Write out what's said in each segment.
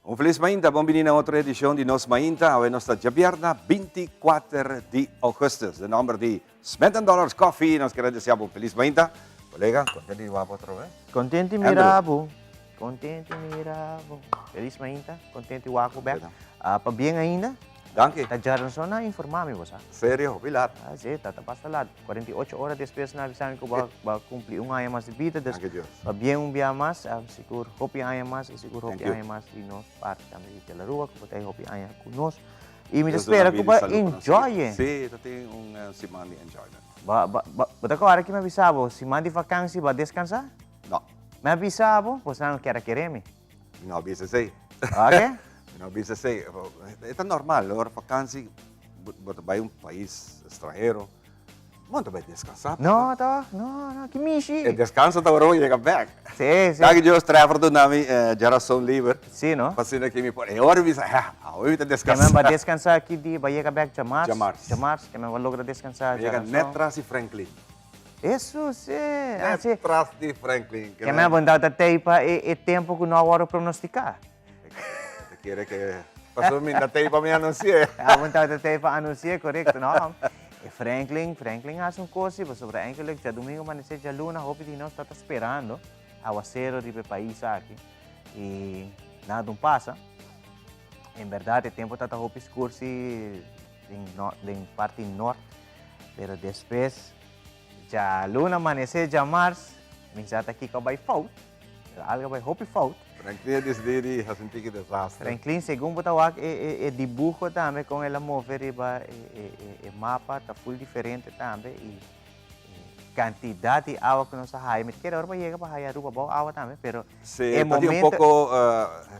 Un felis mainta, bon bini na otro edicion di Nos Mainta. Awe nos ta djabièrna 24 di augustus. Den nomber di Smith and Dollars Coffee nos kere desea bo un felis mainta. Colega, contento di wak bo otro bes? Contento di mira bo, contento di mira bo. Felis mainta, contento di wak bo bek. Pabien ainda. Danki. Ta djaranson a informa mi bo sa. Serio? Hopi lat. Ah, si, ta basta lat. 48 ora despues nan a bisa mi ku bo a kumpli un aña mas di bida. Dus Danki Dios. Pabien un bia mas, sigur hopi aña mas i sigur Thank hopi you. aña mas di nos parti tambe di Telarua ku bo ta e hopi aña ku nos. I mi ta Dios duna spera ku bida i bo a salú pa nos enjoy tur. e. Si, ta tin un siman di enjoyment. Bo ta kòrda ki mi a bisa bo siman di vakansi bo a deskansá? No. Mi a bisa bo, bo sa no kier a kere mi. Mi no a bisa esei. Oke. Mi no a bisa esei. E ta normal, ora vakansi bo ta bai un pais estranhero, bo no ta bai deskansá. No toch, no, no, ki mishi. E deskanso ta ora bo yega bèk. Si, si. Danki Dios Trevor duna mi djarason liber. Si, no? Pa asina ki mi por, e ora mi bisa, heh, awe mi ta deskansá. Ke men ba deskansá ki dia? Ba yega bèk djamars? Djamars. Djamars, ke men ba logra deskansá djarason. Ba yega nèt tras di Franklin. Eso si, ah si. Net tras di Franklin. Ke men bondad ta tei pa e tempo ku no a wòrdu pronostiká. Ta kere ke pasobra mi ta tei pa mi anunsi'é. A bondad ta tei pa anunsi'é, korekto. No, e Franklin, Franklin hasi un kos si, pasobra eindelijk djadumingu manesé djaluna hopi di nos ta ta sperando awasero riba e pais aki i nada no pasa. En bèrdat e tempo ta ta hopi skur si den parti nort. Pero despues djaluna amanesé djamars, mi sa ta kiko a bai fout, pero algo a bai hopi fout. Franklin a disidí di hasi un tiki desastre. Franklin, segun bo ta wak e dibuho tambe kon el a move riba e mapa ta ful diferente tambe i kantidat di awa ku nos a haya, mi ta kere ora bo a yega pa haya Aruba bou awa tambe, pero Sí, e ta tin un momento. poko,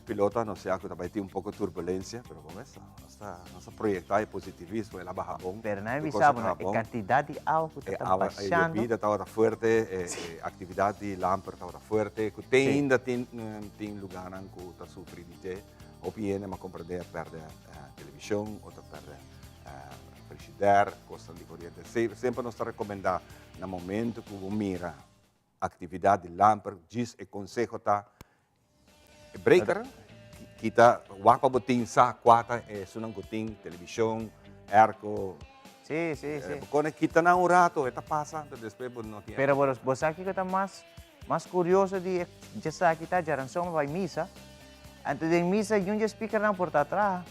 piloto a anuncia ku ta bai tin un poko turbulensia, pero bo mes Nos ta, nos ta proyecta e positivismo, el a baha bon. Pero nan a Tur bisa cosa bo, ta e bon. cantidad di awa cu ta E ta awa, e bashando. yobida tabata fuerte, e e actividad di lamper tabata fuerte, cu te ainda tin tin lugarnan cu ta sufri di dje. Hopi hende m'a comprende a perde television, otro a perde frigidaire, cosnan di coriente. Semper nos ta recomenda na momento cu bo mira actividad di lamper, djis e conseho ta E breaker kita wak pa bo tin sa kua ta esunnan ku tin televishon, airco. Sí, sí, sí. Bo kone kita nan un rato, e ta pasa, anto despues bo no tin. Pero bo sa kiko ta mas mas kurioso di e djesaki ta djaranson bo bai misa, anto den misa yun dje speakernan por ta traha.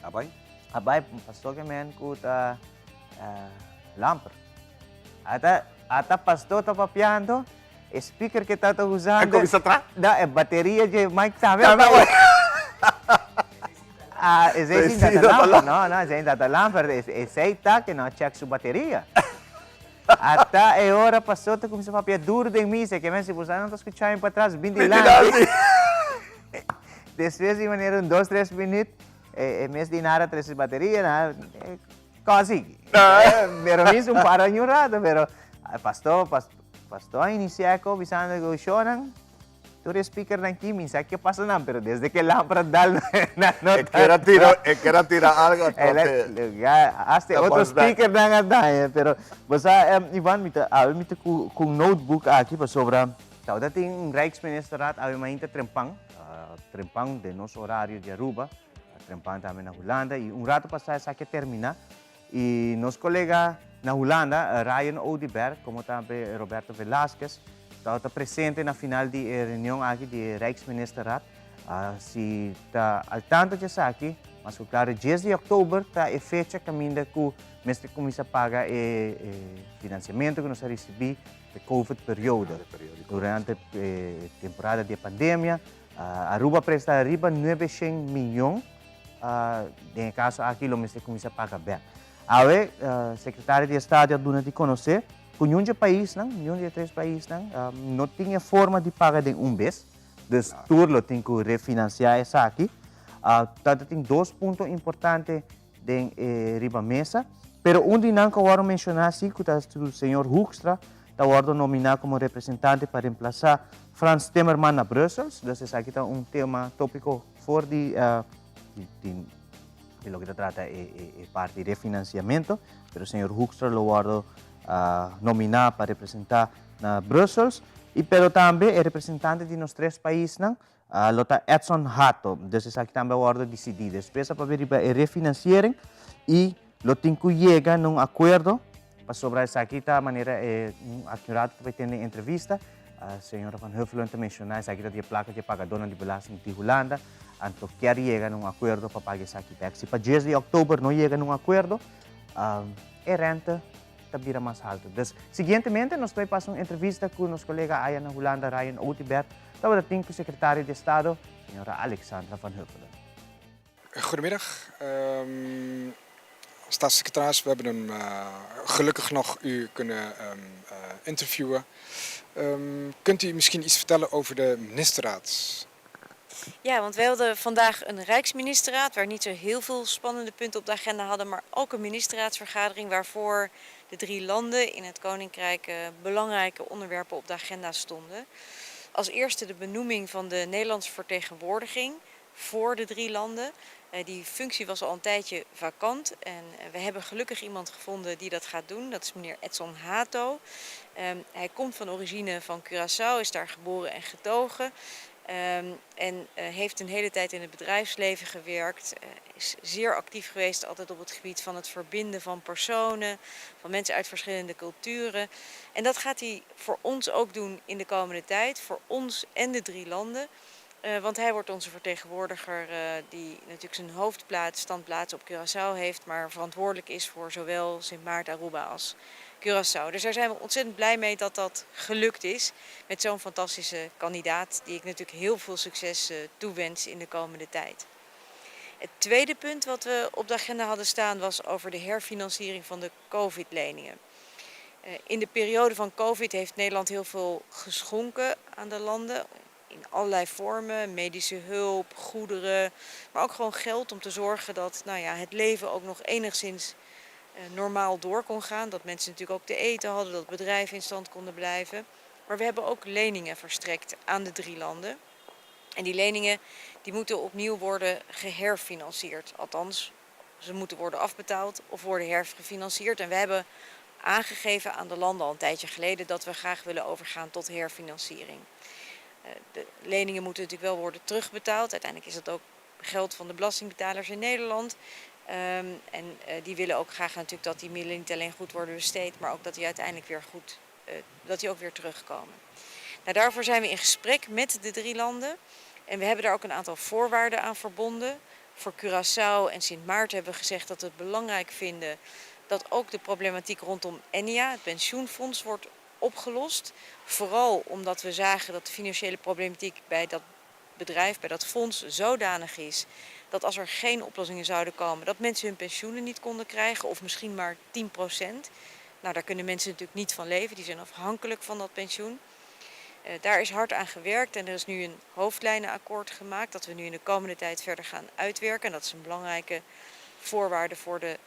A bai? A bai, pastor ke men ku ta lamper. Ata ata pastor ta papiando. E speaker ke ta ta usando. E kuminsá tra? No, e bateria dje mic tambe. Tambe. Ah, esei sin ta ta lamper. No, no, esei ta ta lamper. Esei ta ke no a check su bateria. Ata e ora pasó ta kuminsá papia duru den misa. Ke men si boso no ta skuchá mi patras, bin dilanti. Despues di manera un dos, tres minüt, e mes di nada trese bateria, na. Casi. Pero mi un para un rato, pero pastor, pastor a inicia ko bisando ku shonan, tur e speakernan ki mi sa ke pasa nan, pero desde ke lampara dal na no E ker a tira, e ker a tira algo entonces. Hasta e otro speakernan a daña, pero bo sa Ivan mi ta awe mi ta ku un notebook aki pasobra tabata tin un Rijksministerraad awe mainta trempan, trempan den nos horario di Aruba. Trempan tambe na Hulanda y un rato pasa esaki a termina y nos colega na Hulanda, Ryan Oduber como tambe Roberto Velasquez tabata presente na final di e reunion aki di e Rijksministerraad. Si ta al tanto di esaki, mas cu claro dies di october ta e fecha caminda cu mester cuminsa paga e financiamento cu nos a ricibi pa e covid periodo, durante e temporada di e pandemia. Aruba presta riba nuebeshen miyon, den e kaso aki lo mester kuminsá paga bèk. Awe Sekretario di Estado a duna di konosé ku niun di e paisnan, niun di e tres paisnan no tin e forma di paga den un bes, dus tur lo tin ku refinansiá esaki. Ta tin dos punto importante den e riba mesa, pero un di nan ku a wòrdu menshoná si ku ta señor Hoekstra ta wòrdu nominá komo representante pa remplasá Frans Timmerman na Brussels, dus esaki ta un tema tópiko for di di loke ta trata e parti refinansiamentu, pero señor Hoekstra lo wòrdu nominá pa representá na Brussels, i pero tambe e representante di nos tres paisnan. Lo ta Edson Hato. Dus esaki tambe a wòrdu disidí. Despues a papia riba e refinanciering i lo tin ku yega na un akuerdo pasobra esaki ta manera e aki un ratu ta bai tende entrevista señora Van Huffelen ta menshoná esaki ta di e plaka di e pagadónan di belasting di Hulanda anto kier yega na un akuerdo pa paga esaki bèk. Si pa dies di òktober no yega na un akuerdo e rente ta bira mas haltu. Dus, siguientemente nos ta bai pasa un entrevista ku nos kolega aya na Hulanda, Ryan Outiber, tabata tin ku sekretario di Estado, señora Alexandra van Huffelen. Goedemiddag, staatssecretaris. We hebben hem gelukkig nog u kunnen interviewen. Kunt u misschien iets vertellen over de ministerraad? Ja, want wij hadden vandaag een Rijksministerraad waar niet zo heel veel spannende punten op de agenda hadden, maar ook een ministerraadsvergadering waarvoor de drie landen in het Koninkrijk belangrijke onderwerpen op de agenda stonden. Als eerste de benoeming van de Nederlandse vertegenwoordiging voor de drie landen. Die functie was al een tijdje vakant en we hebben gelukkig iemand gevonden die dat gaat doen. Dat is meneer Edson Hato. Hij komt van origine van Curaçao, is daar geboren en getogen. En heeft een hele tijd in het bedrijfsleven gewerkt. Is zeer actief geweest altijd op het gebied van het verbinden van personen, van mensen uit verschillende culturen. En dat gaat hij voor ons ook doen in de komende tijd, voor ons en de drie landen. Want hij wordt onze vertegenwoordiger die natuurlijk zijn hoofdplaats, standplaats op Curaçao heeft, maar verantwoordelijk is voor zowel Sint Maarten, Aruba als Curaçao. Dus daar zijn we ontzettend blij mee dat dat gelukt is met zo'n fantastische kandidaat die ik natuurlijk heel veel succes toewens in de komende tijd. Het tweede punt wat we op de agenda hadden staan was over de herfinanciering van de COVID-leningen. In de periode van COVID heeft Nederland heel veel geschonken aan de landen. In allerlei vormen, medische hulp, goederen, maar ook gewoon geld om te zorgen dat, nou ja, het leven ook nog enigszins normaal door kon gaan. Dat mensen natuurlijk ook te eten hadden, dat bedrijven in stand konden blijven. Maar we hebben ook leningen verstrekt aan de drie landen. En die leningen die moeten opnieuw worden geherfinancierd. Althans, ze moeten worden afbetaald of worden hergefinancierd. En we hebben aangegeven aan de landen al een tijdje geleden dat we graag willen overgaan tot herfinanciering. De leningen moeten natuurlijk wel worden terugbetaald. Uiteindelijk is dat ook geld van de belastingbetalers in Nederland. En die willen ook graag natuurlijk dat die middelen niet alleen goed worden besteed, maar ook dat die uiteindelijk weer goed, dat die ook weer terugkomen. Daarvoor zijn we in gesprek met de drie landen. En we hebben daar ook een aantal voorwaarden aan verbonden. Voor Curaçao en Sint Maarten hebben we gezegd dat we het belangrijk vinden dat ook de problematiek rondom Ennia, het pensioenfonds, wordt opgelost. Vooral omdat we zagen dat de financiële problematiek bij dat bedrijf, bij dat fonds, zodanig is dat als er geen oplossingen zouden komen, dat mensen hun pensioenen niet konden krijgen of misschien maar 10%. Daar kunnen mensen natuurlijk niet van leven, die zijn afhankelijk van dat pensioen. Daar is hard aan gewerkt en er is nu een hoofdlijnenakkoord gemaakt dat we nu in de komende tijd verder gaan uitwerken. En dat is een belangrijke voorwaarde voor de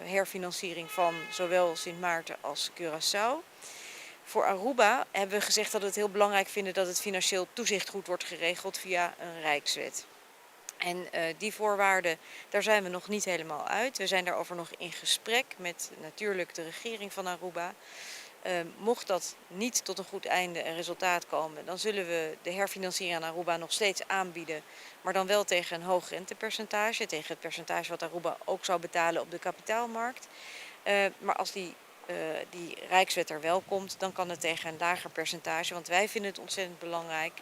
herfinanciering van zowel Sint Maarten als Curaçao. Voor Aruba hebben we gezegd dat we het heel belangrijk vinden dat het financieel toezicht goed wordt geregeld via een rijkswet. En die voorwaarden, daar zijn we nog niet helemaal uit. We zijn daarover nog in gesprek met natuurlijk de regering van Aruba. Mocht dat niet tot een goed einde en resultaat komen, dan zullen we de herfinanciering aan Aruba nog steeds aanbieden. Maar dan wel tegen een hoog rentepercentage, tegen het percentage wat Aruba ook zou betalen op de kapitaalmarkt. Maar als die rijkswet er wel komt, dan kan het tegen een lager percentage. Want wij vinden het ontzettend belangrijk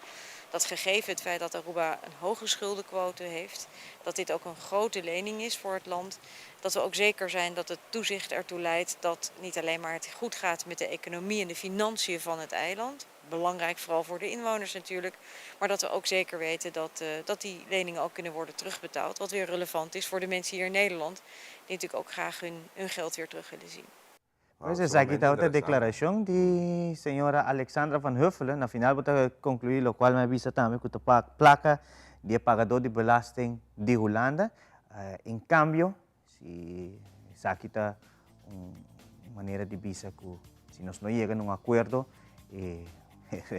dat gegeven het feit dat Aruba een hoge schuldenquote heeft, dat dit ook een grote lening is voor het land, dat we ook zeker zijn dat het toezicht ertoe leidt dat niet alleen maar het goed gaat met de economie en de financiën van het eiland, belangrijk vooral voor de inwoners natuurlijk, maar dat we ook zeker weten dat die leningen ook kunnen worden terugbetaald, wat weer relevant is voor de mensen hier in Nederland, die natuurlijk ook graag hun geld weer terug willen zien. Wow, Pues esaki sumamente ta otra interesante. declaracion di señora Alexandra van Huffelen. Na final bo ta conclui locual mi a bisa tambe cu ta placa di e pagador di belasting di Hulanda. En cambio, si esaki ta un manera di bisa cu si nos no yega na un acuerdo, e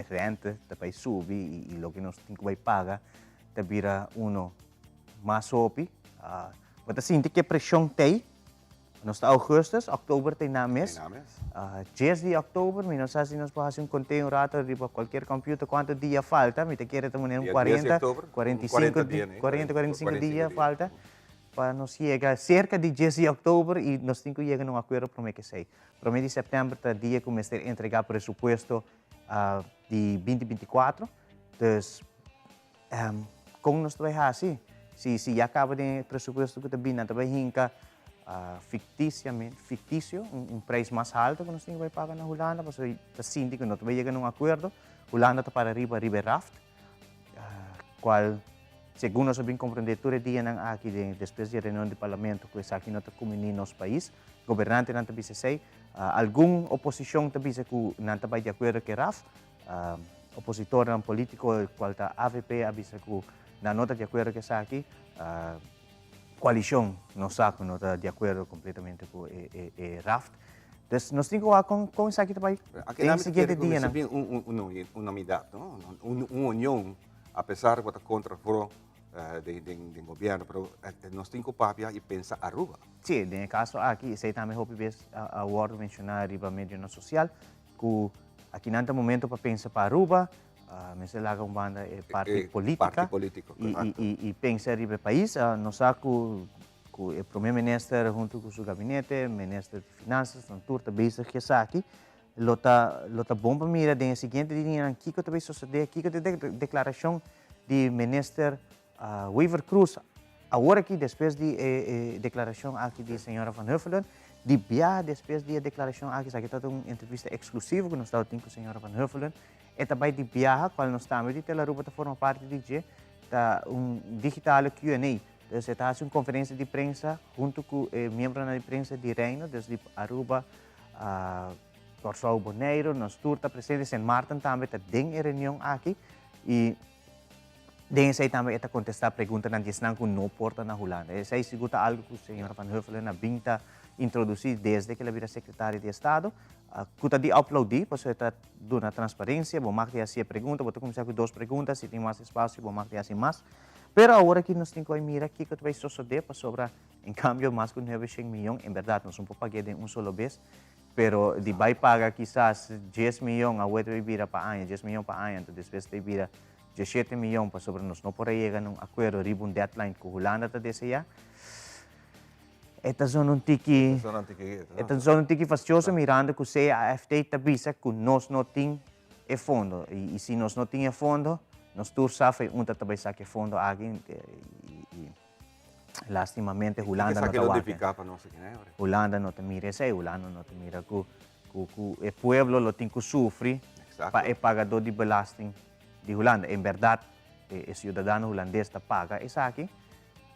rente ta bay subi y loke nos tin cu bay paga ta bira uno mas hopi. Bo ta sinti cu e presion t'ey? Nos ta augustus, october ta na mes. 10 di october, mi no sa si nos por haci un conteo un rato riba cualkier computer cuanto dia falta, mi ta kere ta manera un 40, 45, 40, 45 dia falta pa nos yega cerca di 10 di october y nos tin cu yega na un acuerdo prome cu esey. Prome di september ta dia cu mester entrega presupuesto di binti binticuatro, dus Kon nos ta bai hasi? Si si ya kaba den e presupuesto ku ta bini, nan ta bai hinka fiktisiamente, fiktisio, un un preis mas haltu ku nos tin ku bai paga na Hulanda, pasobra ta sinti ku no ta bai yega na un akuerdo. Hulanda ta para riba riba e raft, kual segun nos a bin komprendé tur e dianan aki den despues di e reunion di parlamento ku esaki no ta kumini nos pais. Gobernantenan ta bisa esei. Algun oposishon ta bisa ku nan ta bai di akuerdo ku e raft. Opositornan politico cual ta avp a bisa cu nan no ta di acuerdo cu esaki. Coalicion no sa cu no ta di acuerdo completamente cu e raft. Dus nos tin cu wak con con esaki ta bay den siguiente dianan. Aki nan un unanimidad, no? Un union a pesar cu ta contra pro den gobierno, pero nos tin cu papia y pensa Aruba. Si, den e caso aki esey tambe hopi bes a wordo menciona riba medionan social Cu akinan ta momento pa pensa pa Aruba, mester laga un banda e parti politica y pensa riba e pais. Nos sa cu e Prome Minister hunto cu su gabinete, Minister di Finanzas, nan tur ta bezig cu esaki. Lo ta lo ta bon pa mira den e siguiente dianan kico ta bay sucede, kico ta e declaracion di Minister Wever Croes awor aki despues di e declaracion aki di señora Van Huffelen, di biaha despues di e declaracion aki, esaki ta un entrevista exclusivo cu nos tabatin cu señora Van Huffelen, e ta bay di biaha cual nos tambe di Telaruba ta forma parti di dje, ta un digitale Q and A, dus e ta haci un conferencia di prensa hunto cu e miembronan di prensa di Reino, dus di Aruba, Corsou, Boneiro, nos tur ta presente, Sint Maarten tambe ta den e reunion aki y Den esei tambe e ta kontestá preguntanan di esnan ku no por ta na Hulanda. Esei sigur ta algu ku señora Van Huffelen a bin ta introdusí desde ku el a bira sekretario di Estado, ku ta di aplaudí pasobra e ta duna transparensia. Bo mag di hasi e pregunta, bo ta kuminsá ku dos pregunta, si tin mas espasio bo mag di hasi mas. Pero awor aki nos tin ku a mira kiko ta bai sosodé pasobra en kambio mas ku nuebe shen miyon en bèrdat nos no por pag'é den un solo bes, pero di bai paga kisas dies miyon awor ta bai bira pa aña, dies miyon pa aña, anto despues ta bai bira Dieshete miyon pasobra nos no por a yega na un akuerdo riba un deadline ku Hulanda ta deseá. E ta zona un tiki, e ta zona un tiki fastioso mirando ku CAFT ta bisa ku nos no tin e fondo. I si nos no tin e fondo, nos tur sa fei un ta ta bai saka e fondo aki i lastimamente Hulanda no ta wak. Hulanda no ta mira esei, Hulanda no ta mira ku ku e pueblo lo tin ku sufri pa e pagadó di belasting di Hulanda. En berdad e ciudadano hulandes ta paga esaki,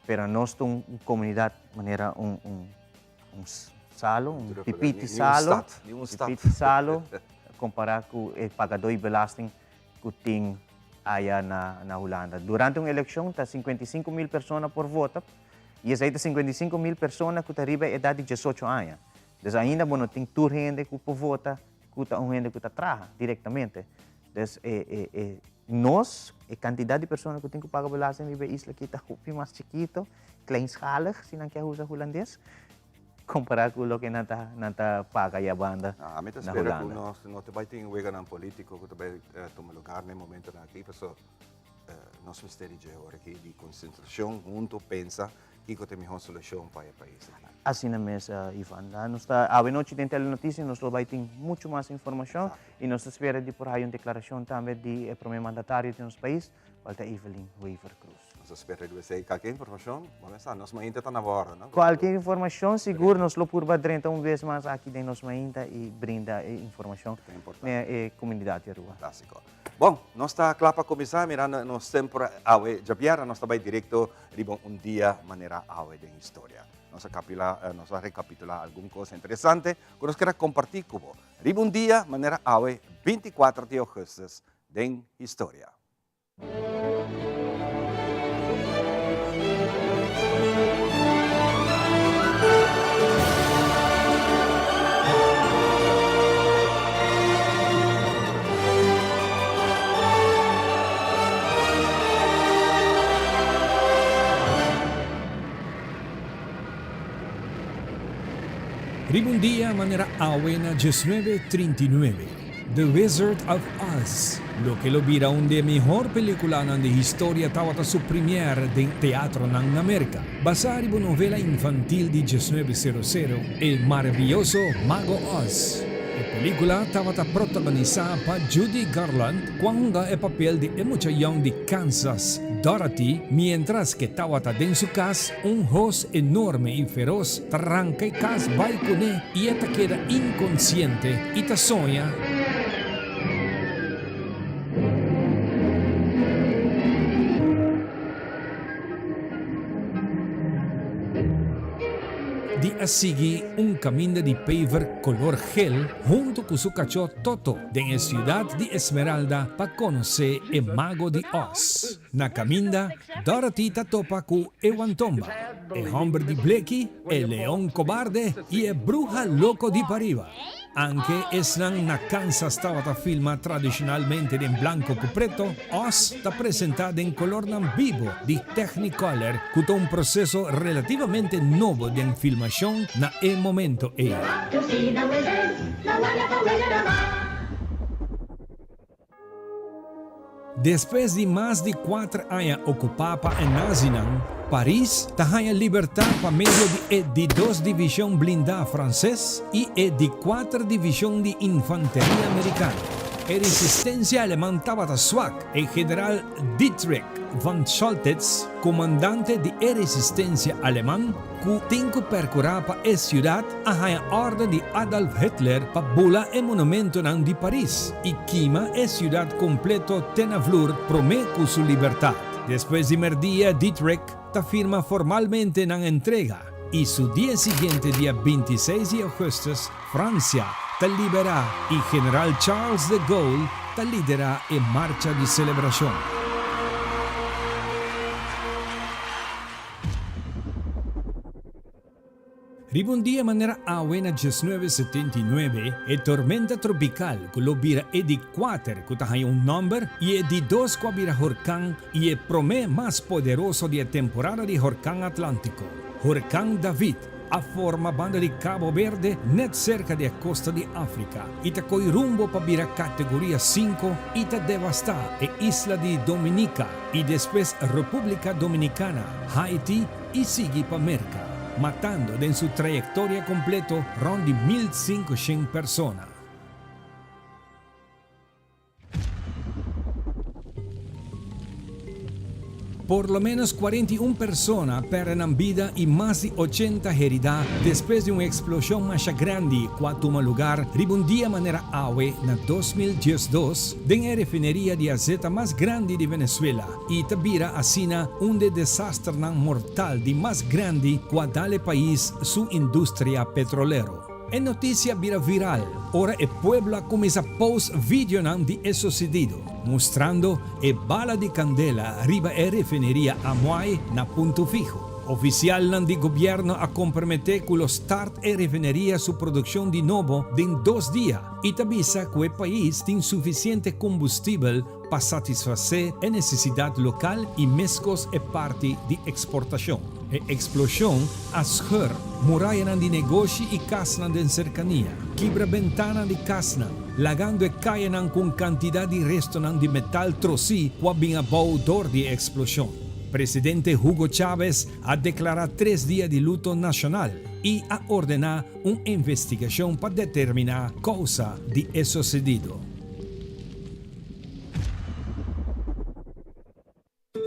pero nos ta un comunidad manera un un un salo, un pipiti salo, pipiti salo compara cu e pagadó di belasting cu tin aya na na Hulanda. Durante un eleccion ta 55 mil persona por vota y esey ta 55 mil persona cu ta riba e edad di diesocho aña. Dus ainda bo no tin tur hende cu por vota cu ta un hende cu ta traha directamente. Dus e e e nos, e cantidad di persona cu tin cu paga belasting riba e isla aki ta hopi mas chikito, kleinschalig, si nan kier usa hulandes, compara cu loke nan ta nan ta paga ya banda A mi ta na spera cu Hulanda. nos no ta bay tin weganan politico cu ta bay tuma lugar na e momentonan aki, pasobra nos mester di dje ora aki di concentracion hunto pensa Kiko ta e mihó solushon pa e pais aki? Asina mes, Ivan. Nos ta awe nochi den Telenoticia nos lo bai tin muchu mas informashon i nos ta spera di por haya un deklarashon tambe di e prome mandatario di nos pais, kual ta Evelyn Wever Croes. Nos ta spera riba esei. Kalke informashon, bo mester sa, nos mainta ta na borda, no? Kualke informashon sigur nos lo purba drenta un bes mas aki den nos mainta i brinda e informashon na e komunidat di Aruba. Fantástiko. Bon, nos ta kla pa kuminsá mirando nos tempo awe djabièrnè nos ta bai direkto riba un dia manera awe den historia. Nos a kapila, nos a rekapitulá algun kos interesante ku nos kere kompartí ku bo riba un dia manera awe 24 di ougùstùs den historia. Riba un dia manera awe na diesnuebe trinta i nuebe, The Wizard of Oz, loke lo bira un di e mihor peliculanan di historia tawata su premier den teatronan na Merca. Basá riba un novela infantil di diesnuebe sero sero, E Maraviyoso Mago Oz. E pelicula tawata protagonisá pa Judy Garland, cu a hunga e papel di e mucha yong di Kansas, Dorothy, mientras ke tawata den su cas, Un hos enorme i feros ta ranka e kas bai kuné i e ta keda inkonsiente i ta soña. Di a sigui un kaminda di paver kolor gel huntu ku su kachó Toto den e siudat di Esmeralda pa konosé e Mago di Oz. Na kaminda, Dorothy ta topa ku e Wantomba, e hòmber di bleki, e leon kobarde i e bruha loko di pariba. Anke esnan na Kansas tabata filma tradishonalmente den blanko ku preto, Oz ta presentá den kolornan bibo di Technicolor ku ta un proseso relativamente nobo den filmashon na e momento ei. Despues di mas di kuater aña okupá pa e nazinan, Paris ta haña libertat pa medio di e di dos divishon blindá franses i e di kuater divishon di infanteria merikano. E resistensia aleman tabata swak, e general Dietrich von Choltitz, komandante di e resistensia aleman, ku tin ku perkurá pa e siudat, a haña órden di Adolf Hitler pa bula e monumentonan di Paris i kima e siudat kompleto te na vlur promé ku su libertat. Despues di merdia Dietrich ta firma formalmente nan entrega i su dia siguiente dia 26 di ougùstùs Fransia ta liberá i general Charles de Gaulle ta liderá e marcha di selebrashon. Riba un dia manera awe na diesnuebe setenta i nuebe, e tormenta tropikal ku lo bira e di kuater ku ta haña un nòmber i e di dos ku a bira horkan i e promé mas poderoso di e temporada di horkan Atlántiko, Hurkan David, a forma banda di Cabo Verde nèt serka di e kosta di Afrika i ta koi rumbo pa bira kategoria sinku i ta devastá e isla di Dominica i despues Repúblika Dominikana, Haiti i sigui pa Merka, matando den su trayektoria kompleto rònt di 1500 persona. Por lo ménos 41 persona a pèrdè nan bida i mas di 80 heridá despues di un eksploshon masha grandi ku a tuma lugar riba un dia manera awe na 2012 den e refineria di azeta mas grandi di Venezuela. I ta bira asina un de desasternan mortal di mas grandi ku a dal e pais su industria petrolero. E notisia bira viral ora e pueblo a kuminsá post videonan di e susedido, mustrando e bala di kandela riba e refineria Amuay na Punto Fijo. Ofisialnan di gobièrnu a komprometé ku lo start e refineria su produkshon di nobo den dos dia i ta bisa ku e pais tin sufisiente kombustibel pa satisfasé e nesesidat lokal i meskos e parti di eksportashon. E eksploshon a scheur murayanan di negoshi i kasnan den serkania, kibra bentana di kasnan, lagando e kayanan ku un kantidat di restonan di metal trosí ku a bin abou dor di e eksploshon. Presidente Hugo Chávez a deklará tres dia di luto nashonal i a ordená un investigashon pa determiná kousa di e sosedido.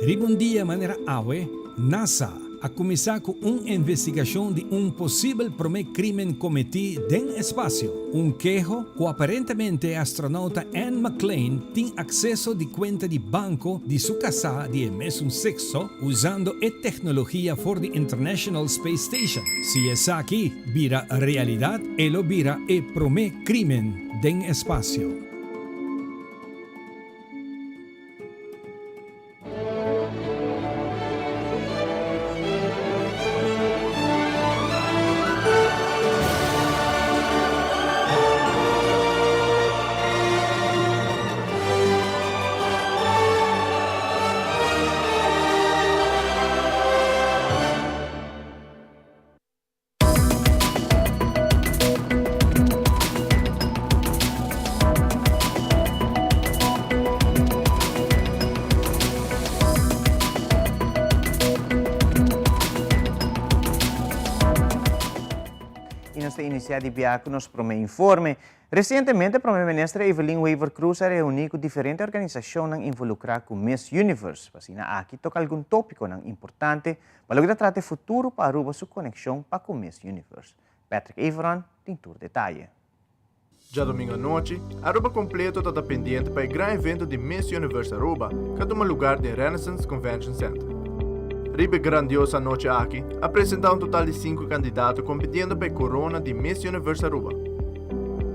Riba un dia manera awe, NASA a kuminsá ku un investigashon di un posibel promé krímen kometí den espasio, un keho ku aparentemente e astronouta Anne McClain tin akseso di kuenta di banko di su kasá di e mesun sekso usando e teknologia for di International Space Station. Si esaki bira realidat, e lo bira e promé krímen den espasio. inicia di biaha cu nos prome informe. Recientemente Prome Minister Evelyn Wever-Croes a reuni cu diferente organisacionnan involucra cu Miss Universe. Pa asina aki toca algun topiconan importante pa loke ta trata e futuro pa Aruba su conexion pa cu Miss Universe. Patrick Everon tin tur detaye. Djadomingo anochi, Aruba completo ta ta pendiente pa e gran evento di Miss Universe Aruba cu a tuma lugar den Renaissance Convention Center. Riba e grandioso anochi aki, a presenta un total di sinku candidato compitiendo pa e corona di Miss Universe Aruba.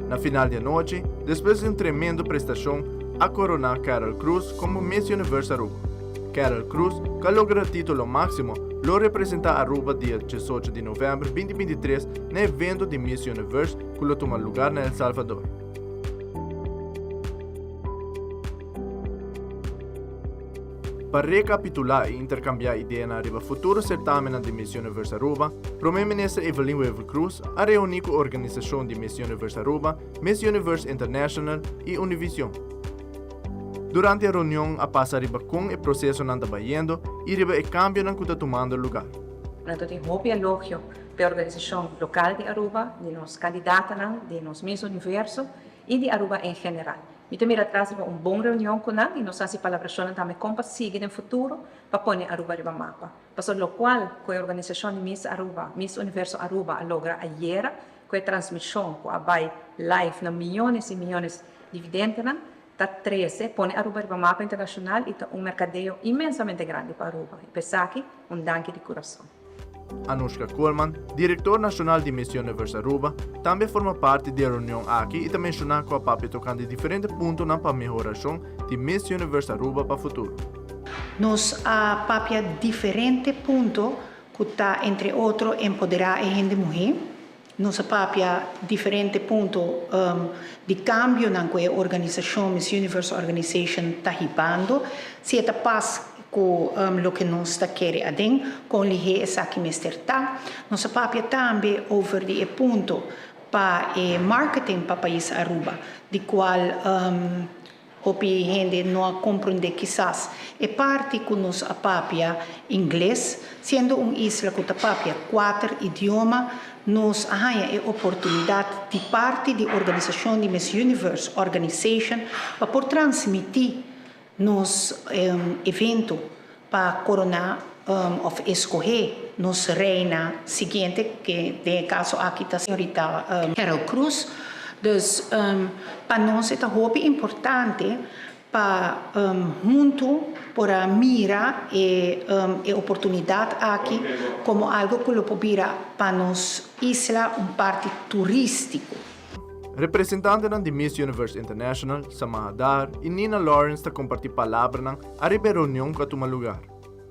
Na final di anochi, despues di un tremendo prestacion, a corona Carol Cruz como Miss Universe Aruba. Carol Cruz, cu a logra titulo maximo, lo representa Aruba dia diesocho di november binti 23 na evento di Miss Universe cu lo tuma lugar na El Salvador. Pa recapitula y intercambia ideanan riba futuro certamennan di Miss Universe Aruba, Prome Minister Evelyn Wever-Croes a reuni cu organisacion di Miss Universe Aruba, Miss Universe International y Univision. Durante e reunion a pasa riba con e procesonan ta bayendo y riba e cambionan cu ta tumando lugar. Nan ta tin hopi elogio p'e organisashon lokal di Aruba, di nos kandidatanan, di nos Miss Universo i di Aruba en general. Mi ta mira atras riba un bon reunion ku nan i nos hasi palabrashonnan tambe kon pa sigui den futuro pa pone Aruba riba mapa. Pasobra lokual ku e organisashon di Miss Aruba, Miss Universo Aruba a logra ayera ku e transmishon ku a bai live na miyones i miyones di videntenan ta trese pone Aruba riba mapa internashonal i ta un merkadeo inmensamente grandi pa Aruba. I pa esaki un danki di kurason. Anushka Koolman, direktor nashonal di Miss Universe Aruba, tambe forma parti di e reunion aki i ta menshoná ku a papia tokante diferente puntonan pa mehorashon di Miss Universe Aruba pa futuro. Nos a papia diferente punto ku ta entre otro empoderá e hende muhé. Nos a papia diferente punto di kambionan ku e organisashon Miss Universe Organization ta hibando. Si e ta pas ku loke nos ta kere aden, kon lihé esaki mester ta. Nos a papia tambe over di e punto pa e marketing pa pais Aruba, di kual Hopi hende no a komprondé kisas e parti ku nos a papia ingles. Siendo un isla ku ta papia kuater idioma, nos a haña e oportunidat di parti di organisashon di Miss Universe Organization pa por transmití nos evento pa koroná òf eskohé nos reina siguiente, ke den e kaso aki ta señorita Carol Cruz. Dus pa nos e ta hopi importante pa huntu por a mira e e oportunidat aki komo algu ku lo por bira pa nos isla un parti turístiko. Representantenan di Miss Universe International, Samaha Dar y Nina Lawrence ta comparti palabranan ariba e reunion cu a tuma lugar.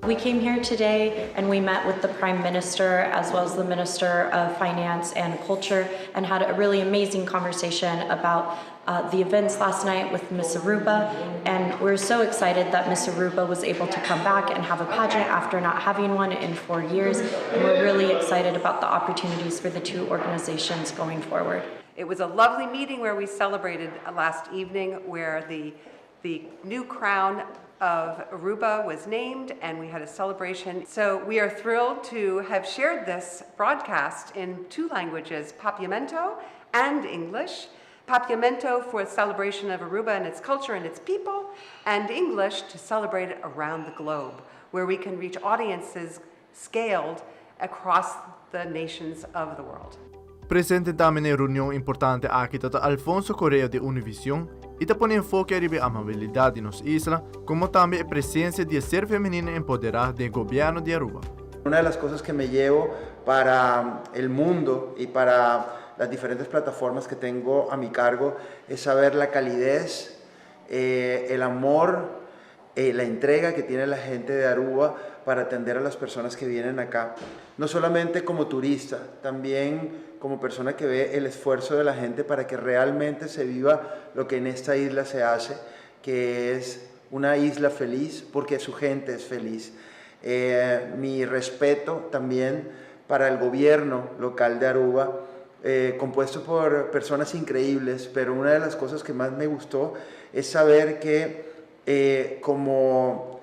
We came here today and we met with the Prime Minister as well as the Minister of Finance and Culture and had a really amazing conversation about uh, the events last night with Miss Aruba. And we're so excited that Miss Aruba was able to come back and have a pageant after not having one in four years. And we're really excited about the opportunities for the two organizations going forward. It was a lovely meeting where we celebrated last evening where the, the new crown of Aruba was named and we had a celebration. So we are thrilled to have shared this broadcast in two languages, Papiamento and English. Papiamento for celebration of Aruba and its culture and its people, and English to celebrate it around the globe, where we can reach audiences scaled across the nations of the world. Presente tambe na e reunion importante aki ta ta Alfonso Correa di Univision y ta pone enfoke ariba e amabilidad di nos isla como tambe e presencia di e ser femenino empodera den e gobierno di Aruba. Una de las cosas que me llevo para el mundo y para las diferentes plataformas que tengo a mi cargo es saber la calidez, eh, el amor, eh, la entrega que tiene la gente de Aruba para atender a las personas que vienen acá. No solamente como turista, también como persona que ve el esfuerzo de la gente para que realmente se viva lo que en esta isla se hace, que es una isla feliz porque su gente es feliz. Eh, mi respeto también para el gobierno local de Aruba, eh, compuesto por personas increíbles, pero una de las cosas que más me gustó es saber que eh, como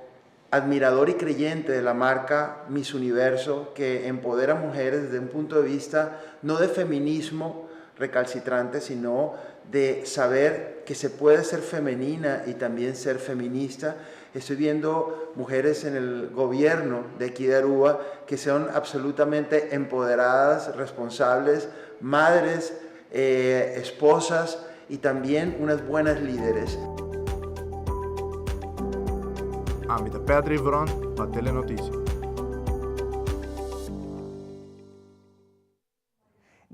admirador y creyente de la marca Miss Universo, que empodera a mujeres desde un punto de vista no de feminismo recalcitrante, sino de saber que se puede ser femenina y también ser feminista. Estoy viendo mujeres en el gobierno de aquí de Aruba que son absolutamente empoderadas, responsables, madres, eh, esposas y también unas buenas líderes. Ami ta Patrick Veron pa Telenoticia.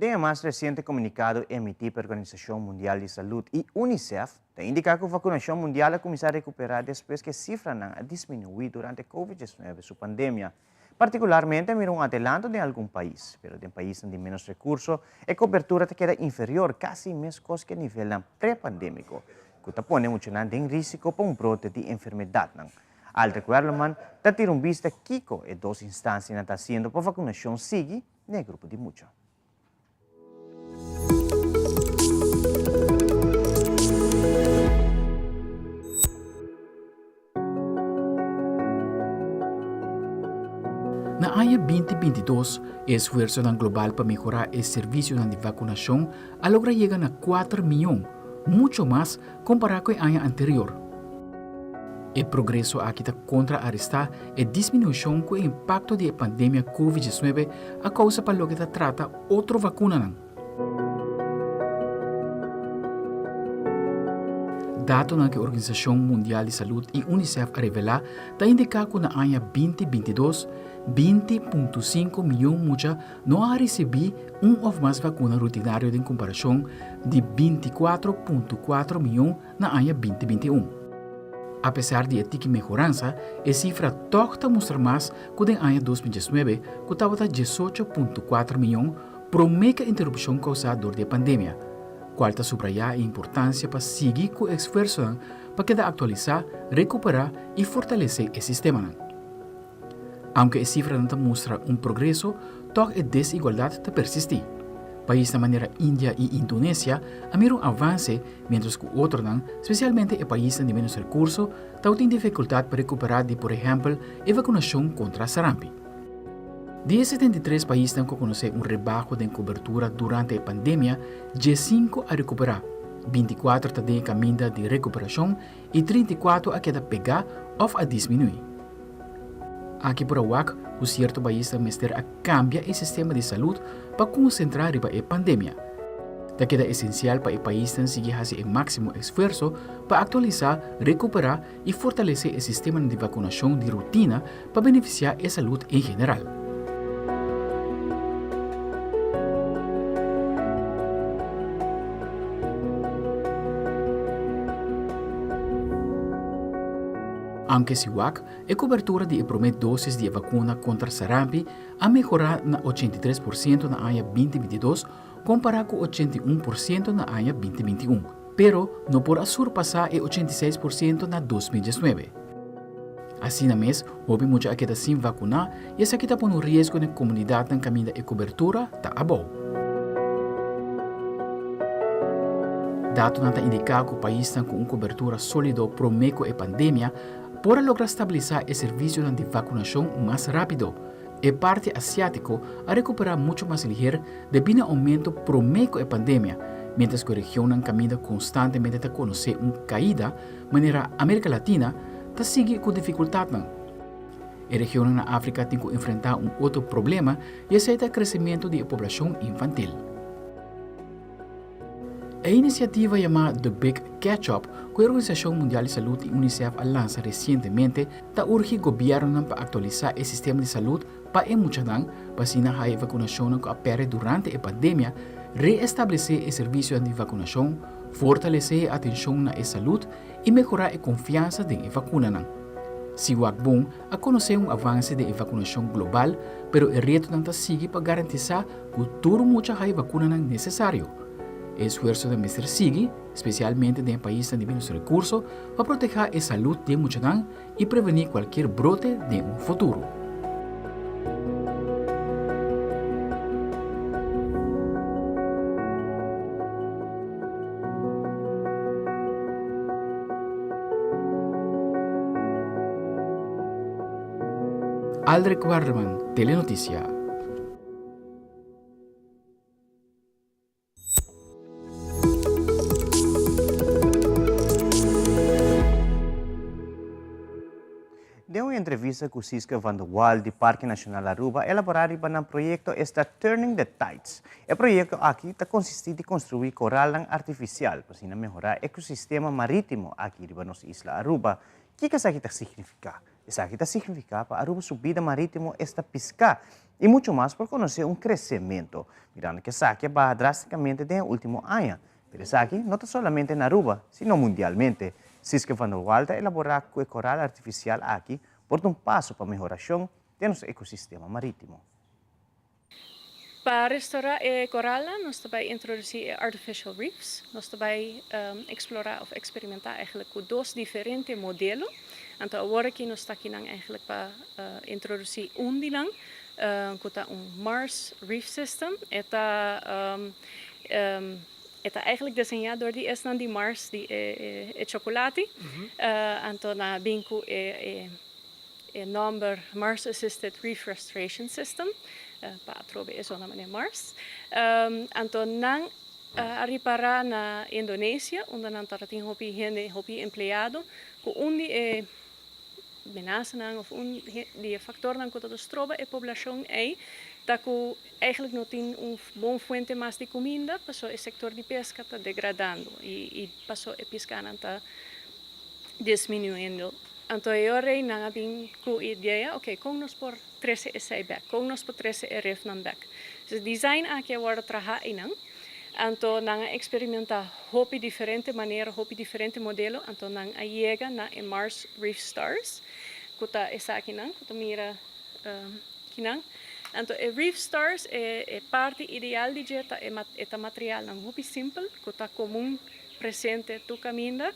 Den e mas reciente comunicado emiti pa Organisacion Mundial di Salud y UNICEF, ta indica cu vacunacion mundial a cuminsa recupera despues cu e cifranan a disminui durante Covid diesnuebe su pandemia. Partikularmente a mira un adelanto den algun pais, pero den paisnan di ménos rekurso e kobertura ta keda inferior kasi meskos ku e nivelnan prepandémiko, ku ta pone muchanan den rísiko pa un brote di enfermedatnan. Aldrich Werleman ta tira un bista kiko e dos instansianan ta hasiendo pa vakunashon sigui den e grupo di mucha. Na aña 2022, e esfuersonan global pa mehorá e servisionan di vakunashon a logra yega na kuater mion, mucho mas kompará ku e aña anterior. E progreso aki ta kontra-arestá e disminushon ku e impakto di e pandemia Covid diesnuebe a kousa pa loke ta trata otro vakunanan. Datonan ku e Organisashon Mundial di Salud i UNICEF a revelá ta indiká ku na aña 2022, 20.5 mion mucha no a risibí un òf mas vakuna rutinario den komparashon di 24.4 mion na aña 2021. Apesar di e tiki mehoransa, e sifra tòg ta mustra mas ku den aña 2019 ku tabata 18.4 mion Promé ku e interupshon kousá dor di e pandemia, kual ta subrayá e importansia pa sigui ku e esfuersonan pa keda aktualisá, rekuperá i fortalesé e sistemanan. Aunke e sifranan ta mustra un progreso, tòg e desigualdat ta persistí. Paisnan manera India i Indonesia a mira un avanse, miéntras ku otronan, spesialmente e paisnan di ménos rekurso, tabatin difikultat pa rekuperá di por ehèmpel e vakunashon kontra sarampi. Di e 73 paisnan ku a konosé un rebaho den kobertura durante e pandemia, diesinku a rekuperá, bintikuater ta den e kaminda di rekuperashon i trintikuater a keda pegá òf a disminuí. Aki por a wak ku sierto paisnan mester a kambia e sistema di salud pa konsentrá riba e pandemia. Ta keda esensial pa e paisnan sigui hasi e máksimo esfuerso pa aktualisá, rekuperá i fortalesé e sistemanan di vakunashon di rutina pa benefisiá e salud en general. Aunke si wak, e kobertura di e promé dosis di e vakuna kontra sarampi a mehorá na 83% na aña 2022 kompará ku 81% na aña 2021. Pero no por a surpasá e 86% na 2019. Asina mes, hopi mucha a keda sin vakuná i esaki ta pone un riesgo den komunidatnan kaminda e kobertura ta abou. Datonan ta indiká ku paisnan ku un kobertura sólido promé ku e pandemia por a logra stabilisá e servisionan di vakunashon mas rápido. E parti asiátiko a rekuperá muchu mas liher debí na oumento promé ku e pandemia, miéntras ku e regionnan kaminda konstantemente ta konosé un kaida, manera Amérika Latina, ta sigui ku difikultatnan. E regionnan na Afrika tin ku enfrentá un otro problema i esei ta e kresementu di e poblashon infantil. E inisiativa yamá The Big Catch-up ku e Organisashon Mundial di Salud i UNICEF a lansa resientemente ta urgi gobièrnunan pa aktualisá e sistema di salud pa e muchanan pa asina haya e vakunashonnan ku a pèrdè durante e pandemia, reestablesé e servisionan di vakunashon, fortalesé e atenshon na e salud i mehorá e konfiansa den e vakunanan. Si wak bon, a konosé un avanse den e vakunashon global, pero e retonan ta sigui pa garantisá ku tur mucha haya vakunanan nesesario. E esfuersonan mester sigui, spesialmente den e paisnan di ménos rekurso, pa protehá e salud di e muchanan i prevení kualkier brote den un futuro. Aldrich Werleman, Telenoticia. Den un entrevista cu Siska van der Wal di Parke Nacional Aruba elabora riba nan proyecto esta Turning the Tides. E proyecto aki ta consisti di construi coralnan artificial pa asina mehora ecosistema maritimo aki riba nos isla Aruba. Kico esaki ta significa? Esaki ta significa pa Aruba su bida maritimo esta pisca y mucho mas por conoce un crecemento, mirando cu esaki a baha drasticamente den e ultimo aña. Pero esaki no ta solamente na Aruba, sino mundialmente. Siske van der Wal ta elabora cu e coral artificial aki por ta un paso pa mehoracion den nos ecosistema maritimo. Pa restorá e koralnan nos ta bai introdusí e artificial reefs. Nos ta bai eksplorá òf eksperimentá eigentlik ku dos diferente modelo. Anto awor aki nos ta akinan eigentlik pa introdusí un di nan ku ta un Mars Reef System. E ta e ta eigentlik deseñá dor di esnan di Mars di e chocolati. Anto nan a bin ku e E nòmber Mars Assisted Reef Restoration System, pa atrobe e zona manera Mars. Anto nan a ripará na Indonesia, unda nan tabatin hopi hende, hopi empleado, ku un di e menasanan òf un di e faktornan ku ta stroba e poblashon ei ta ku eigentlik no tin un bon fuente mas di kuminda, pasobra e sektor di peska ta degradando i pasobra e piskanan ta disminuyendo. Anto e ora ei nan a bin ku e idea, ok, kon nos por trese esei bèk? Kon nos por trese e refnan bèk? Dus e design aki a wòrdu traha einan. Anto nan a eksperimentá hopi diferente manera, hopi diferente modelo, anto nan a yega na e Mars Reef Stars, ku ta esakinan ku ta mira kinan. Anto e Reef Stars, e e parti ideal di dje ta e e ta materialnan hopi simpel ku ta komun presente tur kaminda.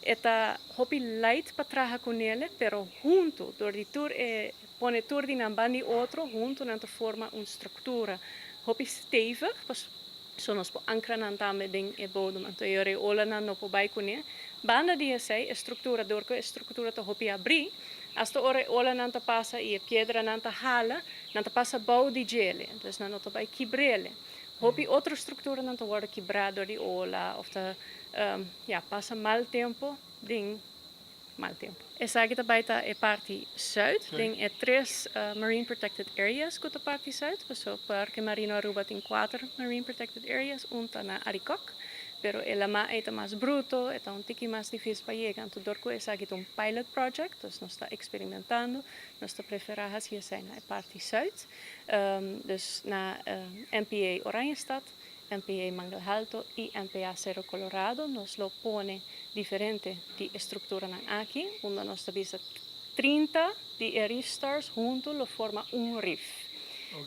E ta hopi light pa traha ku nele, pero huntu, dor di tur e pone tur di nan ban di otro, huntu nan ta forma un struktura hopi stevig, paso nos por ankra nan tambe den e bodem. Anto e ora e olanan no por bai kuné. Banda di esei, e struktura, dor ku e struktura ta hopi abrí, asta ora e olanan ta pasa i e piedranan ta hala, nan ta pasa bou di djele, entonces nan no ta bai kibr'ele. Hopi otro strukturanan ta wòrdu kibrá dor di ola òf ta ya pasa mal tempu den mal tempu. Esaki ta bai ta e parti sùit den e tres Marine Protected Areas ku ta parti sùit, pasobra Parke Marino Aruba tin kuater Marine Protected Areas, un ta na Arikok, pero e lamá ei ta mas bruto, e ta un tiki mas difísil pa yega, anto dor ku esaki ta un pilot project, dus nos ta eksperimentando, nos ta preferá hasi esei na e parti sùit. Dus na MPA Oranjestad, MPA Mangel Halto y MPA Cerro Colorado nos lo pone diferente di e structuranan aki, unda nos ta bisa 30 di e reef stars hunto lo forma un reef.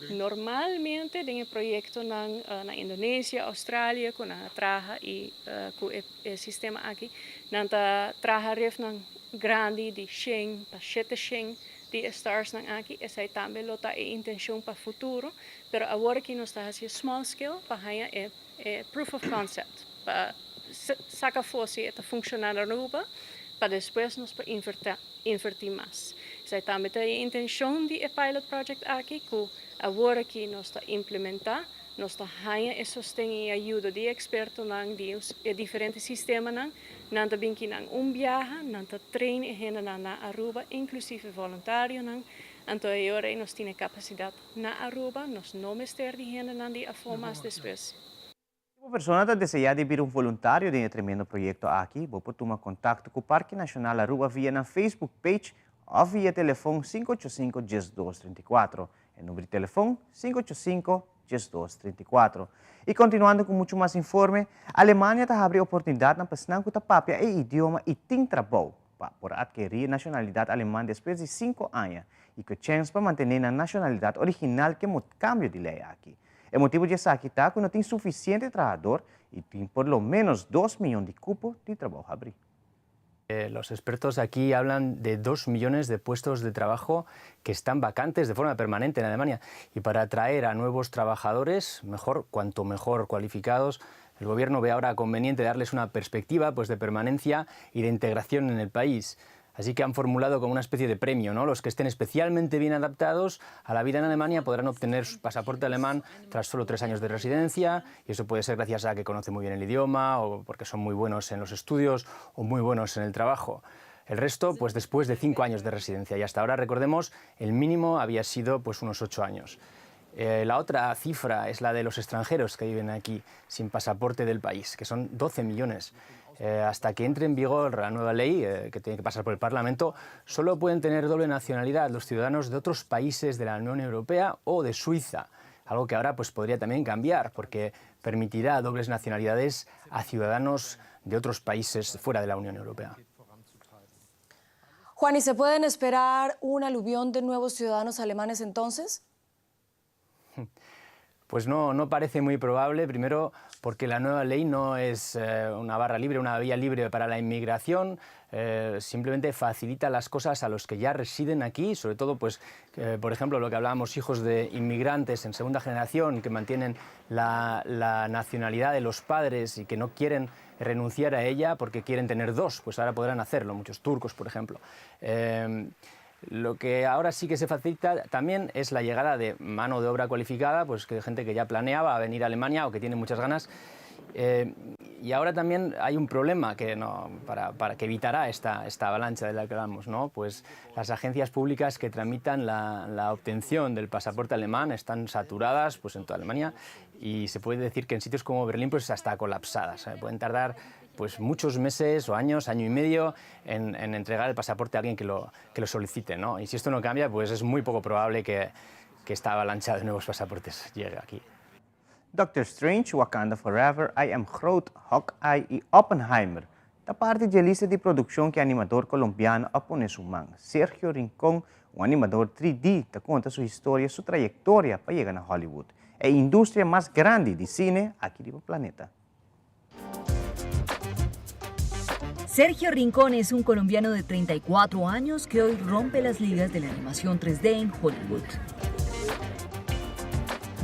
Normalmente den e proyectonan na Indonesia, Australia cu nan a traha y cu e sistema aki, nan ta traha refnan grandi di shen pa shete shen di e starsnan aki, esei tambe lo ta e intencion pa futuro, pero awor aki nos ta haci small scale pa haña e e proof of concept, pa saca afo si e ta funciona na Aruba, pa despues nos por inverta inverti mas. Esei tambe ta e intencion di e pilot project aki, cu awor aki nos ta implementa, nos ta haña e sosten y ayudo di e expertonan di e diferente sistemanan, Nan ta bin kinan un biaha, nan ta train e hendenan na Aruba, inclusive e voluntarionan. Anto e ora ei nos tin e capacidad na Aruba, nos no mester di hendenan di afó mas despues. Si bo persona ta desea di bira un voluntario den e tremendo proyecto aki, bo por tuma contacto cu Parke Nacional Aruba via nan Facebook page of via telefon sinku ocho sinku diesdos trinta i kuatro. E number di telefon, sinku ocho sinku, 12, 34. I kontinuando ku muchu mas informe, Alemania ta habri oportunidatnan pa esnan ku ta papia e idioma i tin trabou pa por atkerí nashonalidat aleman despues di sinku aña i ku e chèns pa mantené nan nashonalidat original ke kambio di lei aki. E motibu di esaki ta ku no tin sufisiente trahador i tin por lo ménos dos miyon di kupo di trabou habrí. Los expertos aquí hablan de dos millones de puestos de trabajo que están vacantes de forma permanente en Alemania. Y para atraer a nuevos trabajadores, mejor, cuanto mejor cualificados, el gobierno ve ahora conveniente darles una perspectiva pues, de permanencia y de integración en el país. Así que han formulado como una especie de premio, ¿no? Los que estén especialmente bien adaptados a la vida en Alemania podrán obtener su pasaporte alemán tras solo tres años de residencia, y eso puede ser gracias a que conocen muy bien el idioma, o porque son muy buenos en los estudios, o muy buenos en el trabajo. El resto, pues después de cinco años de residencia. Y hasta ahora, recordemos, el mínimo había sido pues unos ocho años. Eh, la otra cifra es la de los extranjeros que viven aquí sin pasaporte del país, que son 12 millones. Eh, hasta que entre en vigor la nueva ley, eh, que tiene que pasar por el Parlamento, solo pueden tener doble nacionalidad los ciudadanos de otros países de la Unión Europea o de Suiza. Algo que ahora pues, podría también cambiar, porque permitirá dobles nacionalidades a ciudadanos de otros países fuera de la Unión Europea. Juan, ¿y se pueden esperar un aluvión de nuevos ciudadanos alemanes entonces? Pues no, no parece muy probable, primero porque la nueva ley no es eh, una barra libre, una vía libre para la inmigración, eh, simplemente facilita las cosas a los que ya residen aquí, sobre todo, pues, eh, por ejemplo, lo que hablábamos, hijos de inmigrantes en segunda generación que mantienen la, la nacionalidad de los padres y que no quieren renunciar a ella porque quieren tener dos, pues ahora podrán hacerlo, muchos turcos, por ejemplo. Lo que ahora sí que se facilita también es la llegada de mano de obra cualificada, pues que gente que ya planeaba venir a Alemania o que tiene muchas ganas. Eh, y ahora también hay un problema que, no, para, para que evitará esta, esta avalancha de la que hablamos, ¿no? Pues las agencias públicas que tramitan la, la obtención del pasaporte alemán están saturadas pues, en toda Alemania y se puede decir que en sitios como Berlín pues hasta colapsadas. ¿eh? Pueden tardar pues muchos meses o años, año y medio, en, en entregar el pasaporte a alguien que lo, que lo solicite. ¿no? Y si esto no cambia, pues es muy poco probable que, que esta avalancha de nuevos pasaportes llegue aquí. Doctor Strange, Wakanda Forever, I Am Groot, Hawkeye y Oppenheimer. Ta parti di e lista di produccion cu e animador Colombiano a pone su man. Sergio Rincón, un animador 3D, ta conta su historia, su trayectoria pa yega na Hollywood, e industria mas grandi di cine aki riba planeta. Sergio Rincón es un colombiano de 34 años que hoy rompe las ligas de la animación 3D en Hollywood.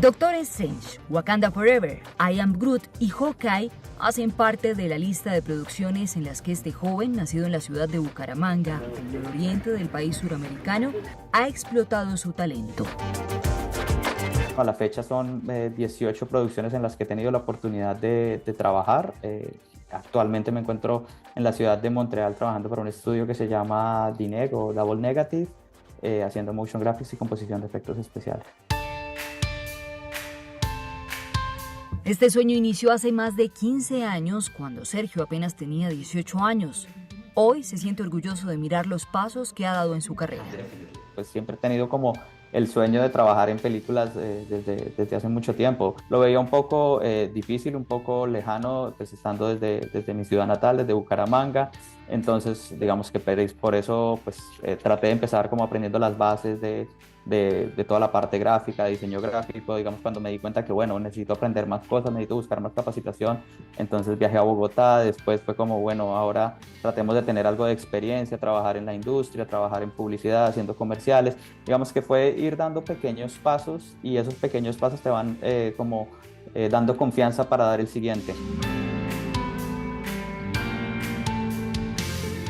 Doctor Strange, Wakanda Forever, I Am Groot y Hawkeye hacen parte de la lista de producciones en las que este joven, nacido en la ciudad de Bucaramanga, en el oriente del país suramericano, ha explotado su talento. A la fecha son 18 eh, producciones en las que he tenido la oportunidad de, de trabajar. Eh, actualmente me encuentro en la ciudad de Montreal trabajando para un estudio que se llama DINEG o Double Negative, eh, haciendo motion graphics y composición de efectos especiales. Este sueño inició hace más de 15 años, cuando Sergio apenas tenía 18 años. Hoy se siente orgulloso de mirar los pasos que ha dado en su carrera. Pues siempre he tenido como el sueño de trabajar en películas eh, desde, desde hace mucho tiempo. Lo veía un poco eh, difícil, un poco lejano, pues estando desde, desde mi ciudad natal, desde Bucaramanga. Entonces, digamos que por eso pues, eh, traté de empezar como aprendiendo las bases de, de, de, toda la parte gráfica, diseño gráfico, digamos, cuando me di cuenta que, bueno, necesito aprender más cosas, necesito buscar más capacitación, entonces viajé a Bogotá, después fue como, bueno, ahora tratemos de tener algo de experiencia, trabajar en la industria, trabajar en publicidad, haciendo comerciales, digamos que fue ir dando pequeños pasos y esos pequeños pasos te van eh, como eh, dando confianza para dar el siguiente.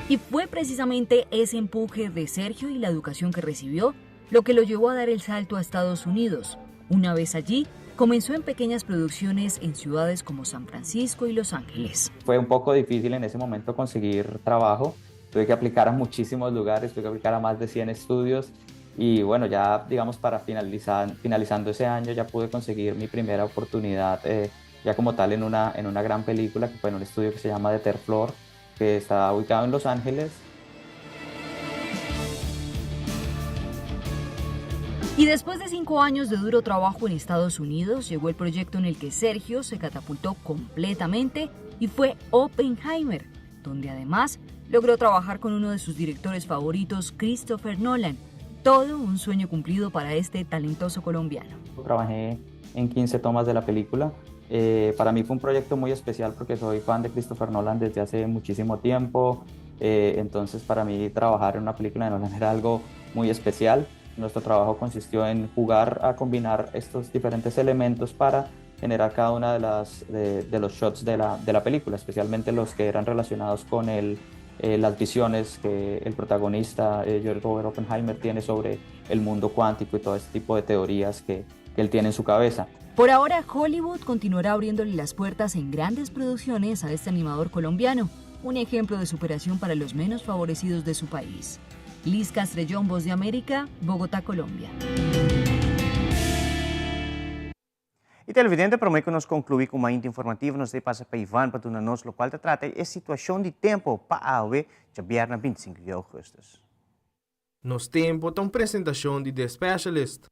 Y fue precisamente ese empuje de Sergio y la educación que recibió lo que lo llevó a dar el salto a Estados Unidos. Una vez allí, comenzó en pequeñas producciones en ciudades como San Francisco y Los Ángeles. Fue un poco difícil en ese momento conseguir trabajo. Tuve que aplicar a muchísimos lugares, tuve que aplicar a más de 100 estudios y bueno, ya digamos para finalizar, finalizando ese año ya pude conseguir mi primera oportunidad eh, ya como tal en una, en una gran película que fue en un estudio que se llama The Terflor, que está ubicado en Los Ángeles. Y después de cinco años de duro trabajo en Estados Unidos, llegó el proyecto en el que Sergio se catapultó completamente y fue Oppenheimer, donde además logró trabajar con uno de sus directores favoritos, Christopher Nolan. Todo un sueño cumplido para este talentoso colombiano. Trabajé en 15 tomas de la película. Eh, para mí fue un proyecto muy especial porque soy fan de Christopher Nolan desde hace muchísimo tiempo. Eh, entonces para mí trabajar en una película de Nolan era algo muy especial. Nuestro trabajo consistió en jugar a combinar estos diferentes elementos para generar cada una de, las, de, de los shots de la, de la película, especialmente los que eran relacionados con el, eh, las visiones que el protagonista eh, Robert Oppenheimer tiene sobre el mundo cuántico y todo este tipo de teorías que, que él tiene en su cabeza. Por ahora, Hollywood continuará abriéndole las puertas en grandes producciones a este animador colombiano, un ejemplo de superación para los menos favorecidos de su país. Liz Castrellón, Voz de América, Bogotá, Colombia. Y televidente, prome cu nos conclui cu Mainta Informativo, nos ta pasa pa Ivan pa duna nos locual ta trata e situacion di tempo pa awe, djabièrnè 25 di augustus. Nos Tempo ta un presentacion di The Specialist.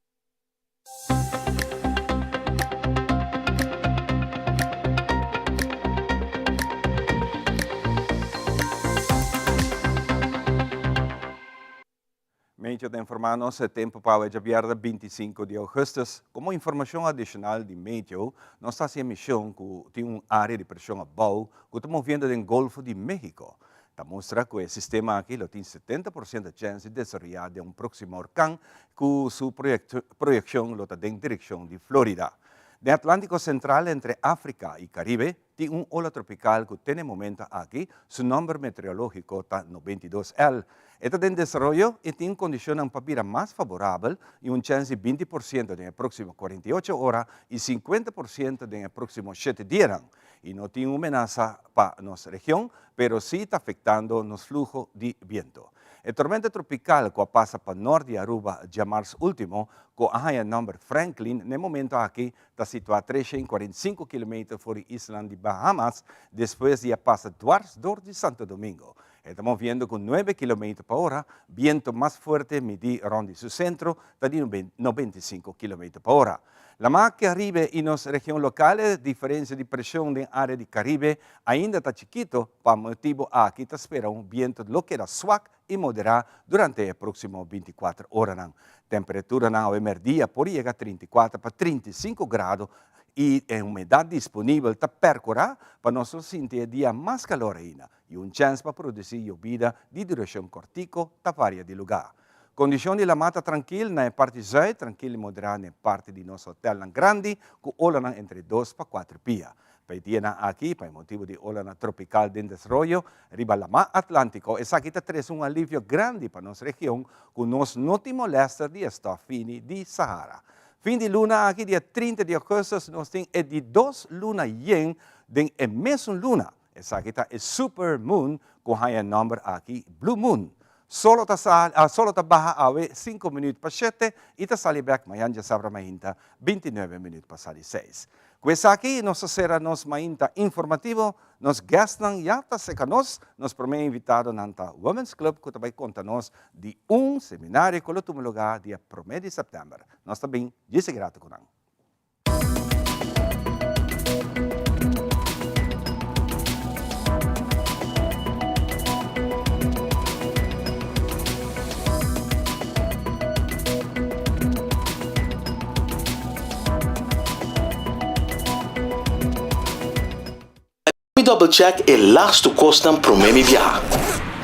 Meteo ta informá nos e tempu pa awe djabièrnè 25 di ougùstùs. Komo informashon adishonal di meteo, nos ta hasi e mishon ku tin un área di preshon abou ku ta moviendo den Golfo di México. Ta mustra ku e sistema aki lo tin 70 por siento chèns di desaroyá den un próksimo orkan ku su proyekshon lo ta den direkshon di Florida. Den Atlántiko Sentral entre Afrika i Karibe tin un ola tropikal ku te n'e momento aki su nòmber meteorológiko ta 92 L. E ta den desaroyo i tin kondishonnan pa bira mas faborabel i un chèns di 20 por siento den e próksimo 48 ora i 50 por siento den e próksimo shete dianan. I no tin un menasa pa nos region, pero sí ta afektando nos fluho di biento. E tormenta tropikal ku a pasa pa nort di Aruba djamars último, ku a haña nòmber Franklin, n'e momento aki ta situá 345 kilometer for di islan di Bahamas despues di a pasa dwars dor di Santo Domingo. E ta moviendo ku nuebe kilometer pa ora, biento mas fuerte midí rònt di su sentro ta di 95 kilometer pa ora. Lamá Caribe i nos region lokal e diferensia di preshon den área di Caribe ainda ta chikito, pa motibu aki ta spera un bientu lo keda swak i moderá durante e próksimo 24 oranan. Temperaturanan awe mèrdia por yega 34 pa 35 grado i e humedat disponibel ta pèrkurá pa nos lo sinti e dia mas kalor ainda i un chèns pa produsí yobida di durashon kòrtiku ta varia di lugá. Kondishon di lamá ta trankil na e parti zùit, trankil i moderá na e parti di nos hotèlnan grandi ku olanan entre dos pa kuater pia. Pa e dianan aki, pa e motibu di olanan tropikal den desaroyo riba lamá Atlántiko, esaki ta trese un alivio grandi pa nos region ku nos no tin molèster di e stòf fini di Sahara. Fin di luna aki, dia 30 di ougùstùs, nos tin e di dos luna yen den e mesun luna. Esaki ta e super moon ku haña e nòmber aki Blue Moon. Solo ta sali, solo ta baha awe sinku minüt pa shete i ta sali bèk mañan djasabra mainta 29 minüt pa sali seis. Ku esaki nos ta sera nos mainta informativo. Nos guestnan ya ta seka nos. Nos promé invitadonan ta Women's Club ku ta bai konta nos di un seminario ku lo tuma lugá dia promé di sèptèmber. Nos ta bin djis e grato ku nan. Mi double check e lastu kosnan promé mi biaha.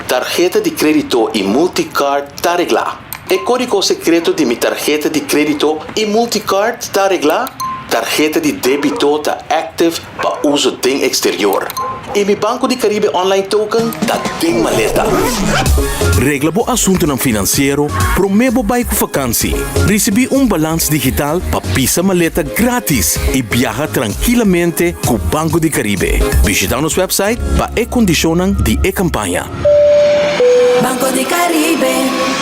Tarheta di krédito i multicard ta reglá. E kódigo sekreto di mi tarheta di krédito i multicard ta reglá. Tarheta di débito ta active pa uso den eksterior. I mi Banco di Caribe online token ta den maleta. Regla bo asuntunan finansiero promé bo bai ku fakansi. Risibí un balans digital pa pisa maleta gratis i biaha trankilamente ku Banco di Caribe. Bishitá nos website pa e kondishonnan di e kampaña. Banco di Caribe.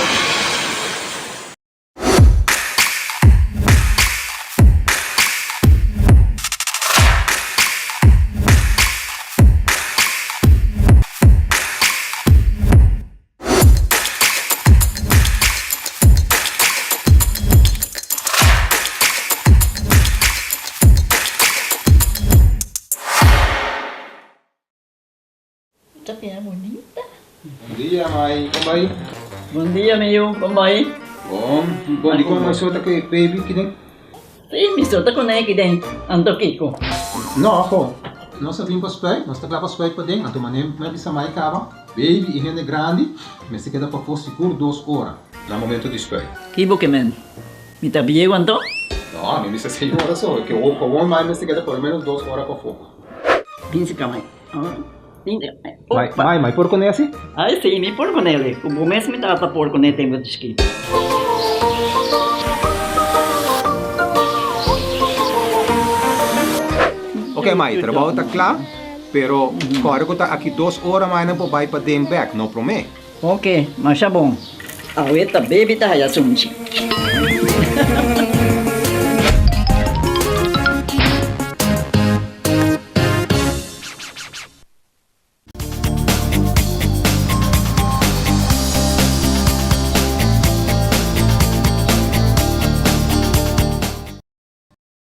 Ta bira bunita. Bon dia, mai. Kon bai? Bon dia, mi yu. Kon bai? Bon. Bon, dikon mai so ta ku e baby ki den? Sí, mi so ta kuné ki den. Anto kiko? No, ho. Nos a bin pa spuit. Nos ta kla pa spuit paden. Anto manera mi a bisa mai kaba, baby i hende grandi mester keda pafó sigur dos ora na momento di spuit. Ki bo ke men? Mi ta bieu anto? No, mi bisa seis ora so. Ke awor mai mester keda por lo menos dos ora pafó. Bin si ka mai. Mai, mai, mai por kuné asi? Ai si, mi por kuné. Ku bo mes mi tata por kuné tempu di chikito. Ok mai, trabou ta kla, pero kòrda ku ta aki dos ora mai nan por bai paden bèk, no promé. Ok, masha bon. Awe ta baby ta haya sunchi.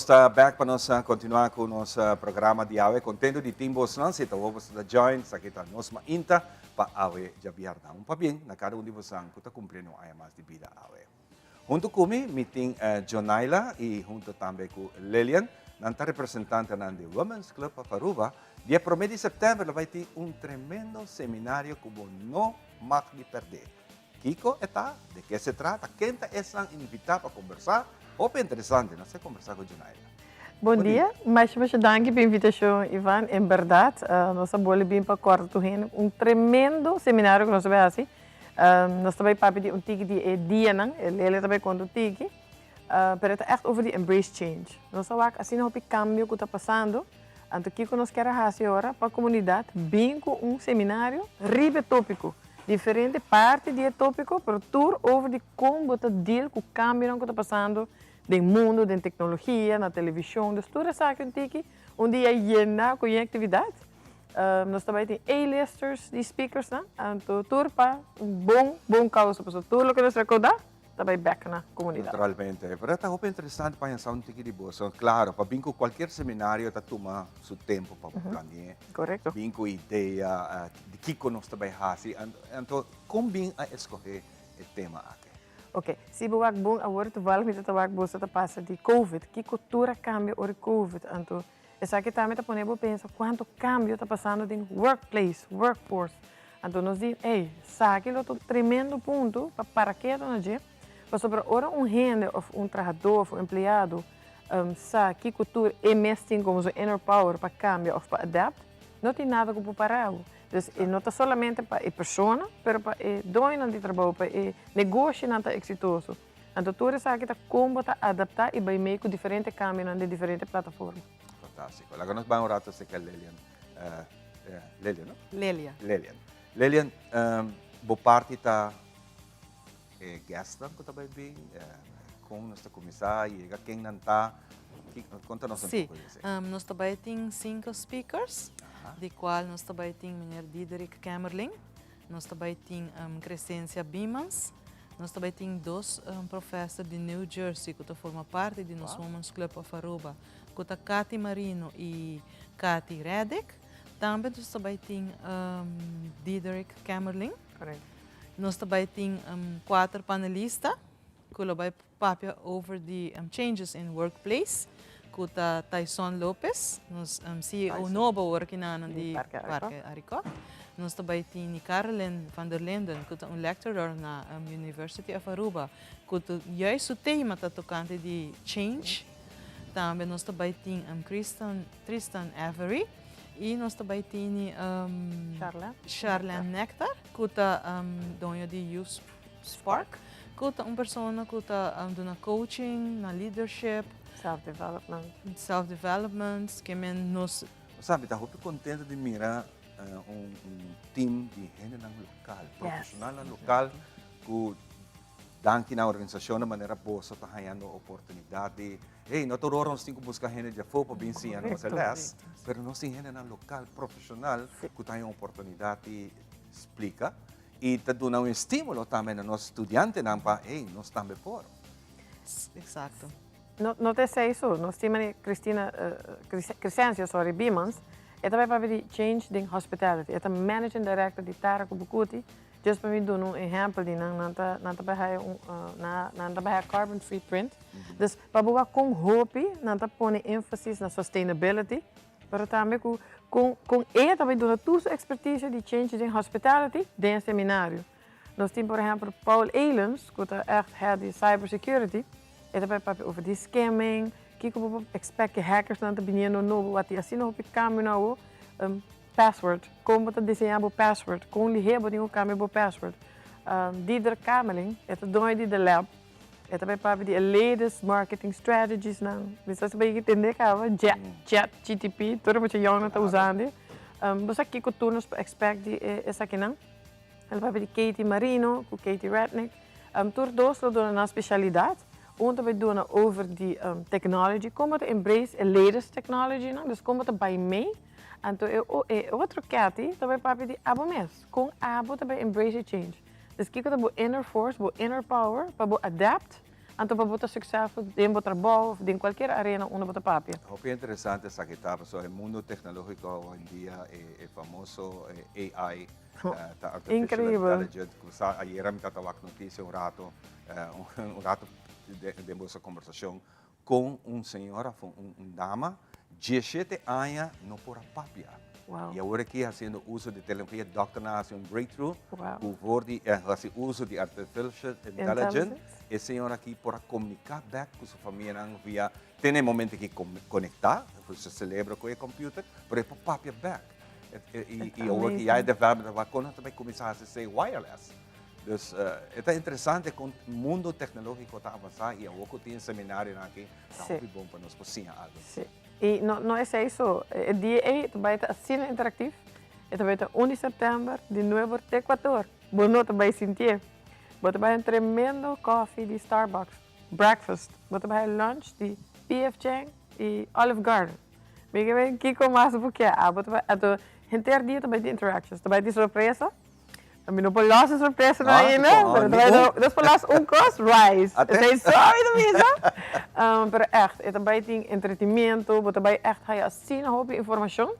Nos ta bek pa nos continua cu nos programa di awe. Contento di tin bosnan. Si ta wou boso ta join, esaki ta nos mainta pa awe djabièrnè. Un pabien na cada un di bosan cu ta cumpliendo un aña mas di bida awe. Hunto cu mi, mi tin Jonaila y hunto tambe cu Lilian. Nan ta representantenan di Women's Club of Aruba. Dia prome di september lo bay tin un tremendo seminario cu bo no mag di perde. Kiko e ta? De ke se trata? Ken ta esnan invitá pa kombersá? Hopi interesante, nos ta kombersá ku Junaida. Bon dia, masha masha danki pa invitashon Ivan, en bèrdat nos a bole bin pa kòrda tur hende un tremendo seminario ku nos ta bai hasi, nos ta bai papia di un tiki di e dianan, e Lele ta bai konta un tiki, pero e ta ègt over di embrace change, nos a wak asina hopi kambio ku ta pasando, anto kiko nos kier a hasi ora pa komunidat bin ku un seminario riba e tópiko. Diferente parti di e tópiko, pero tur over di kon bo ta deal ku kambionan ku ta pasando den mundu, den teknologia, na televishon. Dus tur esaki un tiki un dia yena ku yen aktividat. Nos ta bai tin A-listers di speakersnan, anto tur pa un bon, bon kousa, pasobra tur loke nos rekoudá ta bai bèk na komunidat. Naturalmente. Pero ta hopi interesante pa haña sa un tiki di boso. Klaro, pa bin ku kualkier seminario ta tuma su tempu pa bo plani'é. Korekto. Bin ku idea di kiko nos ta bai hasi. Anto, kon bin a eskohé e tema aki? Oke, si bo wak bon awor toevallig mi ta ta wak boso ta pasa di covid. Kiko tur a kambia ora di covid? Anto, esaki tambe ta pone bo pensa kuantu kambio ta pasando den workplace, workforce. Anto nos di, ey, esaki lo ta un tremendo punto pa para ketu na dje, pasobra ora un hende of un trahadó of un empleado sa kiko tur e mes tin komo su inner power pa kambia of pa adapt, no tin nada ku por para bo. Dus e no ta solamente pa e persona, pero pa e doñonan di trabou, pa e negoshinan ta eksitoso. Anto tur esaki ta kon bo ta adaptá i bai mee ku diferente kambionan den diferente plataforma. Fantástiko. Laga nos bai un rato aserka Lelian. Lelian, no? Lelia. Lelian. Lelian, bo parti ta e guestnan ku ta bai bin? Kon nos ta kuminsá yega? Ken nan ta? Konta nos un poko di esei. Sí, nos ta bai tin sinku speakers, di kual nos ta bai tin meneer Diederik Kemmerling, nos ta bai tin Crescencia Biemans, Nos ta bai tin dos professor di New Jersey ku ta forma parti di nos Women's Club of Aruba, ku ta Cathy Marino i Cathy Reddick. Tambe nos ta bai tin Diederik Kamerling. Nos ta bai tin kuater panelista ku lo bai papia over di changes in workplace, ku ta Tyson Lopez, nos CEO nobo awor aki nan di Parke Arikok. Nos ta bai tini Carolyn van der Linden, ku ta un lecturer na University of Aruba, ku ta juist su tema ta tokante di change. Tambe nos ta bai tin Tristan Avery i nos ta bai tini Charlene Nectar, ku ta doño di Youth Spark, ku ta un persona ku ta duna coaching na leadership. Self development. Self development, ke men nos. Bo sa, mi ta hopi kontento di mira un team di hendenan lokal, profeshonalnan lokal ku danki na organisashonnan manera boso ta hañando oportunidat di, hey, no tur ora nos tin ku buska hende di afó pa bin siña nos e lès, pero nos tin hendenan lokal profeshonal ku ta haña oportunidat di splika I ta duna un estímulo tambe na nos studiantenan pa, hey, nos tambe por. Exacto. No, no ta esei so. Nos tin mane Cristina, Crescencio, sorry, Biemans, e ta bai papia di change den hospitality. E ta managing director di Tara ku Bucuti. Just pa mi duna un ehempel di nan, nan ta, nan ta bai haya un, nan ta bai haya carbon free print. Dus pa bo wak kon hopi nan ta pone énfasis na sustainability. Pero tambe ku kon kon e ta bai duna tur su ekspertisio di change den hospitality den e seminario. Nos tin por ehèmpel Paul Elens ku ta ègt head di cyber security, e ta bai papia over di skimming, kiko bo por expect ku e hackersnan ta biniendo nobo, wak tin asina hopi kambio na awo. Password, kon bo ta diseñá bo password, kon lihé bo tin ku kambia bo password. Diederik Kamerling, e ta doño di The Lab, e ta bai papia di e latest marketing strategies nan. Mi sa si bo yega tende kaba, Chat GTP, tur e mucha yòngnan ta usando. Bo sa kiko tur nos por expect di esakinan. El a papia di Katie Marino ku Katie Ratnick. Tur dos lo duna nan spesialidat. Un ta bai duna over di technology, kon bo ta embrace e latest technology nan, dus kon bo ta bai mee. Anto e e otro Kathy ta bai papia di abo mes, kon abo ta bai embrace e change. Dus kiko ta bo inner force, bo inner power pa bo adapt, anto pa bo ta successful den bo trabou of den cualkier arena unda bo ta papia. Hopi interesante esaki ta, pasobra e mundo tecnologico awendia, e famoso AI, ta artificial intelligence, cu sa ayera mi tabata wak noticia un rato, un rato den boso conversacion, Con un señora of un dama diesshete aña no por a papia. Wow. Y awor aki haciendo uso di tecnologia, dokternan a haci un breakthrough Wow. cu voor di haci uso di artificial intelligence, e señora aki por a comunica bek cu su famianan via, te na e momento ki conecta cu su celebro cu e computer, pero e por papia bek. Y awor ki ya e development ta wak, con nan ta bay cuminsa haci esey wireless. Dus e ta interesante kon mundo tecnologico ta avansa y awor cu tin e seminarionan aki ta hopi bon pa nos por siña algo. Sí. Y no no esey so, e dia ey ta bay ta asina interactief, e ta bay ta un di september di nuebe or te cuator, bo no ta bay sintié. Bo ta bay un tremendo coffee di Starbucks, breakfast, bo ta bay lunch di PF Chang y Olive Garden. Mi ke bay kico mas bo kier? Abo ta bay, anto henter dia ta bay tin interactions, ta bay tin sorpresa. Mi no por los e sorpresa no ainda, pero ta bai nos por los un cos, rice. Esei so mi ta bisa. Pero echt, e ta bai tin entretenimiento, bo ta bai echt haya asina hopi informacion.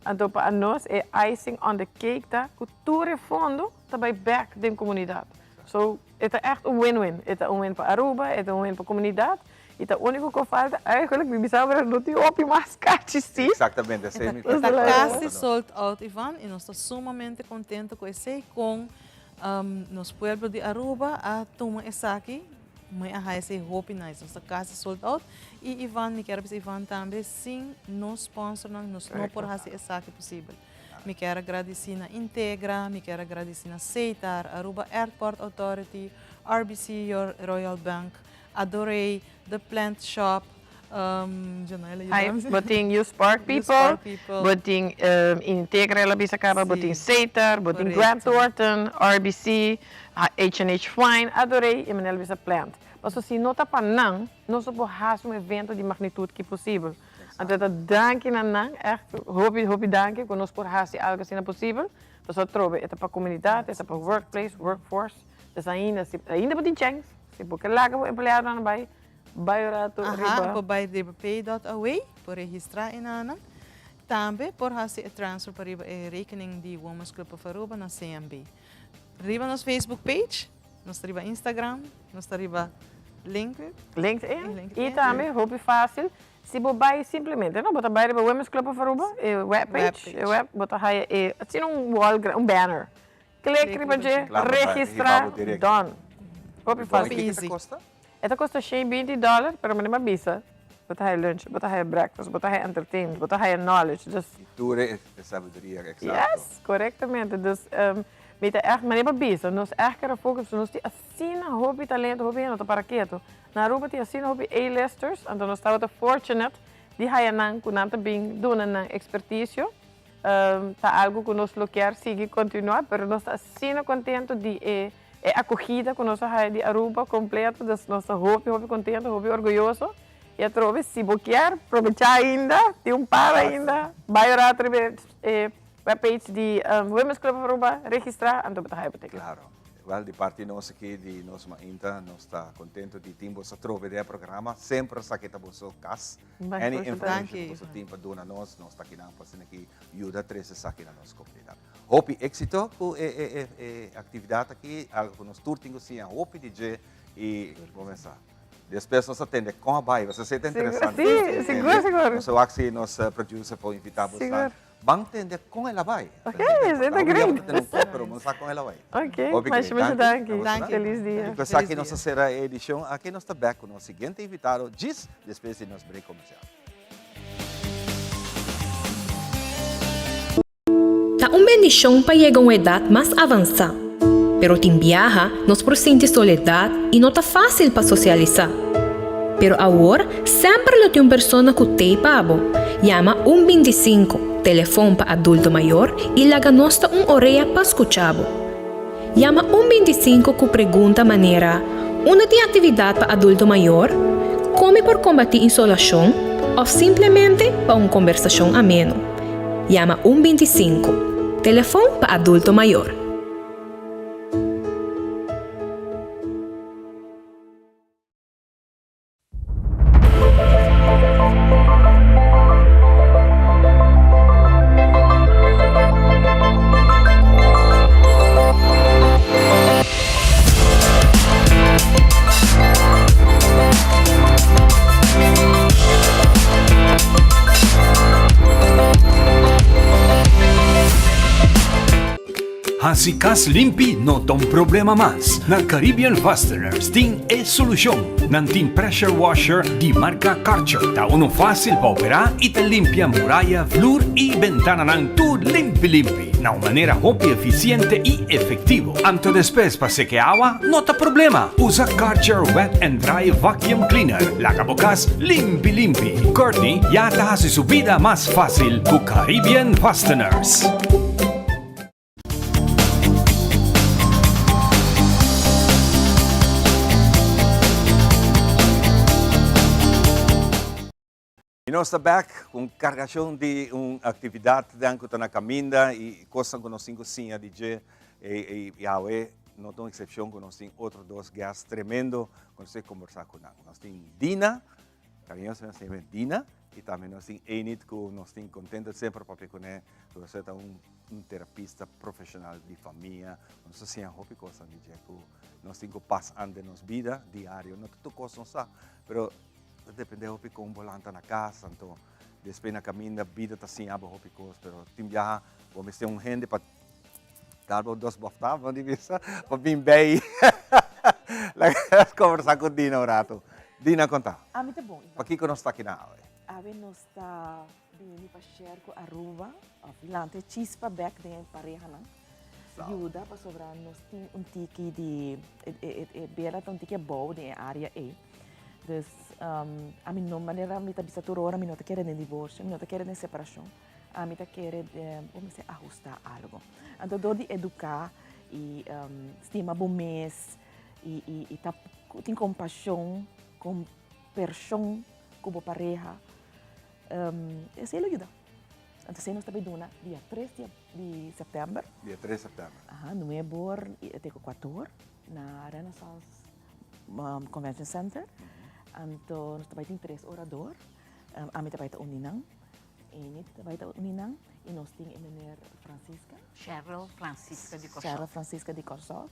Anto pa anos e icing on the cake ta cu tur e fondo ta bai bek den comunidad. So, e ta echt un win-win. E ta un win pa Aruba, e ta un win pa comunidad. Y ta unico cu falta eigenlijk, mi bisa pero no tin hopi mas cachi si. Exactamente, esey mi E ta casi sold out Ivan y nos ta sumamente contento cu esey con nos pueblo di Aruba a tuma esaki, mi a haya esey hopi nice, nos ta casi sold out y Ivan mi kier a bisa Ivan tambe sin nos sponsornan nos no por haci esaki posibel. Mi kier a gradici na Integra, mi kier a gradici na Setar, Aruba Airport Authority, RBC Royal Bank, Adoré, The Plant Shop, Ai, bo tin You Spark People, bo tin Integra el a bisa caba, bo tin Setar, bo tin Grant Thornton, RBC, H&H Fine, Adoré y manera el a bisa Plant. Pasobra si no ta pa nan, nos no por haci un evento di magnitud ki posibel. Anto ta danki na nan, echt hopi hopi danki cu nos por haci algo asina posibel. Pasobra atrobe e ta pa comunidad, e ta pa workplace, workforce. Pues ainda, si ainda bo tin chèns, si bo ke laga bo empleadonan bai, bai un ratu riba. Aha, por bai riba pay dot away, por registrá e nannan. Tambe por hasi e transfer pa riba e rekening di Women's Club of Aruba na CMB. Riba nos Facebook page, nos ta riba Instagram, nos ta riba LinkedIn. LinkedIn. I tambe hopi fásil, si bo bai simplemente, no, bo ta bai riba Women's Club of Aruba, e webpage, e web, bo ta haya e, asina un wall, un banner. Click riba dje, registra, done. Hopi fácil. Kiko ta kosta? E ta kosta shen binti dòler, pero manera mi a bisa, bo ta haya lunch, bo ta haya breakfast, bo ta haya entertainment, bo ta haya knowledge, dus. I tur e sabiduria, exacto. Yes, korektamente. Dus mi ta ègt, manera bo a bisa, nos ègt kere focus, nos tin asina hopi talento, hopi hende no ta para ketu. Na Aruba tin asina hopi A-listers, anto nos tabata fortunate di haya nan ku nan ta bin duna nan ekspertisio. Ta algo cu nos lo kier sigui continua, pero nos ta asina contento di e e acogida cu nos a haya di Aruba completo, dus nos ta hopi hopi contento, hopi orguyoso y atrobe si bo kier probecha ainda, tin un par ainda, bay un rato riba e webpage di Women's Club of Aruba, registra, anto bo ta haya bo ticket. Claro. Wel, di parti nos aki di nos mainta, nos ta contento di tin boso atrobe den e programa, semper esaki ta boso cas. Any information ku boso tin pa duna nos, nos ta kinan pa asina ki yuda trese esaki na nos komunidat. Hopi éksito ku e e e e aktividat aki, algu ku nos tur tin ku siña hopi di dje i kuminsá. Despues nos a tende kon a bai, pasobra esei ta interesante. Sí, sigur, sigur. Nos a wak si nos producer por invitá boso. Ban tende kon el a bai. Ok, esei ta great. Pero bo no sa kon el a bai. Ok, masha masha danki. Danki. Feliz dia. I ku esaki nos ta sera e edishon aki. Nos ta bek ku nos siguiente invitado djis despues di nos break komersial. un bendishon pa yega un edat mas avansá. Pero tin biaha nos por sinti soledat i no ta fásil pa sosialisá. Pero awor semper lo tin un persona ku t'ei pa bo. Yama un bintisinku, telefon pa adulto mayor, i laga nos ta un orea pa skucha bo. Yama un bintisinku ku pregunta manera, Unda tin aktividat pa adulto mayor? Kon mi por kombatí insolashon? Òf simplemente pa un kombersashon ameno. Yama un bintisinku, telefon pa adulto mayor. Hasi kas limpi no ta un problema mas. Na Caribbean Fasteners tin e solushon. Nan tin pressure washer di marka Karcher. Ta unu fásil pa operá i ta limpia muraya, flur i bentananan tur limpi limpi na un manera hopi efisiente i efektivo. Anto despues pa seke awa no ta problema. Usa Karcher Wet and Dry Vacuum Cleaner. Laga bo kas limpi limpi. Courtney ya ta hasi su bida mas fásil ku Caribbean Fasteners. Y nos ta bek cu un cargacion di un actividad den cu ta na caminda y cosnan cu nos tin cu siña di dje y awe no ta un excepcion cu nos tin otro dos guest tremendo cu nos tin combersa cu nan. Nos tin Dina, cariñosamente nos yama Dina, y tambe nos tin Enid cu nos tin contento semper papia cune, cu nos ta un un terapista profesional di famia, nos ta siña hopi cosnan di dje cu nos tin cu pas an den nos bida diario, no ta tur cos nos sa, pero ta depende hopi con bo lanta na cas, anto despues na caminda bida ta siña bo hopi cos, pero tin biaha bo mester un hende pa dar bo dos bofta, bo di bisa, pa bin bay laga nos conversa cu Dina un rato. Dina conta, Ami ta bon, Ivan. pakico nos ta aki na awe? Awe nos ta Bini pa share ku Aruba of lanta e chispa bek den e parehanan. Yuda pasobra nos tin un tiki di e bela ta un tiki abou den e area ei. Dus ami no manera mi ta bisa tur ora mi no ta kere den divorsio, mi no ta kere den separashon. Ami ta kere den bo mester ahusta algo. Anto dor di eduká i stima bo mes i ta tin kompashon, kompershon ku bo pareha. Esei lo yuda. Anto esei nos ta bay duna dia tres di september. Dia tres september. Aha, nuebe or te ku kuater or na Renaissance Convention Center. Anto nos ta bay tin tres orador. Ami ta bay ta un di nan, Enid ta bay ta un di nan y nos tin e meneer Francisca. Cheryl Francisca di Kòrsou. Cheryl Francisca di Kòrsou.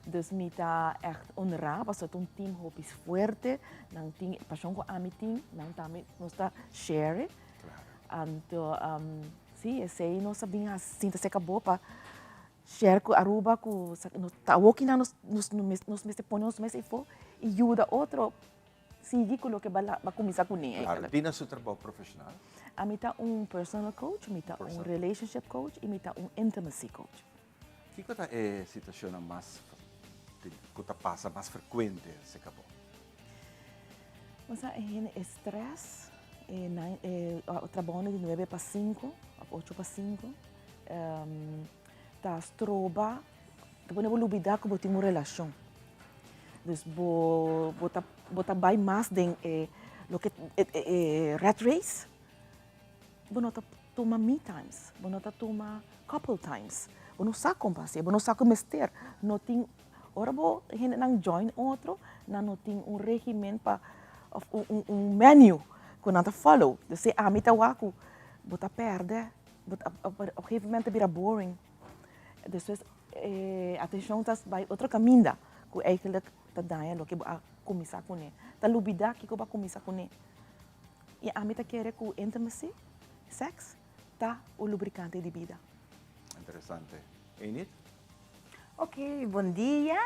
Dus mi ta ègt honrá pasobra ta un team hopi fuerte, nan tin e pashon ku ami tin, nan tambe nos ta share. Anto si esei nos a bin hasi sinta serka bo pa share ku Aruba ku nos ta awokinan nos nos mester pone nos mes efo i yuda otro sigui ku loke bo a kuminsá kuné. Claro, Dina su trabou profeshonal? Ami ta un personal coach, mi ta un relationship coach i mi ta un intimacy coach. Kiko ta e situashonnan mas ku ta pasa mas frekuente serka bo? Bo sa e hende e stress, e nan e trabounan di nuebe pa sinku òf ocho pa sinku ta stroba, ta pone bo lubida ku bo tin un relashon. Dus bo bo ta bo ta bai mas den e loke e rat race. Bo no ta tuma me times, bo no ta tuma couple times, bo no sa kon pa hasié, bo no sa ku mester, no tin, ora bo hendenan join otro, nan no tin un regimen pa òf un un menu ku nan ta follow, dus si ami ta wak ku bo ta pèrdè, bo ta op un gegeven moment ta bira boring, despues e atenshon ta bai otro kaminda ku eigenlijk ta daña loke bo a kuminsá kuné, ta lubidá kiko bo a kuminsá kuné. I ami ta kere ku intimacy, sex, ta un lubricante di bida. Interesante. Enid? Ok, bon dia.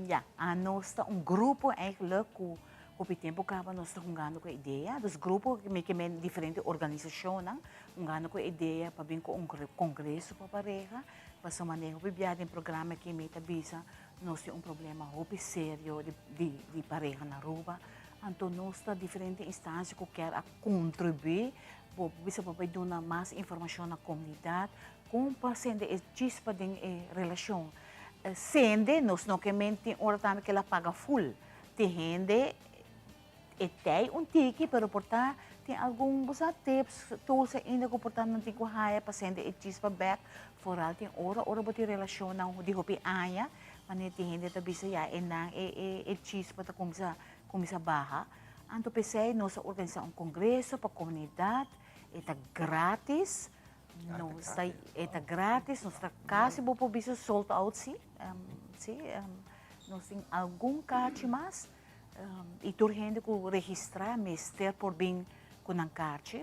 Ya, anos ta un grupo eigenlijk ku Hopi tempu kaba nos ta hungando ku e idea, dus grupo mi ke men diferente organisashonnan hungando ku e idea pa bin ku un kongreso pa pareha, pasobra manera hopi biaha den programa aki mi ta bisa nos tin un problema hopi serio di di pareha na Aruba, anto nos ta diferente instansia ku kier a kontribuí bo por bisa pa bai duna mas informashon na komunidat kon pa sende e chispa den e relashon. Sende nos no ke men tin ora tambe ke la paga ful. Tin hende e tei un tiki pero por ta tin algun bo sa tips, tools ainda ku por ta nan tin ku haya pa sende e chispa bek. Foral tin ora ora bo tin relashonnan di hopi aña manera tin hende ta bisa ya e nan e e e chispa ta kuminsá kuminsá baha. Anto p'esei nos a organisá un kongreso pa komunidat, e ta gratis, nos ta e ta gratis, nos ta kasi bo por bisa sold out si, si. Nos tin algun karchi mas i tur hende ku registrá mester por bin ku nan karchi.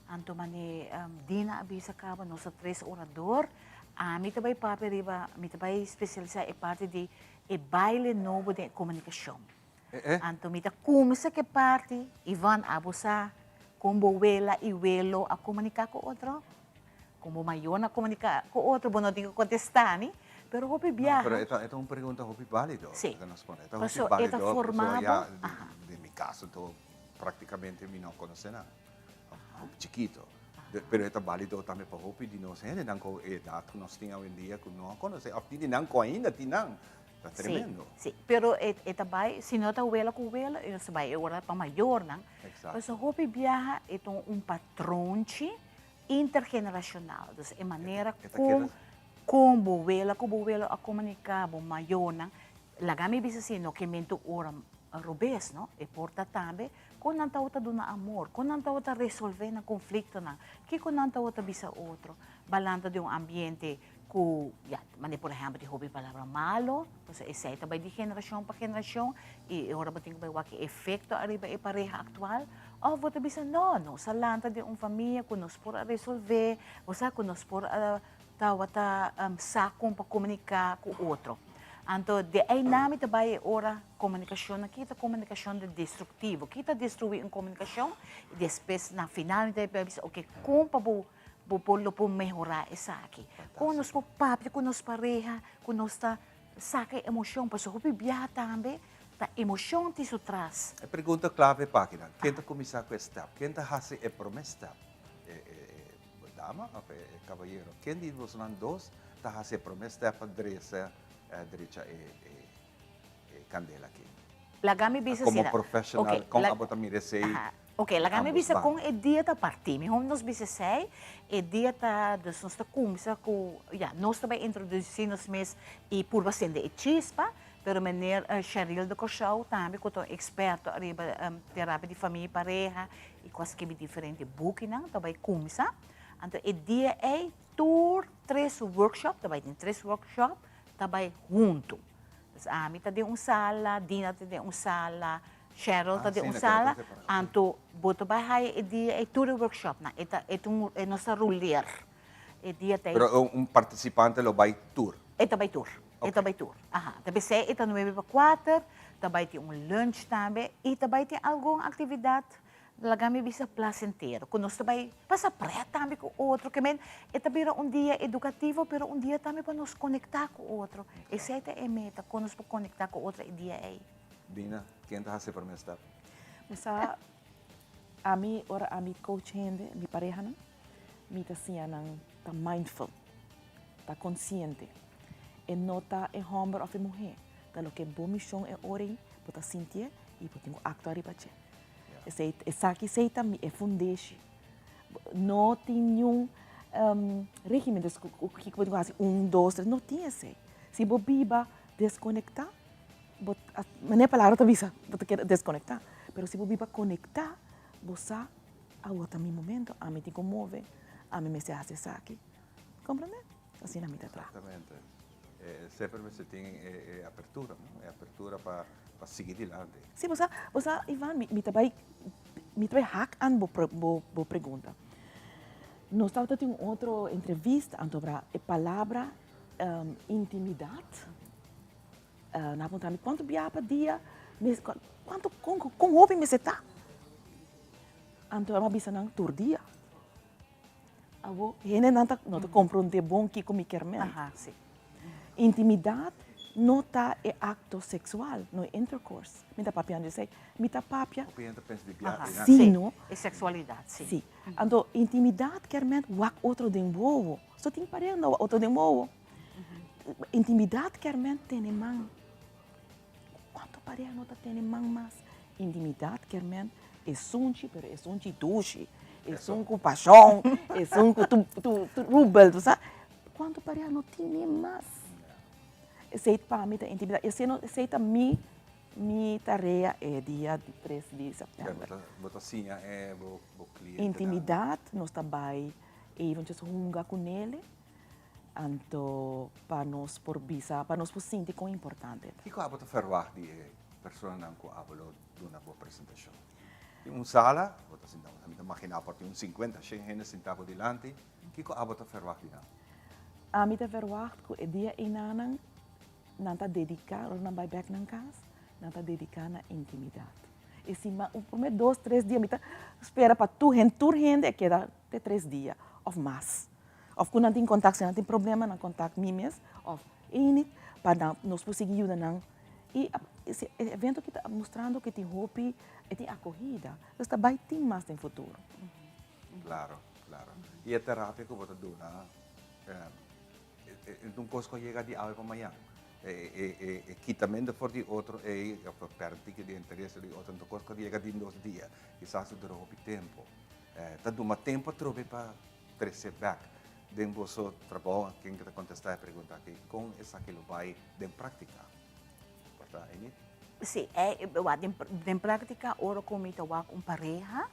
Anto mane Dina a bisa kaba nos ta tres orador. Ami ta bai papia riba, mi ta bai spesialisá e parti di e baile nobo den e komunikashon. Anto mi ta kuminsá ku e parti, Ivan abo sa kon bo wela i welo a komuniká ku otro? Kon bo mayornan a komuniká ku otro? Bo no tin ku kontestá mi, pero hopi biaha. No, pero e ta, e ta un pregunta hopi bálido. Sí. E ta nos pone. E ta hopi Paso e ta bálido, forma pasobra bo. ya den mi kaso to praktikamente mi no konosé nan. Hopi chikito. Pero e ta bálido tambe pa hopi di nos hendenan ku e edat ku nos tin awendia ku no a konosé òf tin di nan ku ainda tin nan. Ta tremendo. Sí, sí. Pero e, e ta bai, si no ta wela ku wela, e ta bai e ora pa mayornan. Exacto. Pasobra hopi biaha e ta un patronchi intergeneracional. Dus e manera E ta kon, keda. kon bo wela ku bo welo a komuniká bo mayornan, laga mi bisa si no ke men tur ora robes, no? E por ta tambe kon nan tabata duna amor, kon nan tabata resolvé nan konfliktonan, kiko nan tabata bisa otro, balanta den un ambiente ku, ya, manera por ehèmpel tin hopi palabra malo, pasobra esei ta bai di generashon pa generashon i e ora bo tin ku bai wak e efekto ariba e pareha aktual, òf bo ta bisa no, nos a lanta den un famia ku nos por a resolvé, bo sa ku nos por a tabata sa kon pa komuniká ku otro. Anto di einan mi ta bai e ora komunikashon, kita komunikashon ta destruktivo, kita destruí un komunikashon i despues na final mi ta bai bisa oke kon pa bo Bo por lo por mehorá esaki. Kon nos por papia ku nos pareha ku nos ta saka e emoshon pasobra hopi biaha tambe ta emoshon tin su tras. E pregunta klave pa akinan, ken ta kuminsá ku e stèp? Ken ta hasi e promé stèp? E dama òf e kabayero? Ken di bosonan dos ta hasi e promé stèp pa dresa drecha e kandela aki? Laga mi bisa Komo asina. professional, Ok, kon la- abo ta mira esei? Aha. Ok, laga mi Ambos bisa banda. kon e dia ta partí. Mihó nos bisa esei, e dia ta, dus nos ta kumsa ku, ya, nos ta bai introdusí nos mes i purba sende e chispa, pero meneer Sheril de Kòrsou tambe ku ta un eksperto ariba terapia di famia i pareha i ku a skibi diferente bukinan ta bai kumsa. Anto e dia ei tur tres workshop, ta bai tin tres workshop, ta bai huntu. Dus ami ta den un sala, Dina ta den un sala, Cheryl ta den un sala, anto bo ta bai haya e dia ei tur e workshopnan. E ta e ta un e nos ta ruleer e dia ta ei. Pero un participante lo bai tur? E ta bai tur, e ta bai tur, aha. Ta p'esei e ta nuebe pa kuater, ta bai tin un lunch tambe i ta bai tin algun actividad Laga mi bisa placentero, cu nos ta bay pasa pret tambe cu otro, ke men e ta bira un dia educativo, pero un dia tambe pa nos conecta cu otro. Esey ta e meta, con nos por conecta cu otro e dia ey. Dina, ken ta haci prome stap? Mi sa, ami ora ami coach hende, mi parehanan, mi ta siña nan ta mindful, ta consciente. E no ta e homber of e muhe, ta loke bo mision e ora ey, bo ta sintié y bo tin cu actua riba dje. Esei, esaki esei ta mi e fundeshi. No tin niun regimen, dus kiko bo tin ku hasi un, dos, tres, no tin esei. Si bo biba deskonektá, bo, manera e palabra ta bisa, bo ta keda deskonektá. Pero si bo biba konektá, bo sa awor ta mi momento, ami tin ku move, ami mester hasi esaki. Komprendé? Asina mi ta traha. Exactamente. Semper mester tin e apertura, no? E apertura pa pa sigui dilanti. Sí, bo sa, bo sa Ivan, mi ta bai, mi ta bai hak aan bo bo pregunta. Nos tabata tin un otro entrevista anto bra e palabra intimidat. Nan a puntra mi kuantu biaha pa dia. Kuantu kon kon hopi mester ta? Anto a bisa nan tur dia. Awo hendenan ta no ta komprondé bon kiko mi kier men. Intimidat no ta e akto seksual, no e intercourse. Mi ta papia di esei. Mi ta papia. Hopi hende ta pensa di bia einan. Si, no? E seksualidat, si. Si. Anto intimidat kier men wak otro den wowo. So tin pareha no wak otro den wowo. Intimidat kier men tene man. Kuantu pareha no ta tene man mas? Intimidat kier men e sunchi, pero e sunchi dushi, esun ku pashon, esun ku tu tu tu rubel, bo sa. Kuantu pareha no tene mas? Esei pa mi ta intimidat. Esei no esei ta mi mi tarea e dia di tres di sèptèmber. Bo ta siña e bo bo klientenan. Intimidat nos ta bai eventjes hunga ku nele. Anto pa nos por bisa, pa nos por sinti kon importante e ta. Kiko abo ta ferwagt di e personanan ku abo lo duna bo presentashon? Tin un sala, bo ta sinta, mi ta maginá por tin un sinkuenta, shen hende sintá bo dilanti. Kiko abo ta ferwagt di nan? Ami ta ferwagt ku e dia einanan nan ta dediká, ora nan bai bèk nan kas, nan ta dediká na intimidat. E siman, promé dos, tres dia mi ta spera pa tur hende, tur hende a keda te tres dia òf mas. Of ku nan tin kontak, si nan tin problema nan kontak mi mes of Enid pa nan nos por sigui yuda nan. I e evento aki ta mustrando ku tin hopi e tin akohida, dus ta bai tin mas den futuro. Klaro, klaro. I e terapia ku bo ta duna e ta un kos ku a yega di awe pa mañan. E kitamento for di otro ei of e pèrdida di interes di otro no ta kos ku a yega di dos dia, kisas ta dura hopi tempu. Ta duma tempu atrobe pa trese bek den boso trabou? Ken ke ta kontestá e pregunta aki? Kon esaki lo bai den práktika? Por ta Enid? Sí, e wak den den práktika ora ku mi ta wak un pareha,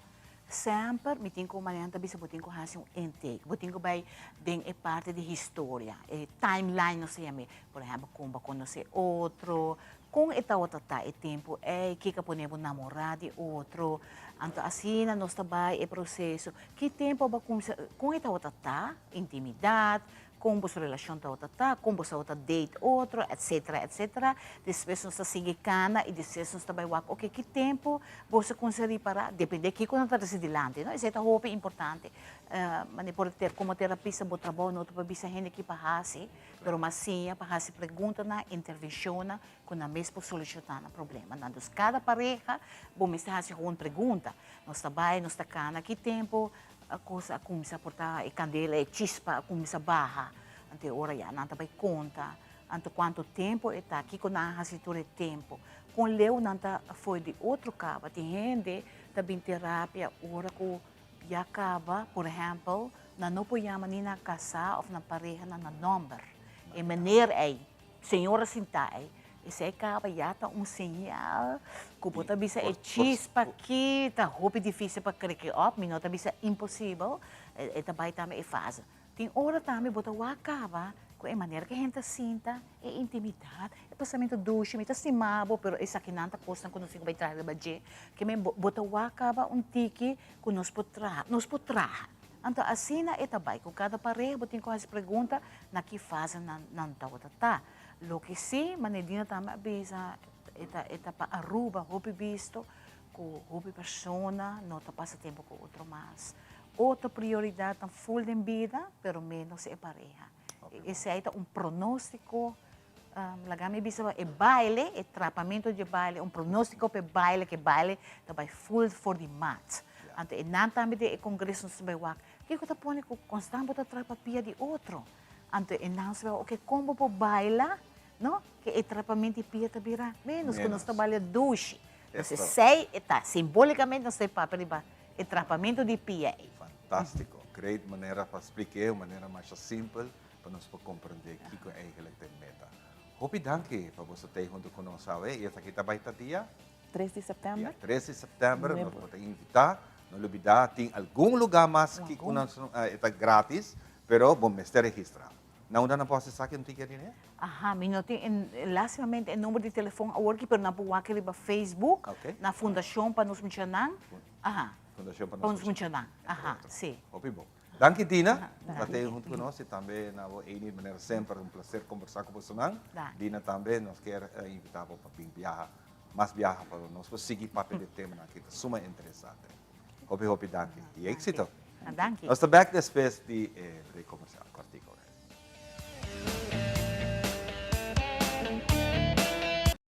semper mi tin ku manera nan ta bisa bo tin ku hasi un intake, bo tin ku bai den e parti di historia, e timeline nos ta yam'é. Por ehèmpel, kon bo a konosé otro, Kon e tabata ta e tempu ei? Kiko a pone bo namorá di otro? Anto asina nos ta bai e proseso. Ki tempu bo a kuminsá? Kon e tabata ta? Intimidat, kon boso relashon tabata ta, kon boso tabata date otro, etsetera, etsetera. Despues nos ta sigui kana i despues nos ta bai wak, oke, ki tempu boso a kuminsá ripará? Dependé kiko nan ta trese dilanti, no? Esei ta hopi importante. Manera por komo terapista bo trabou no ta pa bisa hende ki pa hasi. Pero mas siña pa hasi preguntanan, intervenshonnan ku nan mes por solushoná nan problemanan. Dus kada pareha bo mester hasi gewoon pregunta. Nos ta bai, nos ta kana, ki tempu a kos a kuminsá por ta e kandela, e chispa a kuminsá baha? Anto e ora ya nan ta bai konta. Anto kuantu tempu e ta, kiko nan a hasi tur e tempu? Kon leu nan ta fo'i di otro kaba? Tin hende ta bin terapia ora ku Ya caba, por ehempel, nan no por yama ni nan casá of nan pareha na nan nomber. E meneer ey, señora sintá ey, esey caba ya ta un señal cu bo ta bisa e chispa aki ta hopi dificil pa kreke op, mi no ta bisa imposibel, e ta bay tambe e fase. Tin ora tambe bo ta wak kaba ku e manera ku e hende ta sinta, e intimidat, e pasamentu dushi, mi ta stima bo, pero esakinan ta kosnan ku nos tin ku bai traha riba dje. Ke men bo ta wak kaba un tiki ku nos por traha, nos por traha. Anto asina e ta bai, ku kada pareha bo tin ku hasi pregunta na ki fase nan nan tabata ta. Loke si, manera Dina tambe a bisa, e ta e ta pa Aruba hopi bisto ku hopi persona no ta pasa tempu ku otro mas. Otro prioridadnan full den bida, pero menos e pareha. Esei ta un pronóstiko, laga mi bisa e baile, e trapamento di e baile, un pronóstiko pa e baile, ku e baile ta bai full for di mat. Anto e nan tambe den e kongreso nos ta bai wak, kiko ta pone ku konstant bo ta trapa pia di otro? Anto e nan ta bai wak, oke, kon bo por baila, no, ku e trapamento di pia ta bira menos, ku nos ta baila dushi. Esei ta, simbolikamente nos ta papia riba E trapamentu di pia ei. Fantástiko. Great manera pa splik'é, un manera masha simpel pa nos por komprendé kiko eigenlijk ta e meta. Hopi danki pa boso t'ei huntu ku nos awe i esaki ta bai ta dia? Tres di sèptèmber. Dia tres di sèptèmber nos por ta invitá. No lubidá tin algun lugá mas ki ku nos e ta gratis, pero bo mester registrá. Na unda nan por hasi esaki un tiki Aline? Aha, mi no tin e lastimamente e number di telefon awor ki, pero nan por wak riba Facebook, na Fundashon pa Nos Muchanan. Aha. Fundashon pa Nos Muchanan. Aha, si. Hopi bon. Danki Dina, pa ta huntu ku nos i tambe na bo Amy, manera semper un placer kombersá ku bosonan. Dina tambe nos kier invitá bo pa bin biaha. mas biaha pa nos por sigui papia di e temanan aki ta suma interesante. Hopi hopi danki y exito. Danki. Nos ta bek despues di e break comercial cortico.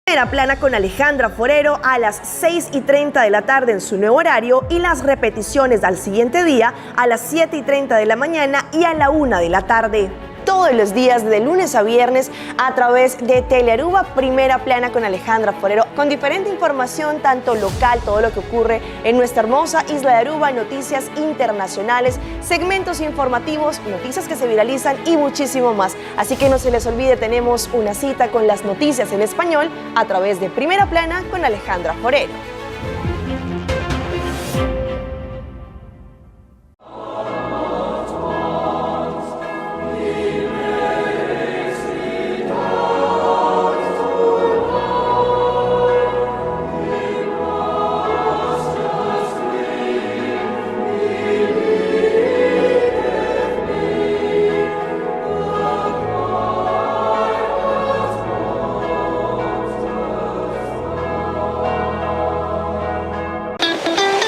Primera Plana con Alejandra Forero a las 6 y 30 de la tarde en su nuevo horario y las repeticiones al siguiente día a las 7 y 30 de la mañana y a la 1 de la tarde. Todos los días de lunes a viernes a través de Telearuba Primera Plana con Alejandra Forero, con diferente información, tanto local, todo lo que ocurre en nuestra hermosa isla de Aruba, noticias internacionales, segmentos informativos, noticias que se viralizan y muchísimo más. Así que no se les olvide, tenemos una cita con las noticias en español a través de Primera Plana con Alejandra Forero.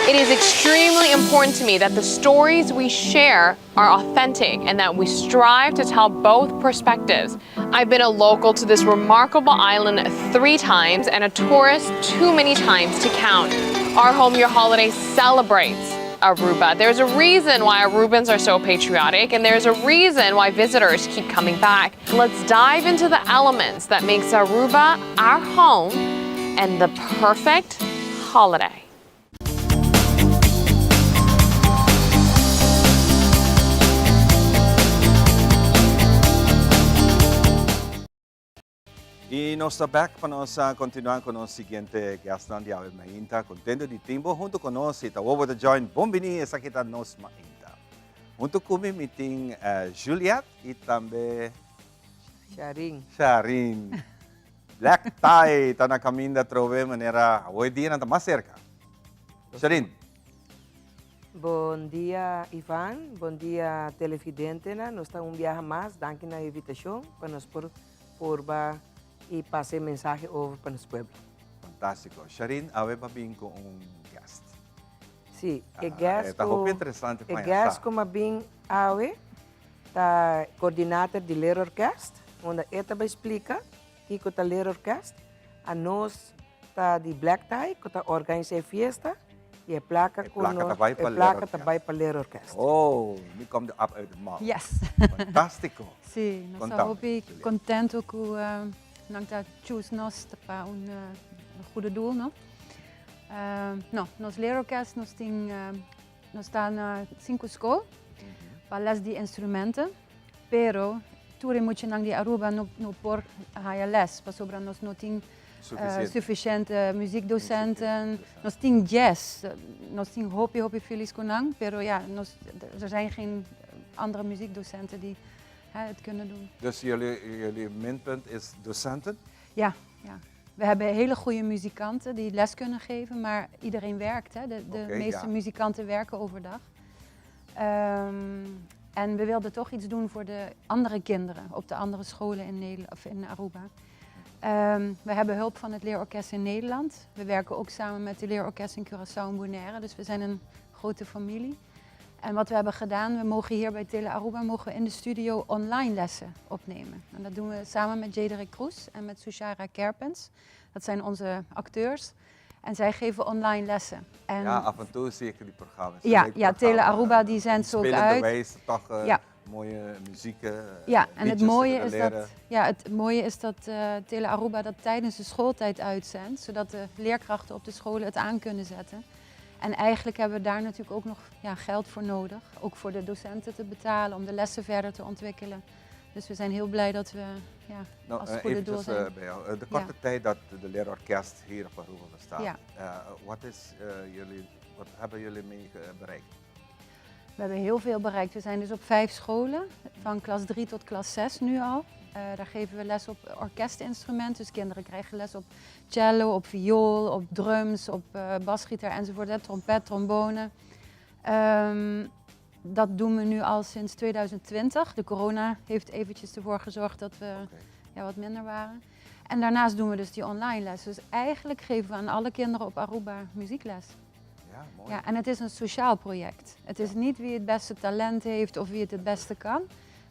It is extremely important to me that the stories we share are authentic and that we strive to tell both perspectives. I've been a local to this remarkable island three times and a tourist too many times to count. Our Home Your Holiday celebrates Aruba. There's a reason why Arubans are so patriotic and there's a reason why visitors keep coming back. Let's dive into the elements that makes Aruba our home and the perfect holiday. Y nos ta back pa nos continua cu nos siguiente guestnan di awe mainta. Contento di tin bo hunto cu nos y ta wobo ta join. Bon bini, esaki ta nos mainta. Hunto cu mi mi tin Juliet y tambe Sharin. Sharin. Black tie ta na caminda atrobe manera awe dia nan ta mas cerca. Sharin. Bon dia Ivan, bon dia televidentenan. Nos ta un biaha mas, danki na e invitacion pa nos por purba y pasa e mensahe over pa nos pueblo. Fantastico. Sharin, awe ba bin cu un guest. Si, e guest Ta cu hopi interesante e pa guest sa. cu m'a bin awe ta coordinator di Leerorkest, unda e ta bay splica kico ta Leerorkest. Anos Ta di Black Tie cu ta organisa e fiesta y e placa E cu placa ta nos bay pa e placa ta Leerorkest. bay pa Leerorkest. Oh, mi komt de aap uit de mouw. Yes. Fantastico. Sí, nos ta Contame, hopi Juliet. contento cu nan ta choose nos ta pa un goede doel, no? No, nos Leerorkest nos tin nos ta na cinco school pa les di instrumenten, pero tur e muchanan di Aruba no no por haya les pasobra nos no tin Suficiente. Suficiente muziekdocenten. Nos tin jazz, nos tin hopi hopi felis cu nan, pero ja, nos, er zijn geen andere muziekdocenten die hè, het kunnen doen. Dus jullie, jullie minpunt is docenten? Ja, ja. We hebben hele goede muzikanten die les kunnen geven, maar iedereen werkt. Hè? De, de Oké, meeste ja. muzikanten werken overdag. Ehm, en we wilden toch iets doen voor de andere kinderen op de andere scholen in, Nederland, of in Aruba. Ehm, we hebben hulp van het Leerorkest in Nederland. We werken ook samen met de Leerorkest in Curaçao en Bonaire. Dus we zijn een grote familie. En wat we hebben gedaan, we mogen hier bij Tele Aruba mogen we in de studio online lessen opnemen. En dat doen we samen met Jederik Kroes en met Sushara Kerpens. Dat zijn onze acteurs. En zij geven online lessen. En Ja, af en toe zie ik die programma's. Ja, Leuk ja, Tele programma. Aruba die zendt ze ook Spelende uit. wijze, toch Ja. mooie muziek. eh, Ja, en het liedjes te mooie is leren. dat, ja, het mooie is dat eh, Tele Aruba dat tijdens de schooltijd uitzendt, zodat de leerkrachten op de scholen het aan kunnen zetten. En eigenlijk hebben we daar natuurlijk ook nog ja, geld voor nodig, ook voor de docenten te betalen, om de lessen verder te ontwikkelen. Dus we zijn heel blij dat we ja, Nou, als eh, goede doel eventjes, zijn. eh, bij jou. Eh, de korte tijd dat de Leerorkest hier op Aruba bestaat, Ja. eh, wat, is, eh, jullie, wat hebben jullie mee eh, bereikt? We hebben heel veel bereikt. We zijn dus op vijf scholen, van klas 3 tot klas 6 nu al. Eh, daar geven we les op orkestinstrumenten. Dus kinderen krijgen les op cello, op viool, op drums, op eh, basgitaar enzovoort. Hè, trompet, trombone. Ehm, dat doen we nu al sinds 2020. De corona heeft eventjes ervoor gezorgd dat we ja, wat minder waren. En daarnaast doen we dus die online les. Dus eigenlijk geven we aan alle kinderen op Aruba muziekles. Ja, mooi. Ja, en het is een sociaal project. Het is niet wie het beste talent heeft of wie het het beste kan.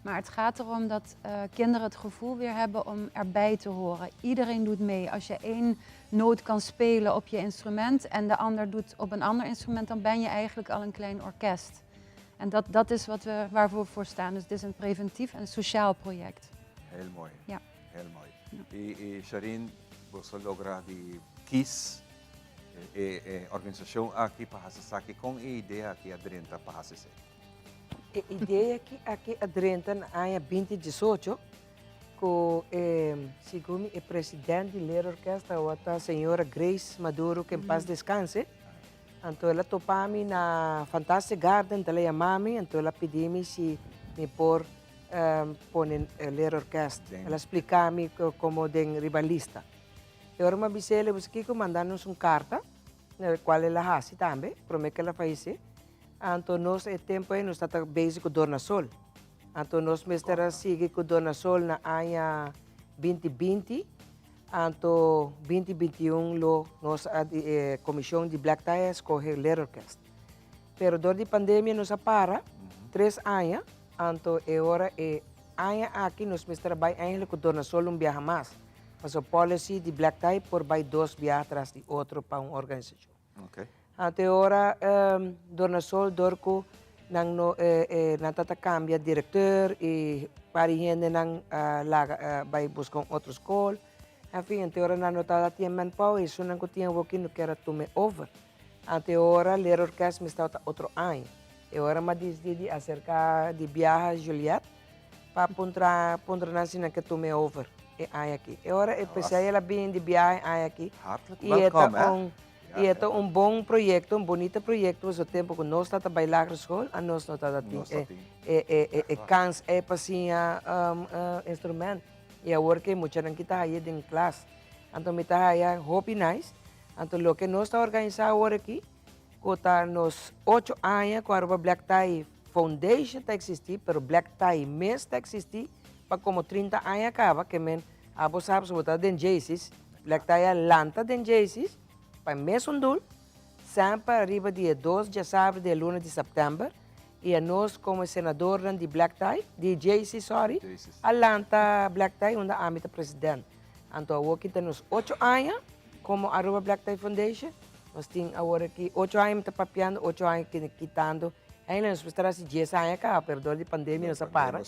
Maar het gaat erom dat eh, kinderen het gevoel weer hebben om erbij te horen. Iedereen doet mee. Als je één noot kan spelen op je instrument en de ander doet op een ander instrument, dan ben je eigenlijk al een klein orkest. En dat, dat is wat we, waar we voor staan. Dus het is een preventief en sociaal project. Heel mooi. Ja. Heel mooi. I, i Sharin, boso a logra di kies e, e organisacion aki pa haci esaki. Con e idea aki a drenta pa haci esey? E idea aki aki a drenta na aña binti diesocho cu e, segun mi, e president di Leerorkest tabata señora Grace Maduro, que en paz descanse. Anto el a topa mi na Fantastic Garden, el a yama mi, anto el a pidi mi si mi por pone Leerorkest. El a splica mi como den riba lista. E ora mi a bis'é, el a bisa kico, manda nos un carta, cual el a haci tambe, prome cu el a fayece. Anto nos e tempo ei nos tabata bezig cu Dornasol. Anto nos mester a sigui cu Dornasol na aña binti binti. Anto binti bintiun lo nos a di e comision di Black Tie a scoge Leerorkest. Pero dor di pandemia nos a para tres aña, anto e ora e aña aki nos mester a bai eigenlijk cu Dornasol un biaha mas. Pasobra policy di Black Tie por bai dos biaha tras di otro pa un organisacion. Anto e ora Dornasol dor cu nan no nan ta ta cambia directeur y par di hendenan a laga bay busca un otro school. En fin, anto e ora nan no tabata tin e manpower y esunnan cu tin awoki no kier a tuma over. Anto e ora Leerorkest mester tabata otro aña. E ora mi a disidi di acerca di biaha Juliet pa puntra puntra nan si nan ke tuma e over e aña aki. E ora e p'esei el a bini di biaha e aña aki Hartelijk y e ta welkom, hè? un y e ta un bon proyecto, un bonito proyecto pasobra tempo cu nos tabata bay lagere school a nos no tabata tin Nos ta e tin. e e e kans ey pa siña instrument y awor ke muchanan ki ta haya den klas. Anto mi ta haya hopi nice. Anto loke nos ta organisa awor aki Cu ta nos ocho aña cu Aruba Black Tie Foundation ta existi, pero Black Tie mes ta existi pa como 30 aña caba, ke men abo sa pasobra bo ta den Jaycees, Black Tie a lanta den Jaycees pa e mesun doel, semper ariba di e dos djasabra di e luna di september, y anos como e senadornan di Black Tie, di Jaycees sorry, a lanta Black Tie unda ami ta president. Anto awoki ta nos ocho aña como Aruba Black Tie Foundation. Nos tin awor aki ocho aña mi ta papiando, ocho aña kitando. Eigenlijk nos mester hasi dies aña caba, pero door di pandemia nos a para.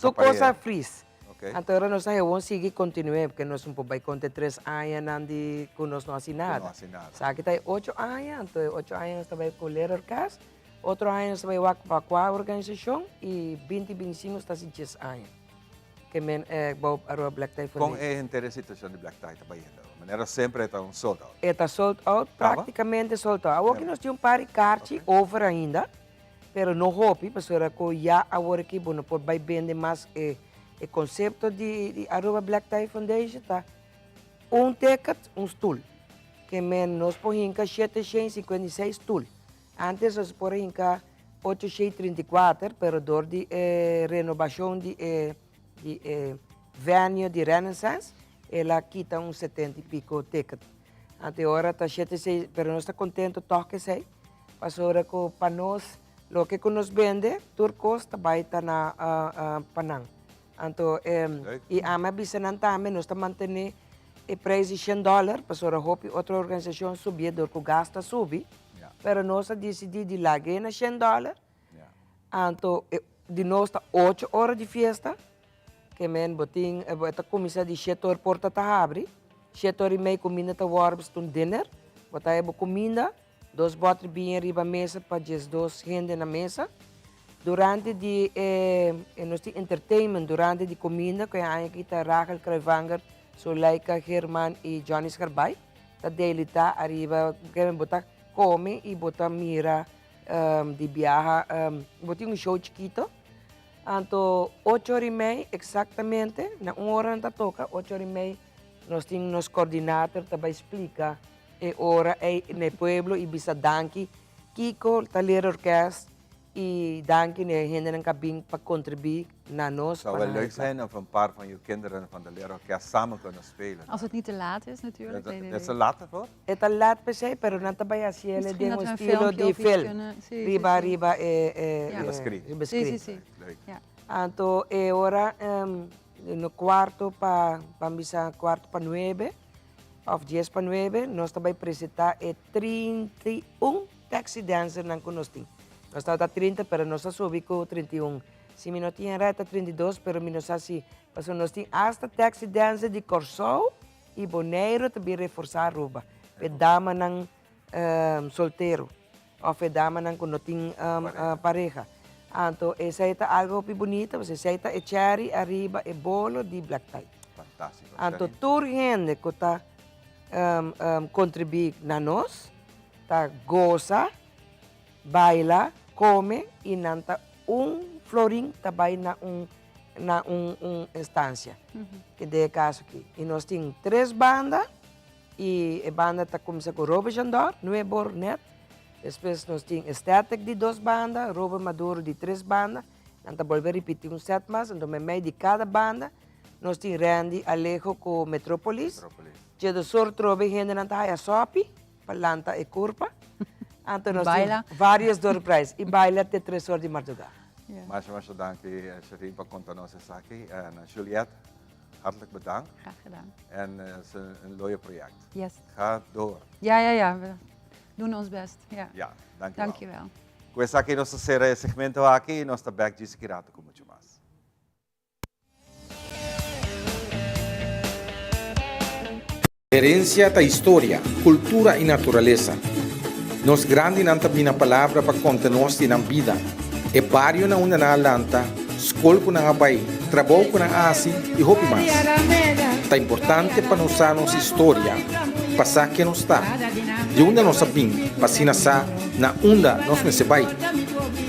Tur cos a freeze. Anto ahora nos a gewoon sigui continue, porque nos no por bay conta e tres añanan di cu nos no hasi nada. Esaki ta e ocho aña, anto e ocho aña nos ta bay cu Leerorkest, otro aña nos ta bay wak pa cua organisacion y binti binticinco nos ta hasi dies aña. Ke men e bou Aruba Black Tie Kon e henter e situashon di Black Tie ta bayendo? Manera semper e ta un sold out. E ta sold out, praktikamente sold out. Awor ki nos tin un par di karchi over ainda, pero no hopi, pasobra ku ya awor aki bo no por bai bende mas e e konsepto di di Aruba Black Tie Foundation ta un ticket, un stul. Ke men nos por hinka shete shen 56 stul. Antes nos por a hinka ocho shei 34, pero dor di e renobacion di e di e venue di Renaissance, el a kita un 70 y pico ticket. Anto e ora ta shete sei, pero nos ta contento toch cu esey, pasobra cu pa nos loke cu nos bende, tur cos ta bay ta na pa nan. Anto y ami a bisa nan tambe nos ta mantene e prijs di shen dollar, pasobra hopi otro organisacion subi dor cu gas ta subi. Pero nos a disidí di lag'é na shen dòler. Anto di nos ta ocho ora di fiesta. Ke men bo tin, bo ta kuminsá di shete or porta ta habri. Shete or i mei kuminda ta wòrdu bista un dinner. Bo ta haya bo kuminda, dos bòter biña riba mesa pa diesdos hende na mesa. Durante di e nos tin entertainment durante di kuminda ku e aña aki ta Rachel Kruivanger, Zuleika Geerman i Johnny Scharbaai. Ta delita ariba keme bo ta come y bo ta mira di biaha bo tin un show chikito anto ocho ora y mei exactamente na un ora nan ta toca ocho ora y mei nos tin nos coordinator ta bay splica e ora ey na e pueblo y bisa danki kico ta Leerorkest. I danki na e hendenan ku a bin pa kontribuí na nos. Zou wel leuk zijn of een paar van uw kinderen van de leerorkest samen kunnen spelen. Als het niet te laat is natuurlijk. Nee, nee, nee. Is het laat ervoor? E ta laat p'esei, pero nan ta bai hasi el den un estilo di film. Riba riba e Riba screen. Riba screen. Anto e ora no cuarto pa ban bisa cuarto pa nuebe of dies pa nuebe nos ta bai presenta e 31 taxi dancernan ku nos tin. Nos tabata 30 pero nos a subi ku 31. Si mi no tin erá e ta 32 pero mi no sa si pasobra nos tin asta taxi dancer di Kòrsou i Boneiru ta bin reforsá Aruba. E damanan soltero òf e damanan ku no tin pareha. Anto esei ta algu hopi bunita pasobra esei ta e cherry ariba e bolo di Black Tie. Fantástiko. Anto tur hende ku ta kontribuí na nos ta gosa, baila, kome i nan ta un florin ta bai na un na un un instansia. Ke den e kaso aki. I nos tin tres banda i e banda ta kuminsá ku Robert Jandor, Nuebor nèt. Despues nos tin Static di dos banda, Robert Maduro di tres banda. Nan ta bolbe ripití un sèt mas, anto meimei di kada banda nos tin Randy Alejo ku Metropolis. Dje dosor trobe hendenan ta haya sòpi pa lanta e kurpa. Anto nos tin varios doorprize i baila te tres or di mardugá. Masha masha danki Shereen pa konta nos esaki. En Juliette, hartelijk bedankt. Graag gedaan. En het is een looie project. Yes. Ga door. Ja, ja, ja. We doen ons best. Ja. Ja, danki wel. Danki wel. Ku esaki nos ta sera e segmento aki i nos ta bek djis aki rato ku muchu mas. Herencia ta historia, cultura y naturalesa. Nos grandinan ta bina palabra pa conta nos di nan bida, e bario na unda nan a lanta, scol cu nan a bay, trabou cu nan a haci y hopi mas. Ta importante pa nos sa nos historia, pa sa ken nos ta, di unda nos a bin pa asina sa na unda nos mester bai.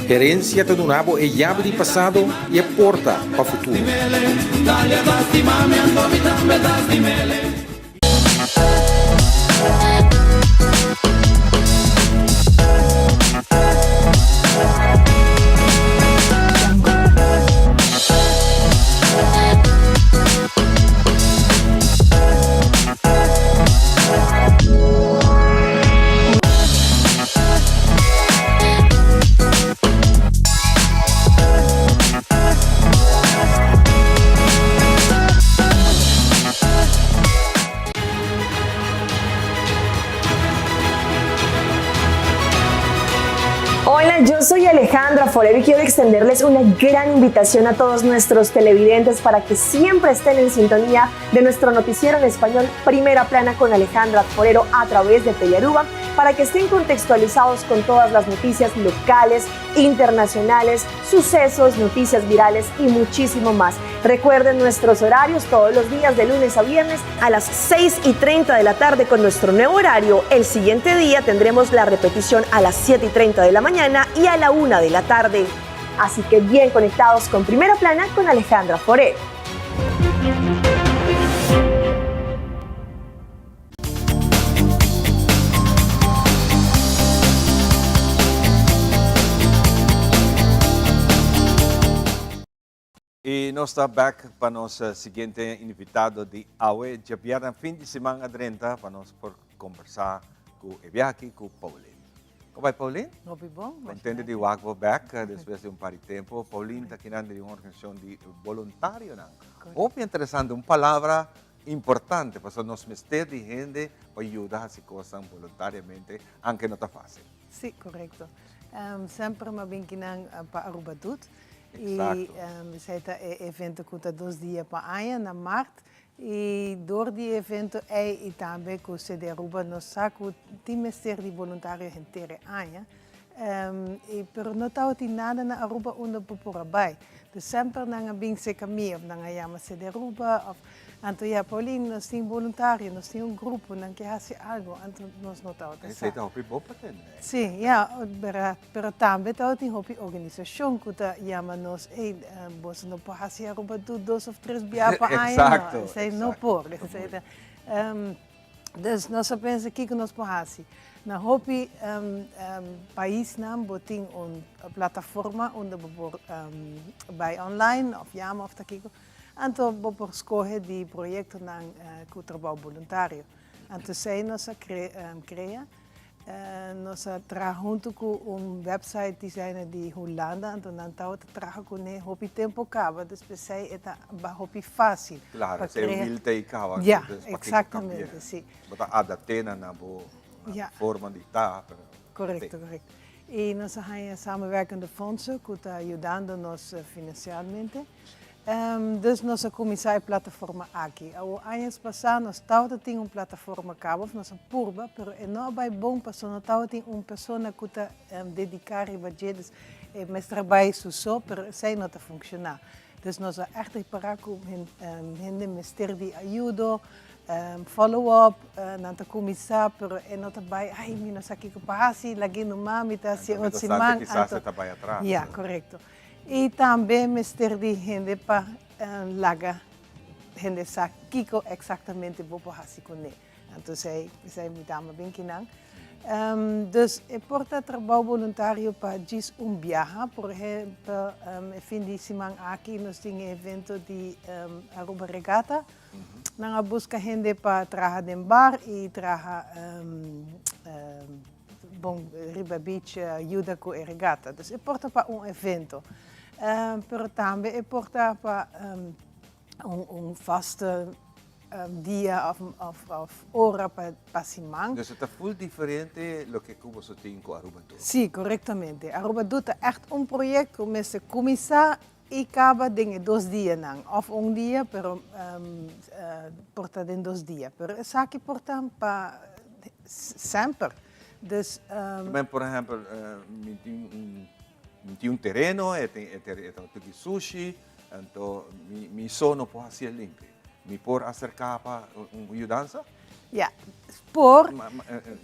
Herencia ta duna bo e yabi di pasado y e porta pa futuro. Hola, yo soy Alejandra Forero y quiero extenderles una gran invitación a todos nuestros televidentes para que siempre estén en sintonía de nuestro noticiero en español Primera Plana con Alejandra Forero a través de Telearuba para que estén contextualizados con todas las noticias locales, internacionales, sucesos, noticias virales y muchísimo más. Recuerden nuestros horarios todos los días de lunes a viernes a las 6 y 30 de la tarde con nuestro nuevo horario. El siguiente día tendremos la repetición a las 7 y 30 de la mañana y a la 1 de la tarde. Así que bien conectados con Primera Plana con Alejandra Forero. Y nos ta back pa nos siguiente invitado di awe djabièrnè fin di siman a drenta pa nos por combersa cu e biaha aki cu Pauline. Con bai Pauline? Hopi bon. Contento di wak bo back despues di un par di tempo. Pauline ta kinan di un organisacion di boluntarionan. Hopi interesante, un palabra Importante, pasobra nos mester di hende pa yuda hasi kosnan boluntariamente, anke no ta fásil. Sí, korekto. Semper mi a bin kinan pa Aruba Doet. Eksakto. I esei ta e evento ku ta dos dia pa aña, na mart. I dor di e evento ei i tambe ku CD Aruba nos sa ku tin mester di boluntario henter e aña. I pero no tabatin nada na Aruba unda bo por a bai. Dus semper nan a bin serka mi of nan a yama CD Aruba of anto ya Pauline nos tin boluntario, nos tin un grupo, nan ke hasi algo, anto nos no tabata sa. Esei ta hopi bo pa tende. Si, ya, berdad. Pero tambe tabatin hopi organisashon ku ta yama nos, ey, boso no por hasi Aruba tur dos of tres bia pa aña, no. Exacto, Esei no exacto. por. Esei ta. Dus nos a pensa kiko nos por hasi. Na hopi paisnan bo tin un plataforma unda bo por bai online of yama of ta kiko. Anto bo por skohe di proyektonan ku trabou boluntario. Anto esei nos a krea. Nos a traha huntu ku un website designer di Hulanda, anto nan tabata traha kuné hopi tempu kaba, dus p'esei e ta hopi fásil Klaro, pa esei krea. wil ta ei kaba, Ja, dus pakiko eksaktamente, kambi'é. si. Bo ta adapt'é na na bo Ja. forma di ta, pero Korekto, korekto. I nos a haña samenwerkende fondsen ku ta yudando nos finansialmente. Dus nos a kuminsá e plataforma aki. Awor añas pasá nos tabata tin un plataforma kaba of nos a purba, pero e no a bai bon pasobra no tabatin un persona ku ta dediká riba dje, dus e mester a bai su so, pero esei no ta funshoná. Dus nos a ègt ripará ku hende mester di ayudo, follow up, nan ta kuminsá pero e no ta bai, ai mi no sa kiko pa hasi, lag'é numa, mi ta hasi otro siman. Kisas e ta bai atras. Ya, korekto. I tambe mester di hende pa laga hende sa kiko eksaktamente bo por hasi kuné. Anto esei esei mi dama bin kinan. Dus e por ta trabou boluntario pa djis un biaha. Por ehempel e fin di siman aki nos tin e evento di Aruba Regatta. Nan a buska hende pa traha den bar i traha bon riba beach yuda ku e regata. Dus e por ta pa un evento. Pero tambe e por ta pa un vaste dia of ora pa siman. Dus e ta full diferente loke ku boso tin ku Aruba Doet. Si, korektamente. Aruba Doet ta ègt un proyekto ku mester kuminsá i kaba den e dos dianan. Òf un dia, pero por ta den dos dia. Pero esaki por ta pa semper. Dus. Men por ehempel mi tin un mi tin un tereno e tin e e ta tuki sushi anto mi mi so no por hasié limpi. Mi por aserká pa un yudansa? Ya, por,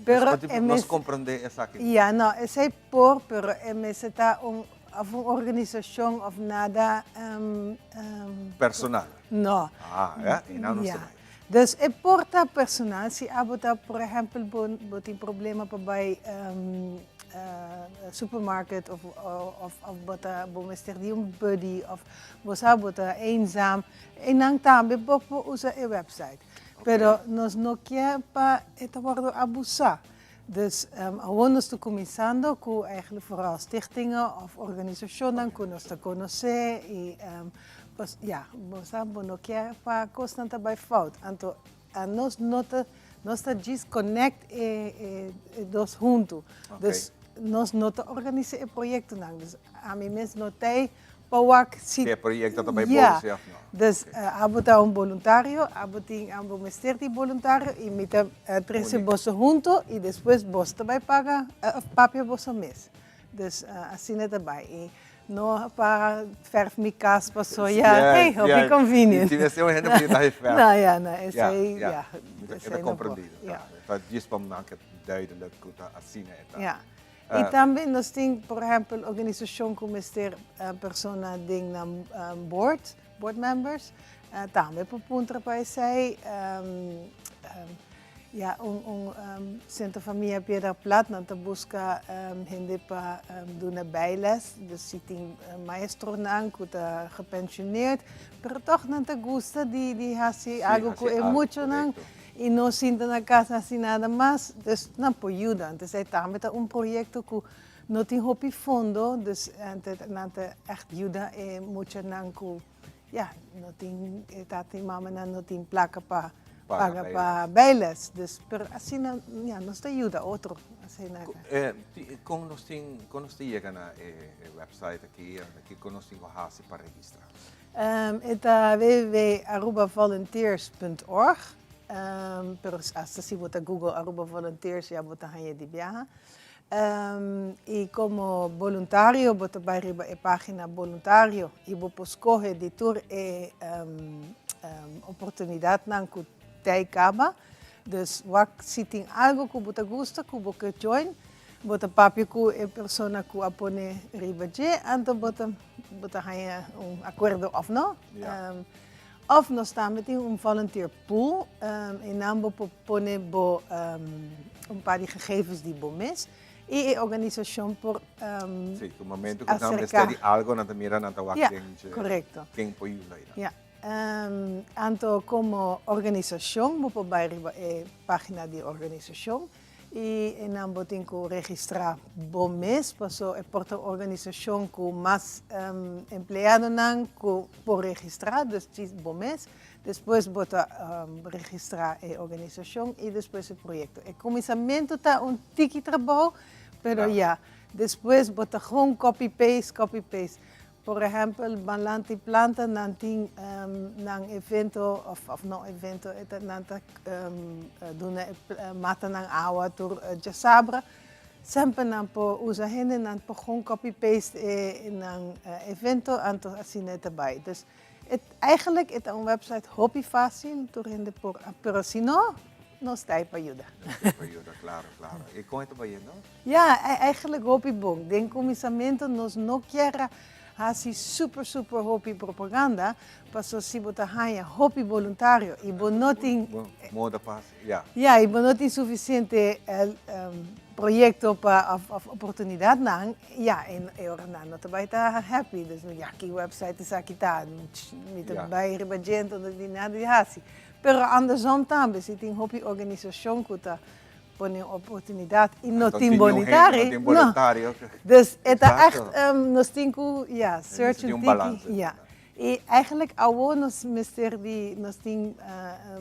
pero e mester. Nos komprondé esaki. Ya, no, esei por, pero e mester ta un òf un organisashon òf nada. Personal. No. Ah, ya, i nan nos ta bai. Dus e por ta personal, si abo ta, por ehempel, bo bo tin problema pa bai supermarket of of of bo ta bo mester di un buddy of bo sa bo ta eenzaam, einan tambe bo por usa e website. Pero nos no kier pa e ta wordo abusa. Dus awor nos ta kuminsando ku eigenlijk vooral stichtingen of organisashonnan ku nos ta konosé i Pues ya, bo sa bo no kier pa kosnan ta bai fout. Anto anos no ta, nos ta djis connect e e dos huntu. Dus nos no ta organisa e proyectonan. Dus ami mes no t'ei pa wak si. Si e proyecto ta bai bon si of no. Dus abo ta un boluntario, abo tin, abo mester di boluntario i mi ta trese boso hunto i despues boso ta bai paga of papia boso mes. Dus asina ta bai. I No pa verf mi cas paso ya, hey, hopi convenient. Si mester un hende por yuda e verf. No, ya, no, esey, ya. E ta comprendido. Ta djis pa maka duidelijk cu ta asina e ta. Ya. Y tambe nos tin, por ehempel, organisacion cu mester persona den nan board, board members, tambe por puntra pa esey. Ya, un un Centro Familia Piedra Plat nan ta buska hende pa duna bijles, dus si tin maestronan ku ta gepensioneerd, pero tòg nan ta gusta di di hasi algu ku e muchanan i no sinta na kas hasi nada mas, dus nan por yuda. Entonces ei tambe ta un proyekto ku no tin hopi fondo, dus nan ta ègt yuda e muchanan ku Ya, no tin, e tata i mamanan no tin plaka pa paga pa bijles. Dus, pero asina, ya, nos ta yuda otro. Asina. Kon nos tin, kon nos ta yega na e website aki, kiko nos tin ku hasi pa registra? E ta www.arubavolunteers.org, pero hasta si bo ta google Aruba Volunteers ya bo ta haña di biaha. I komo boluntario bo ta bai riba e página boluntario i bo por skohe di tur e oportunidatnan ku tei kaba. Dus wak si tin algu ku bo ta gusta ku bo ke join, bo ta papia ku e persona ku a pone riba dje, anto bo ta bo ta haña un akuerdo òf no. Of nos tambe tin un volunteer pool, einan bo por pone bo un par di gegevens di bo mes y e organisacion por acerca. Si, ku momento ku nan mester di algo nan ta mira nan ta wak den dje ken por yuda einan. Ja, anto komo organisacion bo por bai riba e pagina di organisacion I einan bo tin ku registrá bo mes, paso e por ta un organisashon ku mas empleadonan ku por registrá, dus djis bo mes. Despues bo ta registrá e organisashon i despues e proyekto. E kuminsamentu ta un tiki trabou, pero ya, despues bo ta gewoon copy paste, copy paste. Por ehempel, Banlanti Planta nan tin nan evento, of of no evento, e ta nan ta duna e matanan awa tur djasabra. Semper nan por usa hende, nan por gewoon copy paste e nan evento, anto asina e ta bai. Dus e eigenlijk e ta un website hopi facil, tur hende por, pero si no, nos ta ei pa yuda. Nos ta ei pa yuda, claro, claro. I kon e ta bayendo? Ja, eigenlijk hopi bon. Den kuminsamentu nos no kier a hasi super super hopi propaganda, paso si bo ta haña hopi boluntario i bo no tin. Moda pa hasi, ja. Ja, i bo no tin sufisiente proyekto pa òf oportunidatnan, ja, e ora nan no ta bai ta happy. Dus ja, ki website esaki ta? Mi ta bai riba dje enton no tin nada di hasi. Pero andersom tambe, si tin hopi organisashon ku ta pone un oportunidad y no tin boluntario. No. Dus e ta echt, nos tin cu, ja, search un tiki. Ja. Y eigenlijk awo nos mester di, nos tin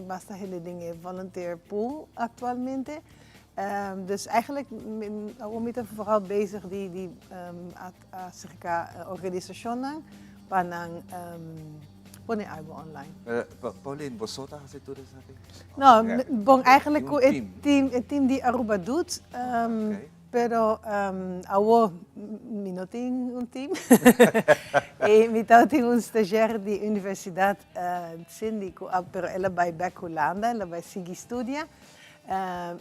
basta hende den e volunteer pool actualmente. Dus eigenlijk awo mi ta vooral bezig di di acerca organisacionnan pa nan pone algo online. Pauline, bo so ta hasi tur esaki? No, bon eigenlijk ku e team, e team di Aruba Doet, pero awo mi no tin un team. E mi tabatin un stagiair di universidad, Cindy, ku a, pero el a bai bek Hulanda, el a bai sigui studia.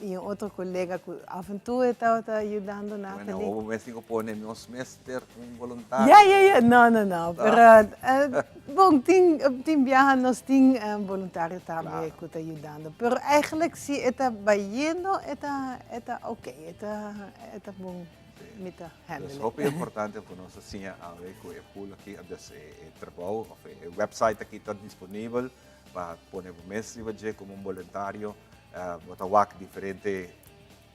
Y un otro colega cu af en toe tabata yudando Nathalie. Bueno, bo mes tin cu pone nos mester un voluntario. Ja, ja, ja. No, no, no. Pero, bon, tin, tin biaha nos tin voluntario tambe cu ta yudando. Pero eigenlijk si e ta bayendo, e ta, e ta ok. E ta, e ta bon. Mi ta handle. Dus hopi importante cu nos a siña awe cu e pool aki, dus e trabou of e website aki ta disponibel. Pa pone bo mes riba dje komo un boluntario, bo ta wak diferente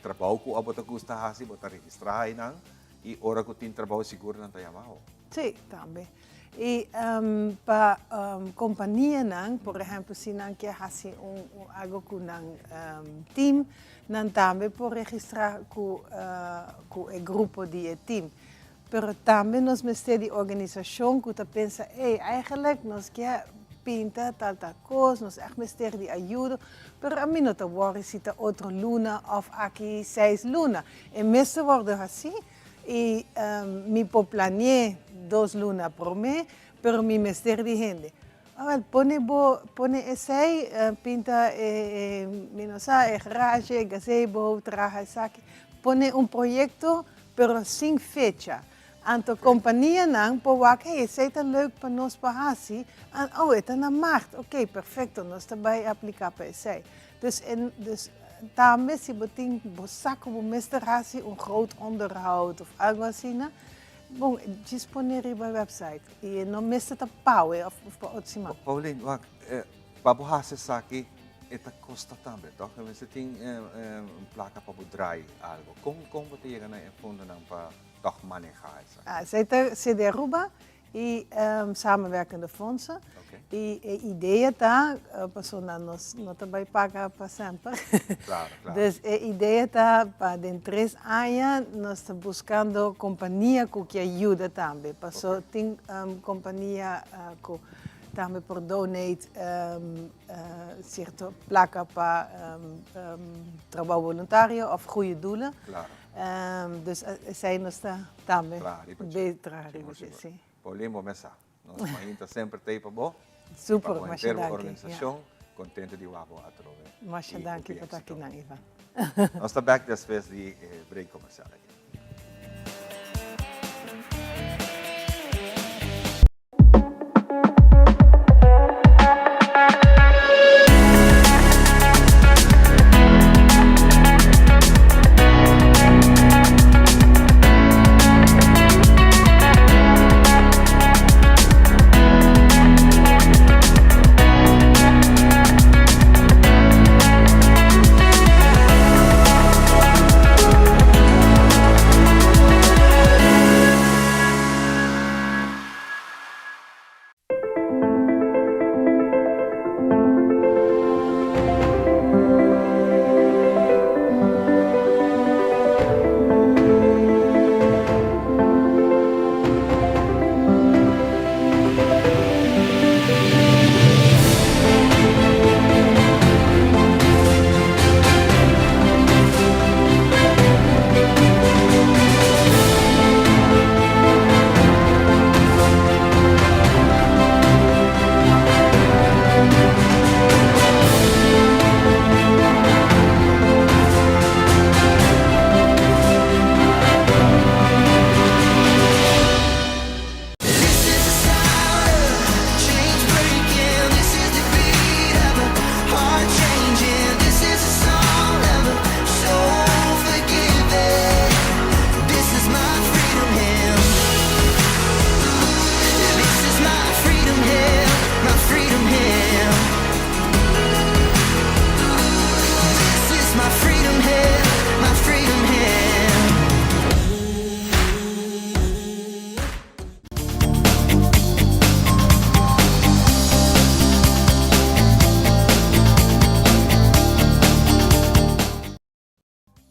trabou ku abo ta gusta hasi, bo ta registrá einan i ora ku tin trabou sigur nan ta yama bo. Sí, tambe. I pa kompanianan, por ehèmpel si nan ke hasi un algu ku nan tim, nan tambe por registrá ku ku e grupo di e tim. Pero tambe nos mester di organisashon ku ta pensa, ey, eigenlijk nos ke pinta tal tal kos, nos ègt mester di ayudo, pero ami no ta wòri si ta otro luna òf aki seis luna. E mester wòrdu hasí i mi por plani'é dos luna promé, pero mi mester di hende. Awèl, pone bo, pone esei, pinta e, mi no sa, e garage, e gazebo, traha esaki. Pone un proyekto pero sin fecha. Anto kompanianan por wak, hey, esei ta leuk pa nos pa hasi, an, oh, e ta na maart, ok, perfekto, nos ta bai apliká pa esei. Dus e, dus tambe si bo tin, bo sa ku bo mester hasi un groot onderhoud of algu asina, bon, djis pone riba e website i e no mester ta pawe of pa otro siman. Pauline, wak, pa bo hasi esaki e ta kosta tambe, tòg? Mester tin un plaka pa bo draai algo. Kon kon bo ta yega na e fondonan pa tòg manehá esaki? Esei ta CD Aruba i Samenwerkende Fondsen. I e idea ta, pasobra nos no ta bai paga pa semper. Klaro, klaro. Dus e idea ta pa den tres aña nos ta buskando kompania ku ke yuda tambe. Paso tin kompania ku tambe por donate cierto placa pa trabou voluntario of goede doelen. Dus esei nos ta tambe traha riba dje, si. Paulien bo mes sa, nos mainta semper t'ei pa bo. Super, Pa bo masha henter bo danki. organisashon, kontento di wak bo atrobe. Masha danki pa ta akinan, Ivan. Nos ta bek despues di e break komersial aki.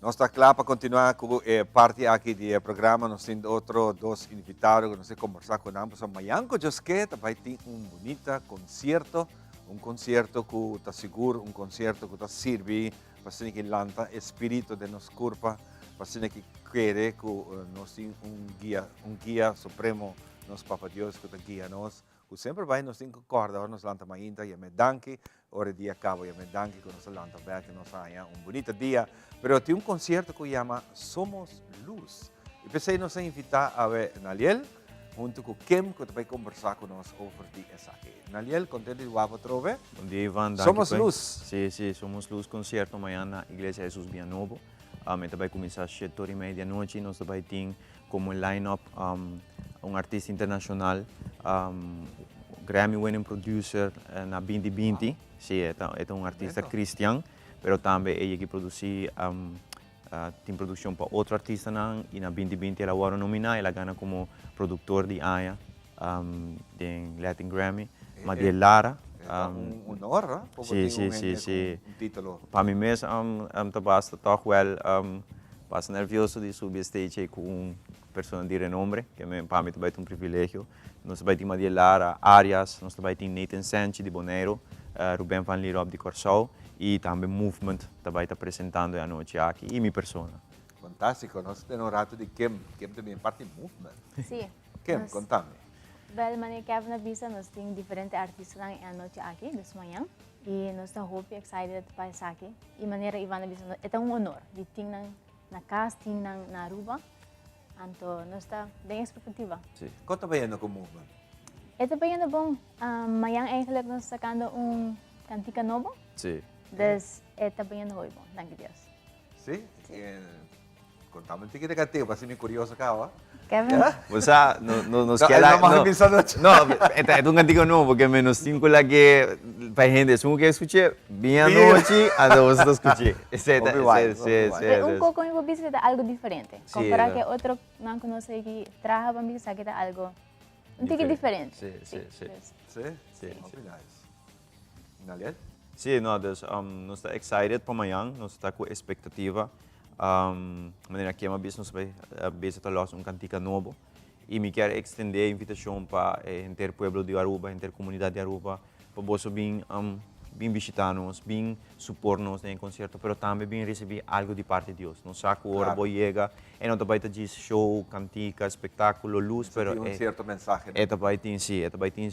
Nos ta kla pa kontinuá ku e parti aki di e programa. Nos tin otro dos invitado ku nos ke kombersá ku nan. Pasobra mañan ku Dios ke ta bai tin un bunita konsierto, un konsierto ku ta sigur un konsierto ku ta sirbi pa asina ki lanta e spiritu den nos kurpa, pa asina ki kere ku nos tin un guia, un guia supremo, nos Papa Dios ku ta guia nos. Ku semper bai nos tin ku kòrda ora nos lanta mainta, yam'é danki, ora e dia kaba yam'é danki ku nos a lanta bèk i nos a haña un bunita dia. Pero tin un konsierto ku yama Somos Luz. I p'esei nos a invitá awe Naliel huntu ku Kim ku ta bai kombersá ku nos over di esaki. Naliel, kontento di wak bo atrobe. Bon dia Ivan, danki Somos p'e. Luz. Sí, sí, Somos Luz konsierto mañana na Iglesia Hesus Bia Nobo. E ta bai kuminsá shete ora i media di anochi. Nos ta bai tin Como line up un artista internacional, Grammy winning producer na binti binti, si e ta e ta un artista cristian, pero tambe e yegi produci tin produccion pa otro artistanan y na binti binti el a wòrdu nomina, el a gana como productor di aña den Latin Grammy, Madiel Lara. E ta un honor, no? Pa bo tin un hende cu un titulo. Pa mi mes ta basta tòg wèl Basta nervioso di subi e stage ei ku un persona di renombre, ke men pa mi ta bai ta un privilegio. Nos ta bai tin Madiel Lara Arias, nos ta bai tin Nathan Sanchi di Boneiru, Ruben van Lierop di Kòrsou i tambe Movement ta bai ta presentando e anochi aki i mi persona. Fantástiko, nos ta tene un ratu di Kim, Kim ta bien parti Movement. Sí. Kim, konta mi. Bèl, manera Kevin a bisa, nos tin diferente artistanan e anochi aki, dus mañan. Y nos ta hopi excited pa esaki. Y manera Ivan a bisa, e ta un honor di tin nan na cas, tin nan na Aruba. Anto nos ta den expectativa. Sí. Con ta bayendo cu Movement? E ta bayendo bon. Um, mañan eigenlijk nos ta sacando un cantica nobo. Sí. Dus e ta bayendo hopi bon, danki Dios. Sí? Sí. Contame un tiki de cateo, pa si mi curioso caba. Kevin? Bo sa, no, no, nos No, keda... no mag bisa nochi. No, e ta un cantico nuevo, porque menos cinco la que pa gente, esun que escuche bien anochi, anto bo ta escuche. Ese ta, Hopi guay, ese, ese, hopi guay. ese, Un ese. poco mi por bisa ta algo diferente. Sí, Compara ta. ke otro nan ku nos aki traha pa mi sa ke ta algo un tiki diferente. Sí, sí, sí. Sí? Sí, Hopi nice. Naliel? Sí, no, dus um, nos ta excited pa mañan, nos ta ku expectativa. Um, manera Kim a bisa, nos bai eh, bezig ta los un cantica nobo. Y mi kier extende e invitacion pa eh, henter pueblo di Aruba, henter comunidad di Aruba, pa boso bin um, bin bishita nos, bin support nos den e concierto, pero tambe bin ricibi algo di parti Dios. Nos sa cu ora bo yega, e no ta bai ta djis show, cantica, espectaculo, luz, Mester pero tin un e cierto mensahe. e ta bai tin, si, e ta bai tin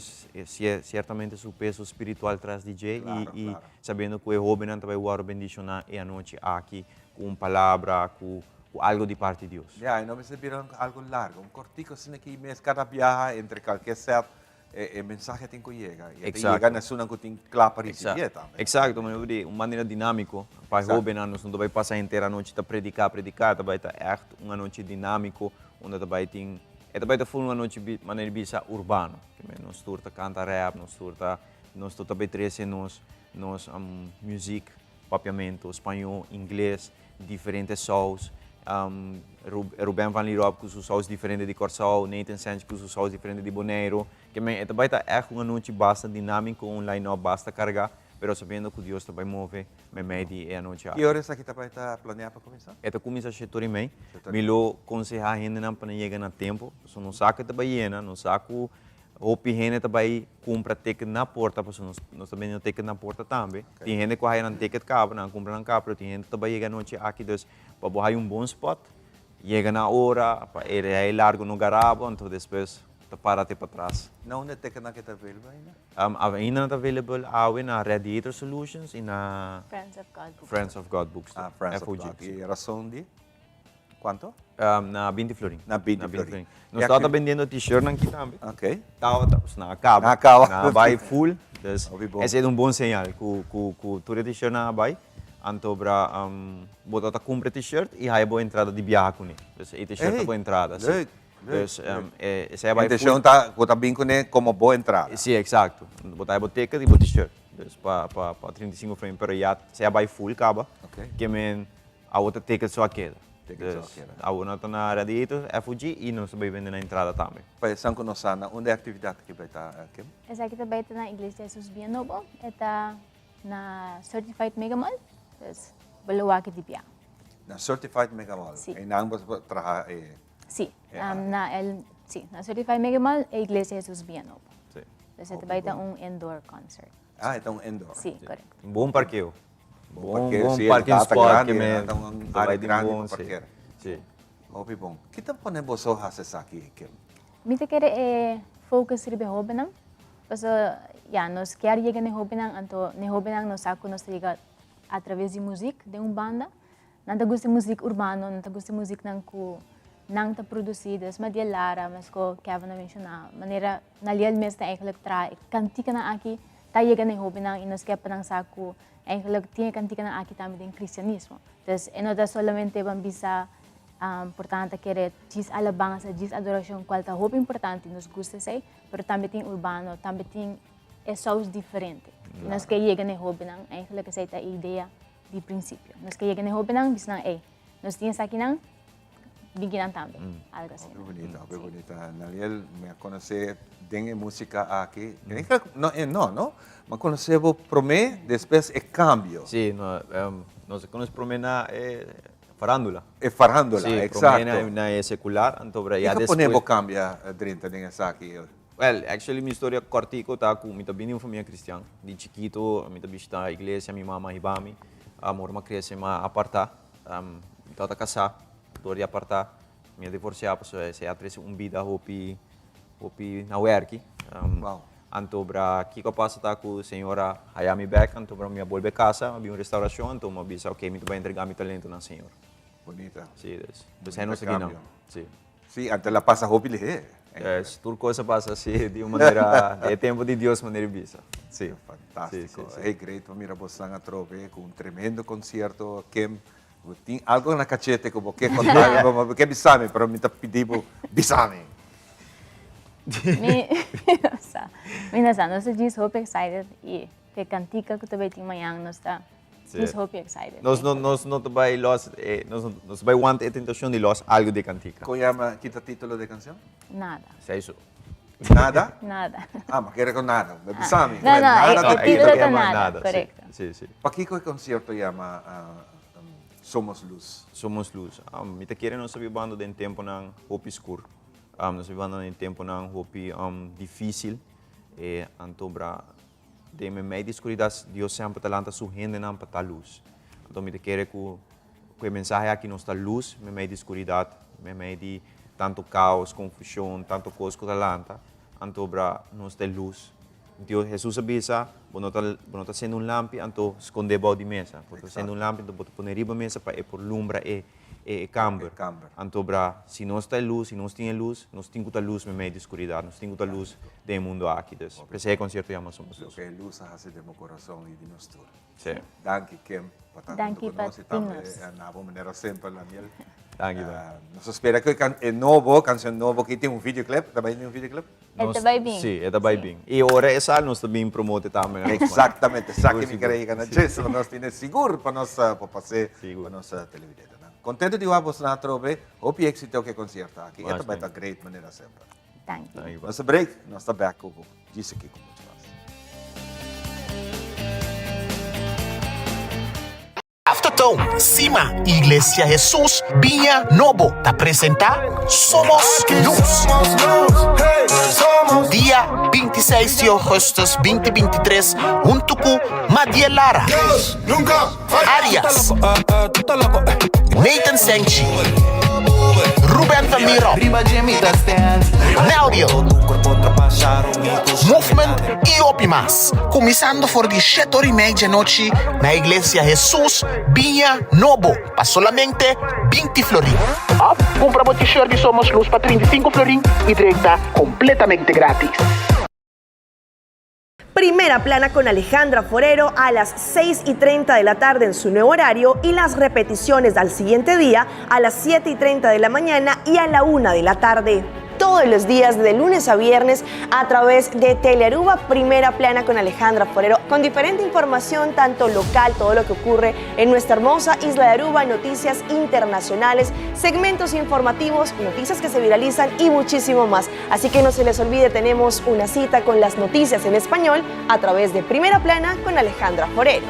ciertamente su peso spiritual tras di dje y y sabiendo cu e hobennan ta bai worde bendiciona e anochi aki cu un palabra, cu cu algo di parti Dios. Ya, e no mester bira algo largo, un cortico asina ki mes cada biaha entre cualkier set e mensahe tin cu yega. Y e ta yega na esunnan cu tin cla pa ricibié tambe. Exacto, mi di un manera dinamico pa e hobennan, nos no ta bai pasa henter anochi ta predica, predica, ta bai ta echt un anochi dinamico unda ta bai tin, e ta bai ta full un anochi manera di bisa urbano, nos tur ta canta rap, nos tur ta, nos tur ta bai trece nos nos muziek Papiamento, spañó, ingles, diferente saus. Ruben van Lierop ku su saus diferente di Kòrsou, Nathan Sanchez ku su saus diferente di Boneiru. Ke men e ta bai ta ègt un anochi basta dinámiko, un line-up basta kargá, pero sabiendo ku Dios ta bai move meimei di e anochi aki. Ki ora esaki ta bai ta planeá pa kuminsá? E ta kuminsá shete ora i mei. Mi lo konsehá hendenan pa nan yega na tempu, pasobra nos sa ku e ta bai yena, nos sa ku Hopi hende ta bai kumpra ticket na porta pasobra nos nos ta bende ticket na porta tambe. Tin hende ku haya nan ticket kaba, nan a kumpra nan kaba, pero tin hende ta bai yega anochi aki dus pa bo haya un bon spot, yega na ora pa e rei largo no gara bo, anto despues ta para te patras. Na unda e ticketnan ke ta available ainda? Ainda nan ta available awe na Radiator Solutions i na Friends of God Bookstore. Friends of God Bookstore, Ah, Friends of FOG. God. I rason di? Cuanto? Na binti florin. Na binti florin. Nos tabata bendiendo t-shirtnan aki tambe. Ok. Tabata, pues nan a caba. Nan a caba. Nan a bay full. Dus, Hopi bon. esey ta un bon señal cu, cu, cu tur e t-shirtnan a bay. Anto bra, bo tabata cumpra e t-shirt y haya bo entrada di biaha cune. Dus e t-shirt ta bo entrada, si. Leuk, leuk, Dus, leuk. esey a bay full. Intencion ta cu ta bin cune como bo entrada. Si, exacto. Bo ta haya bo ticket y bo t-shirt. Dus pa, pa, pa 35 florin, pero ya, esey a bay full caba. Ok. Ke men. Awo ta ticket so a keda. Ticket so a Dus, keda. awo no ta na Radiator, FOG, y nos ta bay bende na entrada tambe. Pa esnan cu no sa, na unda e actividad aki bay ta, Kim? Esaki ta bay ta na Iglesia Jesus Bia Nobo. E ta na Certified Mega Mall. Dus, bo lo wak di bia. Na Certified Mega Mall. Si. Einan bo ta traha e. Si, na el, si, na Certified Mega Mall e Iglesia Jesus Bia Nobo. Si. Dus e ta bai ta un indoor concert. Ah, e ta un indoor. Si, correcto. Un bon parkeo. Bon Bon, parkeo, bon si, parking ta spot grandi, ke men ta un ta área bai den grandi bon, pa si. parkera. Si. Hopi bon. Ki ta pone boso hasi esaki, Kim? Mi ta kere e focus riba e hobennan, paso ya nos kier yega na e hobennan, anto na e hobennan nos sa ku nos ta yega a traves di muzik den un banda. Nan ta gusta e muzik urbano, nan ta gusta e muziknan ku nan ta produsí, des Madiel Lara, mesko Kevin a menshoná, manera Naliel mes ta eigenlijk traha e kantikanan aki ta yega na e hobennan i nos ke pa nan sa ku eigenlijk tin e kantikanan aki tambe den kristianismo. Dus e no ta solamente ban bisa por ta nan ta kere djis alabansa, djis adorashon, kual ta hopi importante i nos gusta esei, pero tambe tin urbano, tambe tin e sous diferente. I nos ke yega na e hobennan, eigenlijk esei ta e idea di prinsipio. Nos ke yega na e hobennan, bisa nan, ey, nos tin esakinan, bin kinan tambe. Algo asina. Hopi bunita, hopi bunita. Naliel, mi a konosé den e músika aki. No, e no, no. Mi a konosé bo promé, despues e kambio. Sí, no, nos a konosé promé na e farándula. E farándula, Sí, eksakto. promé na e sekular, anto ya Kiko despues. pone bo kambia drenta den esaki? Well, actually mi historia cortico ta cu mi ta bini di un famia cristian. Di chikito mi ta bishita iglesia, mi mama hiba mi. Ora mi a crece mi a aparta. Mi tabata casa, dor di aparta mi a divorcia pasobra esey a trece un bida hopi, hopi na werki. Anto bra kico a pasa ta cu Señor a haya mi bek, anto bra mi a bolbe casa, a bin un restauracion, anto mi a bisa ok mi ta bay entrega mi talento na Señor. Bonita. Si, dus, dus esey nos a gina. Si. Sí, anto el a pasa hopi lihé. Yes, tur kos a pasa así, di un manera, di e tempo di Dios manera di bisa. Sí. Fantástiko. Sí, sí, sí. Hey, great pa mira bosnan atrobe ku un tremendo konsierto. Kim, bo tin algo na kachete ku bo ke konta mi, bo ke bisa mi, pero mi ta pidi bo bisa mi. Mi no sa, mi no sa. Nos ta djis hopi excited i ku e kantika ku ta bai tin mañan nos ta He's hopi excited. Nos no, nos no ta bai los, eh, nos no, nos bai wanta e tentacion di los algo di cantica. Con yama, kita titulo de cancion? Nada. Sei so. Nada? Nada. Ah, ma kere con nada. Me bisa mi. No, no, nada e titulo ta nada, correcto. Si, si. Pakico e concierto yama Somos Luz? Somos Luz. Mi ta kere nos ta bibando den temponan hopi scur. Nos ta bibando den temponan hopi dificil. E anto bra Den meimei di skuridat, Dios semper ta lanta su hendenan pa ta lus. Anto mi ta kere ku ku e mensahe aki nos ta lus meimei di skuridat, meimei di tantu kaos, konfushon, tantu kos ku ta lanta, anto bra nos ta e lus. Dios, Hesus a bisa, bo no ta bo no ta sende un lampi anto skondé bou di mesa. Bo ta sende un lampi anto bo ta pone riba mesa pa e por lumbra e e kamber. Anto bra, si nos ta e lus, si nos tin e lus, nos tin ku ta lus meimei di skuridat, nos tin ku ta lus den e mundu aki. Dus, p'esei e konsierto yama Somos Lus. Loke e lus a hasi den bo kurason i di nos tur. Sí. Danki Kim pa ta huntu ku nos i tambe na bo manera simpel Daniel. Danki Don. Nos ta spera ku e nobo, kanshon nobo aki tin un videoclip. Ta bai tin un videoclip? E ta bai bin. Sí, e ta bai bin. I ora e sal nos ta bin promote tambe. Exactamente, esaki mi kere yega na dje, so nos tine sigur pa nos por pas'é pa nos televidentenan. Contento di wak bosnan atrobe, hopi éxito ku e concierto aki, e ta bai ta great manera semper. Danki. Nos ta break, nos ta back ku djis aki ku mucho mas. Aftertown, Sima, Iglesia Hesus Biña Nobo ta presenta Somos Luz. Dia 26 di augustus 2023 huntu ku Madiel Lara, Arias, Nathan Senchi, Ruben van Mierop, Neldio, Movement i hopi mas. Kuminsando for di shete ora i mei djanochi na Iglesia Hesus Biña Nobo pa solamente 20 florin. Of kumpra bo t-shirt di Somos Luz pa 35 florin i drenta kompletamente gratis. Primera Plana con Alejandra Forero a las 6 y 30 de la tarde en su nuevo horario y las repeticiones al siguiente día a las 7 y 30 de la mañana y a la 1 de la tarde. Todos los días de lunes a viernes a través de Telearuba Primera Plana con Alejandra Forero, con diferente información, tanto local, todo lo que ocurre en nuestra hermosa isla de Aruba, noticias internacionales, segmentos informativos, noticias que se viralizan y muchísimo más. Así que no se les olvide, tenemos una cita con las noticias en español a través de Primera Plana con Alejandra Forero.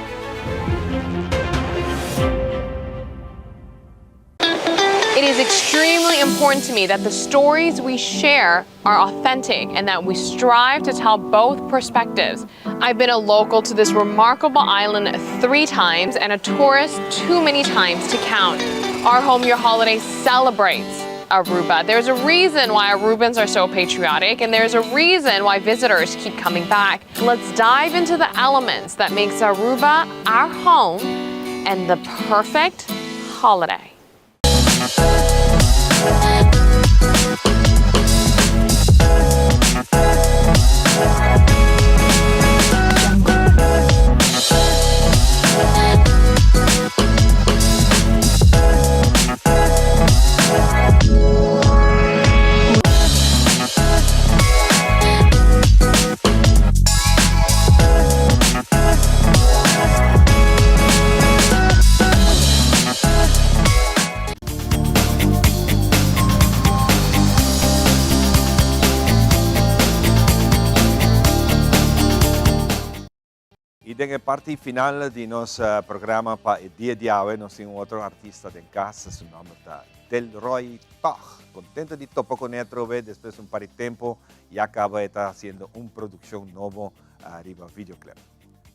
It is extremely important to me that the stories we share are authentic and that we strive to tell both perspectives. I've been a local to this remarkable island three times and a tourist too many times to count. Our Home Your Holiday celebrates Aruba. There's a reason why Arubans are so patriotic and there's a reason why visitors keep coming back. Let's dive into the elements that makes Aruba our home and the perfect holiday. Y den e parti final di nos programa pa e dia di awe nos tin un otro artista den cas, su nomber ta Delroy Tog. Contento di topa cu ne atrobe despues un par di tempo, ya caba e ta haciendo un produccion nobo riba videoclip.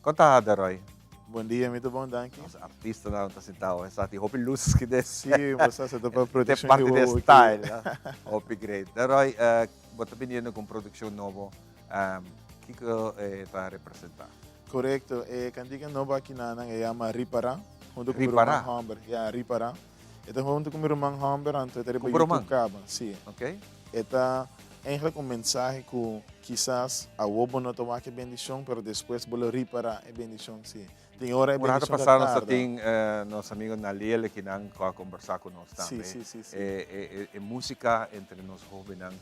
Con ta Delroy? Bon dia, mi ta bon, danki. Nos artistanan ta sinta awe sa tin hopi luz ki des. Sí, bo sa, sa ta pa produccion di wowo aki. Te parti di style. Hopi great. Delroy, bo ta biniendo cu un produccion nobo. Kiko e ta representa? Korekto, e kantika nobo aki nan e yama Ripará, huntu ku mi ruman hòmber. Ya, Ripará. E ta huntu ku mi ruman hòmber, anto e ta riba YouTube kaba. Sí. E ta eigenlijk un mensahe ku kisas awor bo no ta wak e bendishon, pero despues bo lo ripará e bendishon, sí. Tin ora e Un rato bendishon ta pasá nos ta tarda. tin nos amigo Naliel akinan ku a kombersá ku nos Sí, tambe. sí, sí, sí. E músika entre nos hóbennan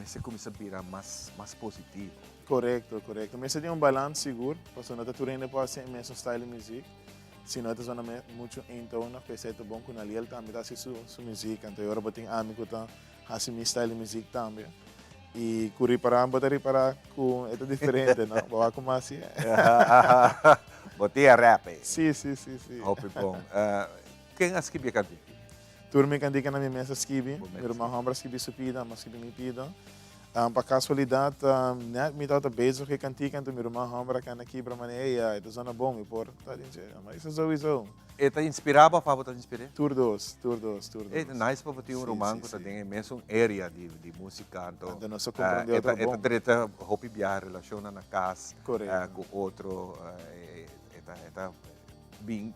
Mester cuminsa bira mas mas positivo. Corecto, corecto. Mester tin un balans sigur, pasobra no ta tur hende por haci e mesun style di muziek. Si no e ta zona mucho eentonig, p'esei ta bon cu Naliel tambe ta haci su su muziek, anto e ora bo tin ami cu ta haci mi style di muziek tambe. Y cu ripara, bo ta ripara cu e ta diferente, no? Bo wak como haci e. Bo tin e rap ey. Si, si, si, si. Hopi bon. Ken a skibi e cantica? Tur mi kantika na mi mes a skibi. Mi ruman hòmber a skibi su pida, mi a skibi mi pida. Pa kasualidat, nèt mi tabata bezig ku e kantika, anto mi ruman hòmber a kanda kibra manera, ey, e ta zona bon, mi por ta den dje. Mi a bisa souiso. E ta inspirá bo òf abo ta inspir'é? Tur dos, tur dos, tur dos. Ey, ta nice pa bo tin un ruman ku ta den e mesun area di músika, anto Anto nos a komprendé otro bon. E ta dreta hopi biaha relashonnan na kas ku otro, e ta bin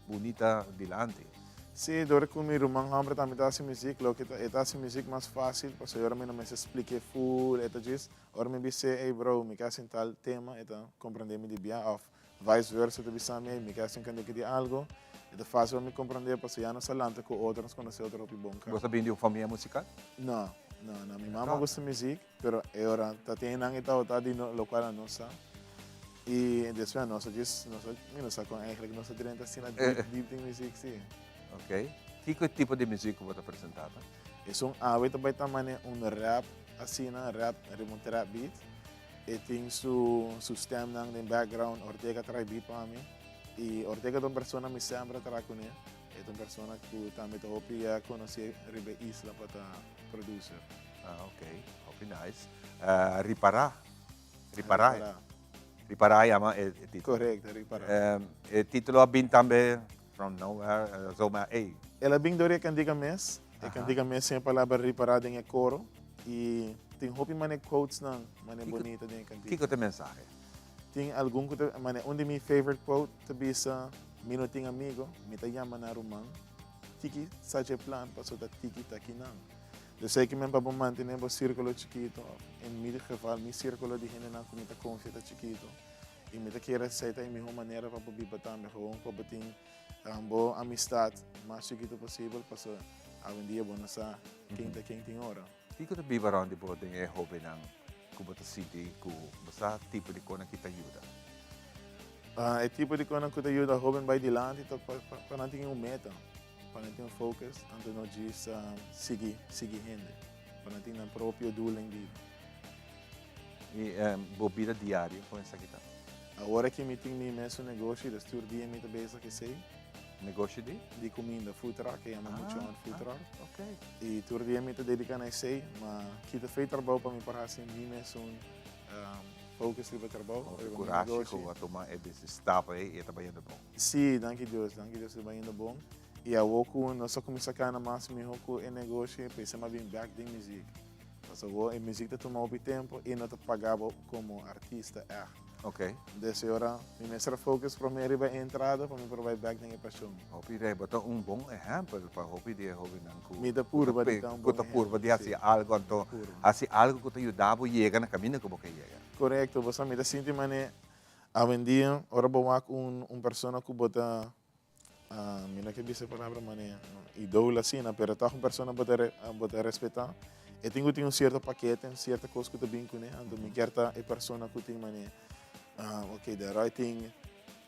bunita dilanti. Sí, dor ku mi ruman hòmber tambe ta hasi muzik, loke ta e ta hasi muzik mas fásil, pasobra ora mi no mester splik'é ful, e ta djis ora mi bis'é, ey bro, mi ke hasi un tal tema, e ta komprendé mi di bia, òf vice versa, e ta bisa mi, ey, mi ke hasi un kandeki di algu, e ta fásil pa mi komprendé, pasobra ya nos a lanta ku otro, nos konosé otro hopi bon. Bo ta bini di un famia musikal? No, no, no, mi mama gusta muzik, pero e ora ta tin nan e tabata di no, lokual nan no sa. Y despues nos a djis, nos a, mi no sa con eigenlijk nos a drenta asina diep, diep den muziek, si. Ok. Kiko e tipo di muziek ku bo ta presenta ta? Esun awe ta bai ta mane un rap asina, rap riba un trap beat. E tin su, su stemnan den background, Ortega trae beat pa mi. Y Ortega ta un persona mi semper a traha kuné. E ta un persona ku tambe ta hopi ya konosé riba e isla pa ta producer. Ah, ok. Hopi nice. Ripará. Ripará. Ripará yama e título. Correcto, Ripará. E título a bin tambe from nowhere, zomaar ey. El a bin dor e kantika mes. E kantika mes tin e palabra ripará den e koro. I tin hopi mane quotesnan mane bonita den e kantika. Kiko ta e mensahe? Tin algun ku ta, mane un di mi favorite quote ta bisa, Mi no tin amigo, mi ta yama nan ruman. Tiki sa dje plan pasobra ta tiki ta kinan. Esei ki men pa bo mantené bo sírkulo chikitu, òf en mi geval mi sírkulo di hendenan ku mi ta konfia ta chikitu. I mi ta kere esei ta e mihó manera pa bo biba tambe, gewoon pa bo tin bo amistat mas chikitu posibel, pasobra awendia bo no sa ken ta ken tin ora. Kiko ta biba rònt di bo den e hóbennan ku bo ta sinti ku bo sa tipo di konan ki ta yuda? E tipo di konan ku ta yuda hóben bai dilanti ta pa nan tin un meta. Pa nan tin un focus, anto no djis sigui sigui hende. Pa nan tin nan propio doel den bida. I bo bida diario kon esaki ta? Awor aki mi tin mi mesun negoshi, dus tur dia mi ta bezig esei. Negoshi di? Di kuminda, food truck, e yama Mucho On Food Truck. Ok. I tur dia mi ta dediká na esei, ma kita fe trabou pa mi por hasi mi mesun focus riba trabou, Hopi riba mi kurashi negoshi. ku a tuma e desi stap ei i e ta bayendo bon. Sí, danki Dios, danki Dios e ta bayendo bon. I awor ku nos a kuminsá kana mas mihó ku e negoshi, p'esei mi a bin bèk den muzik. Pasobra awor e muzik ta tuma hopi tempu i no ta paga bo komo artista ègt. Ok. Desde ora mi mester a focus prome riba e entrada pa mi por bai bek den e pasion. Hopi rei, bo ta un bon ehempel pa hopi di e hobennan ku Mi ta purba di ta un ku bon ta purba di ehempel, hasi si. algo, anto Purba. hasi algo ku ta yuda bo yega na kaminda ku bo ke yega. Korekto, bo sa mi ta sinti manera awendia ora bo wak un un persona ku bo ta Mi no ke bisa e palabra manera idool asina, pero tòg un persona bo ta bo ta respetá. E tin ku tin un sierto pakete, un sierto kos ku ta bin kuné. Anto mi kier ta e persona ku tin manera, ok, Deroy tin,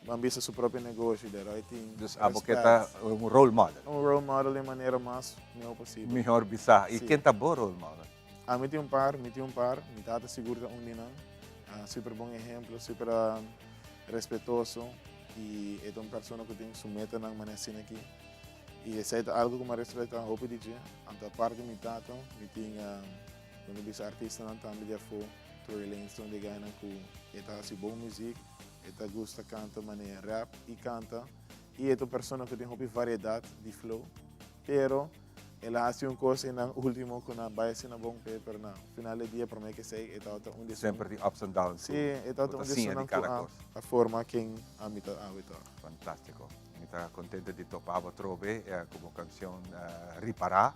ban bisa su propio negoshi, Deroy tin Dus abo ke ta un role model. Un role model den manera mas mihó posibel. Mihor bisa. I ken ta bo role model? Ami tin un par, mi tin un par. Mi tata sigur ta un di nan. Super bon ehemplo, super respetoso y e ta un persona cu tin su metanan manera asina aki y esey ta algo cu mi a respeta hopi di dje. Anto aparte mi tata mi tin mi ta bisa artistanan tambe di afo, Tory Lanez ta un di e guynan cu e ta haci bon muziek, e ta gusta canta manera rap y canta y e ta un persona cu tin hopi variedad di flow pero El a hasi un kos einan ultimo ku nan bai asina bon p'e, pero na final di dia promé k'esei e tabata un di esun. Semper tin ups and downs Sí, e tabata ku un ta di siña di esunnan ku kada a kos. a forma ken ami ta awe tòg. Fantástiko. Mi ta kontento di topa bo atrobe ku bo kanshon Ripará.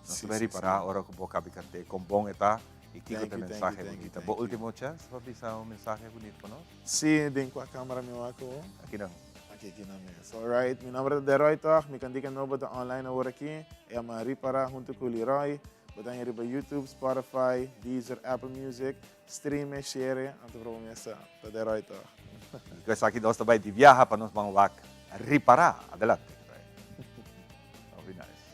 Nos Sí, ta bai sí, ripará sí. ora ku bo kabi kant'é kon bon e ta i kiko Thank ta e you, thank you, mensahe thank you, bunita. Bo thank you. último chèns pa bisa un mensahe bunita pa nos? Sí, den kua kámara mi wak awor? Akinan. Aki aki nan mes. Alright, mi nomber ta Deroy tòg, mi kantika nobo ta online awor aki. E yama Ripara huntu ku Leroy. Bo ta haña riba YouTube, Spotify, Deezer, Apple Music. Stream e, share e, anto proba mi esta. Ta Deroy tòg. I ku esaki nos ta bai di biaha pa nos ban wak Ripara. Adelante. Hopi nice.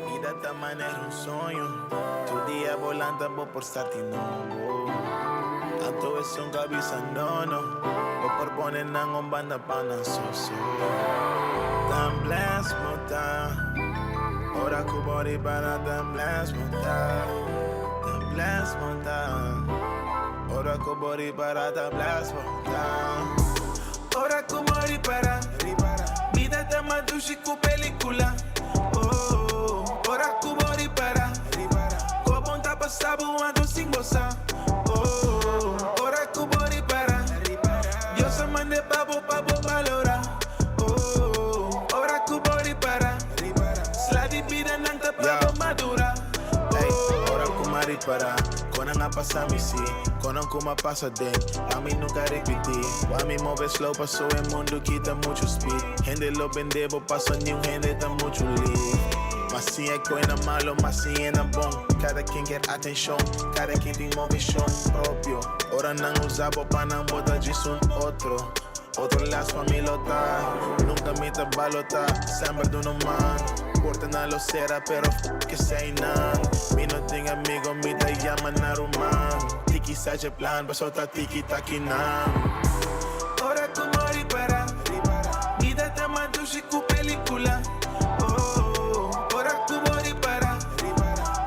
Bida ta manera un soño, tur dia bo lanta bo por sa di nobo. Anto esun ka bisa no no, bo por pone nan un banda pa nan soso. Tan bless bo ta, ora ku bo ripara tan bless bo ta, tan bless bo ta, ora ku bo ripara tan bless bo ta. Ora ku bo ripara, bida ta mas dushi ku pelikula. Oh, ora ku bo ripara, kobon ta pasa bo anto sin bo sa. Oh, ora ku bo ripara, Dios a mande pa bo pa bo balora. Oh, ora ku bo ripara, sla di bida nan ta pa bo madura. Ey, ora ku m'a ripara, kon nan a pasa mi si, kon nan ku m'a pasa den, pa mi nunka ripití. Wou mi move slow paso e mundu kita muchu speed. Hende lo bende bo paso niun hende ta muchu lief. Mas si e koe na malo, mas si e na bon. Kada ken kier atenshon, kada ken tin moveshon propio. Ora nan usa bo pa nan bo ta djis un otro. Otro las pa mi lo ta, nunca mi ta balota, semper duna un man. Porta nan lo cera, pero f esey nan. Mi no tin amigo, mi ta yama nan ruman. Tiki sa dje plan, paso ta tiki taki nan. Ora cu bo ripara, bida ta mas dushi cu pelicula. Oh, ora cu bo ripara,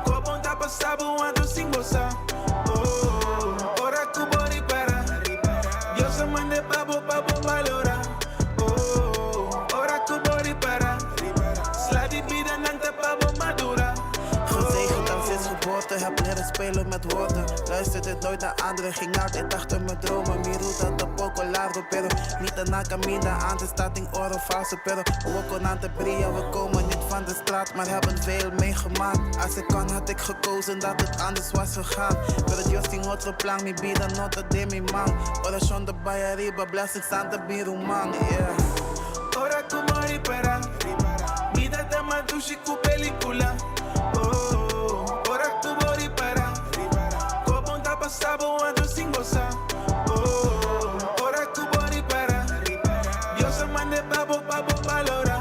cobon ta pasa bo anto sin bo sa. Oh, ora cu bo ripara, Dios a mande pa bo pa bo balora. Oh, ora cu bo ripara, sla di bida nan ta pa bo madura. Gezegend aan sinds geboorte, heb leren spelen met woorden. Luisterde nooit naar anderen, ging altijd achter mijn dromen. Mi ruta ta poco largo, pero mi ta na caminda. Antes staat in oro falso, pero we kon aan te brilla. We komen niet van de straat, maar hebben veel meegemaakt. Als ik kon, had ik gekozen dat het anders was gegaan. Pero Dios tin otro plan, mi bida no ta den mi man. Oracion ta bay ariba, blessings aan ta bin ruman, yeah. Ora cu bo ripara, bida ta mas dushi cu pelicula. Oh, ora cu bo ripara, cobon ta pasa bo anto sin bo sa. Oh, ora cu bo ripara, Dios a mande pa bo pa bo balora.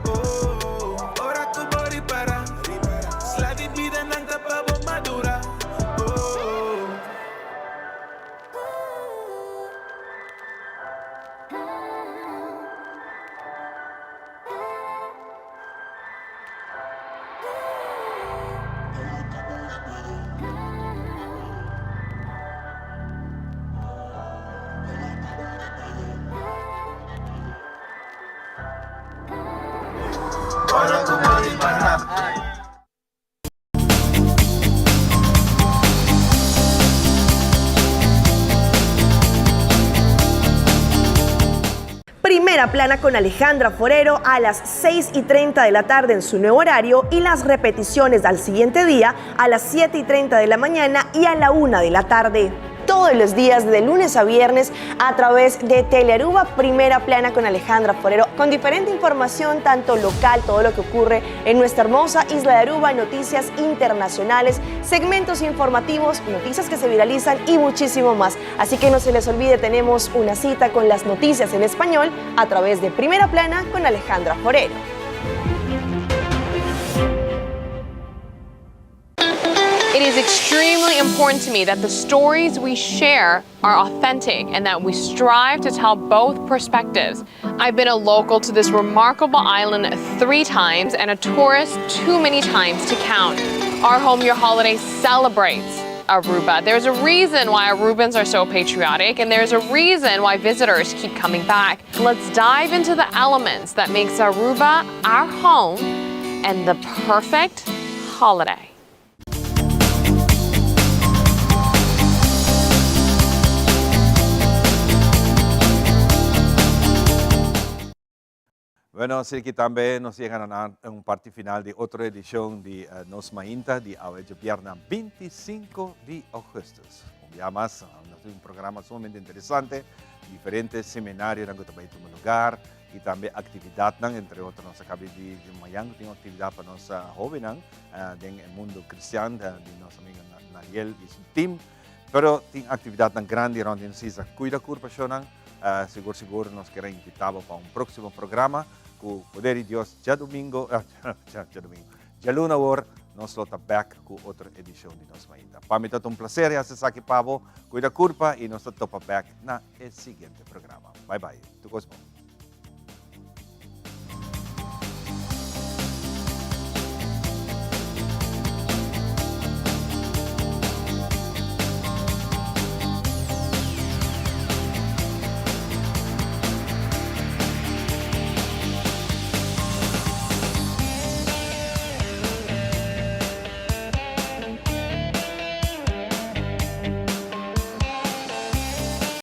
Oh, ora cu bo ripara, sla di bida nan ta pa bo madura. Oh. Ora ku bo ripará. Primera Plana con Alejandra Forero a las 6 y 30 de la tarde en su nuevo horario y las repeticiones al siguiente día a las 7 y 30 de la mañana y a la 1 de la tarde. Todos los días de lunes a viernes a través de Telearuba Primera Plana con Alejandra Forero, con diferente información, tanto local, todo lo que ocurre en nuestra hermosa isla de Aruba, noticias internacionales, segmentos informativos, noticias que se viralizan y muchísimo más. Así que no se les olvide, tenemos una cita con las noticias en español a través de Primera Plana con Alejandra Forero. It is extremely important to me that the stories we share are authentic and that we strive to tell both perspectives. I've been a local to this remarkable island three times and a tourist too many times to count. Our Home Your Holiday celebrates Aruba. There's a reason why Arubans are so patriotic and there's a reason why visitors keep coming back. Let's dive into the elements that makes Aruba our home and the perfect holiday. Bueno, así que tambe nos yega na un parti final di otro edicion di eh, Nos Mainta di awe djabièrnè 25 di augustus. Un dia mas, nos tin un programa sumamente interesante, diferente seminarionan ku ta bai tuma lugar y tambe actividadnan, entre otro nos a caba di mañan tin un actividad pa nos hobennan den e mundo cristian di nos amigo Nariel y su team. Pero tin actividadnan grandi rond di nos isla. Cuida curpa shownan, sigur sigur nos kier a invita bo pa un proximo programa cu poder di Dios djadomingo, djadomingo, djaluna awor nos lo ta back cu otro edicion di Nos Mainta. Pa mi ta un placer haci esaki pa bo. Cuida curpa y nos ta topa back na e siguiente programa. Bye bye. Tur cos bon.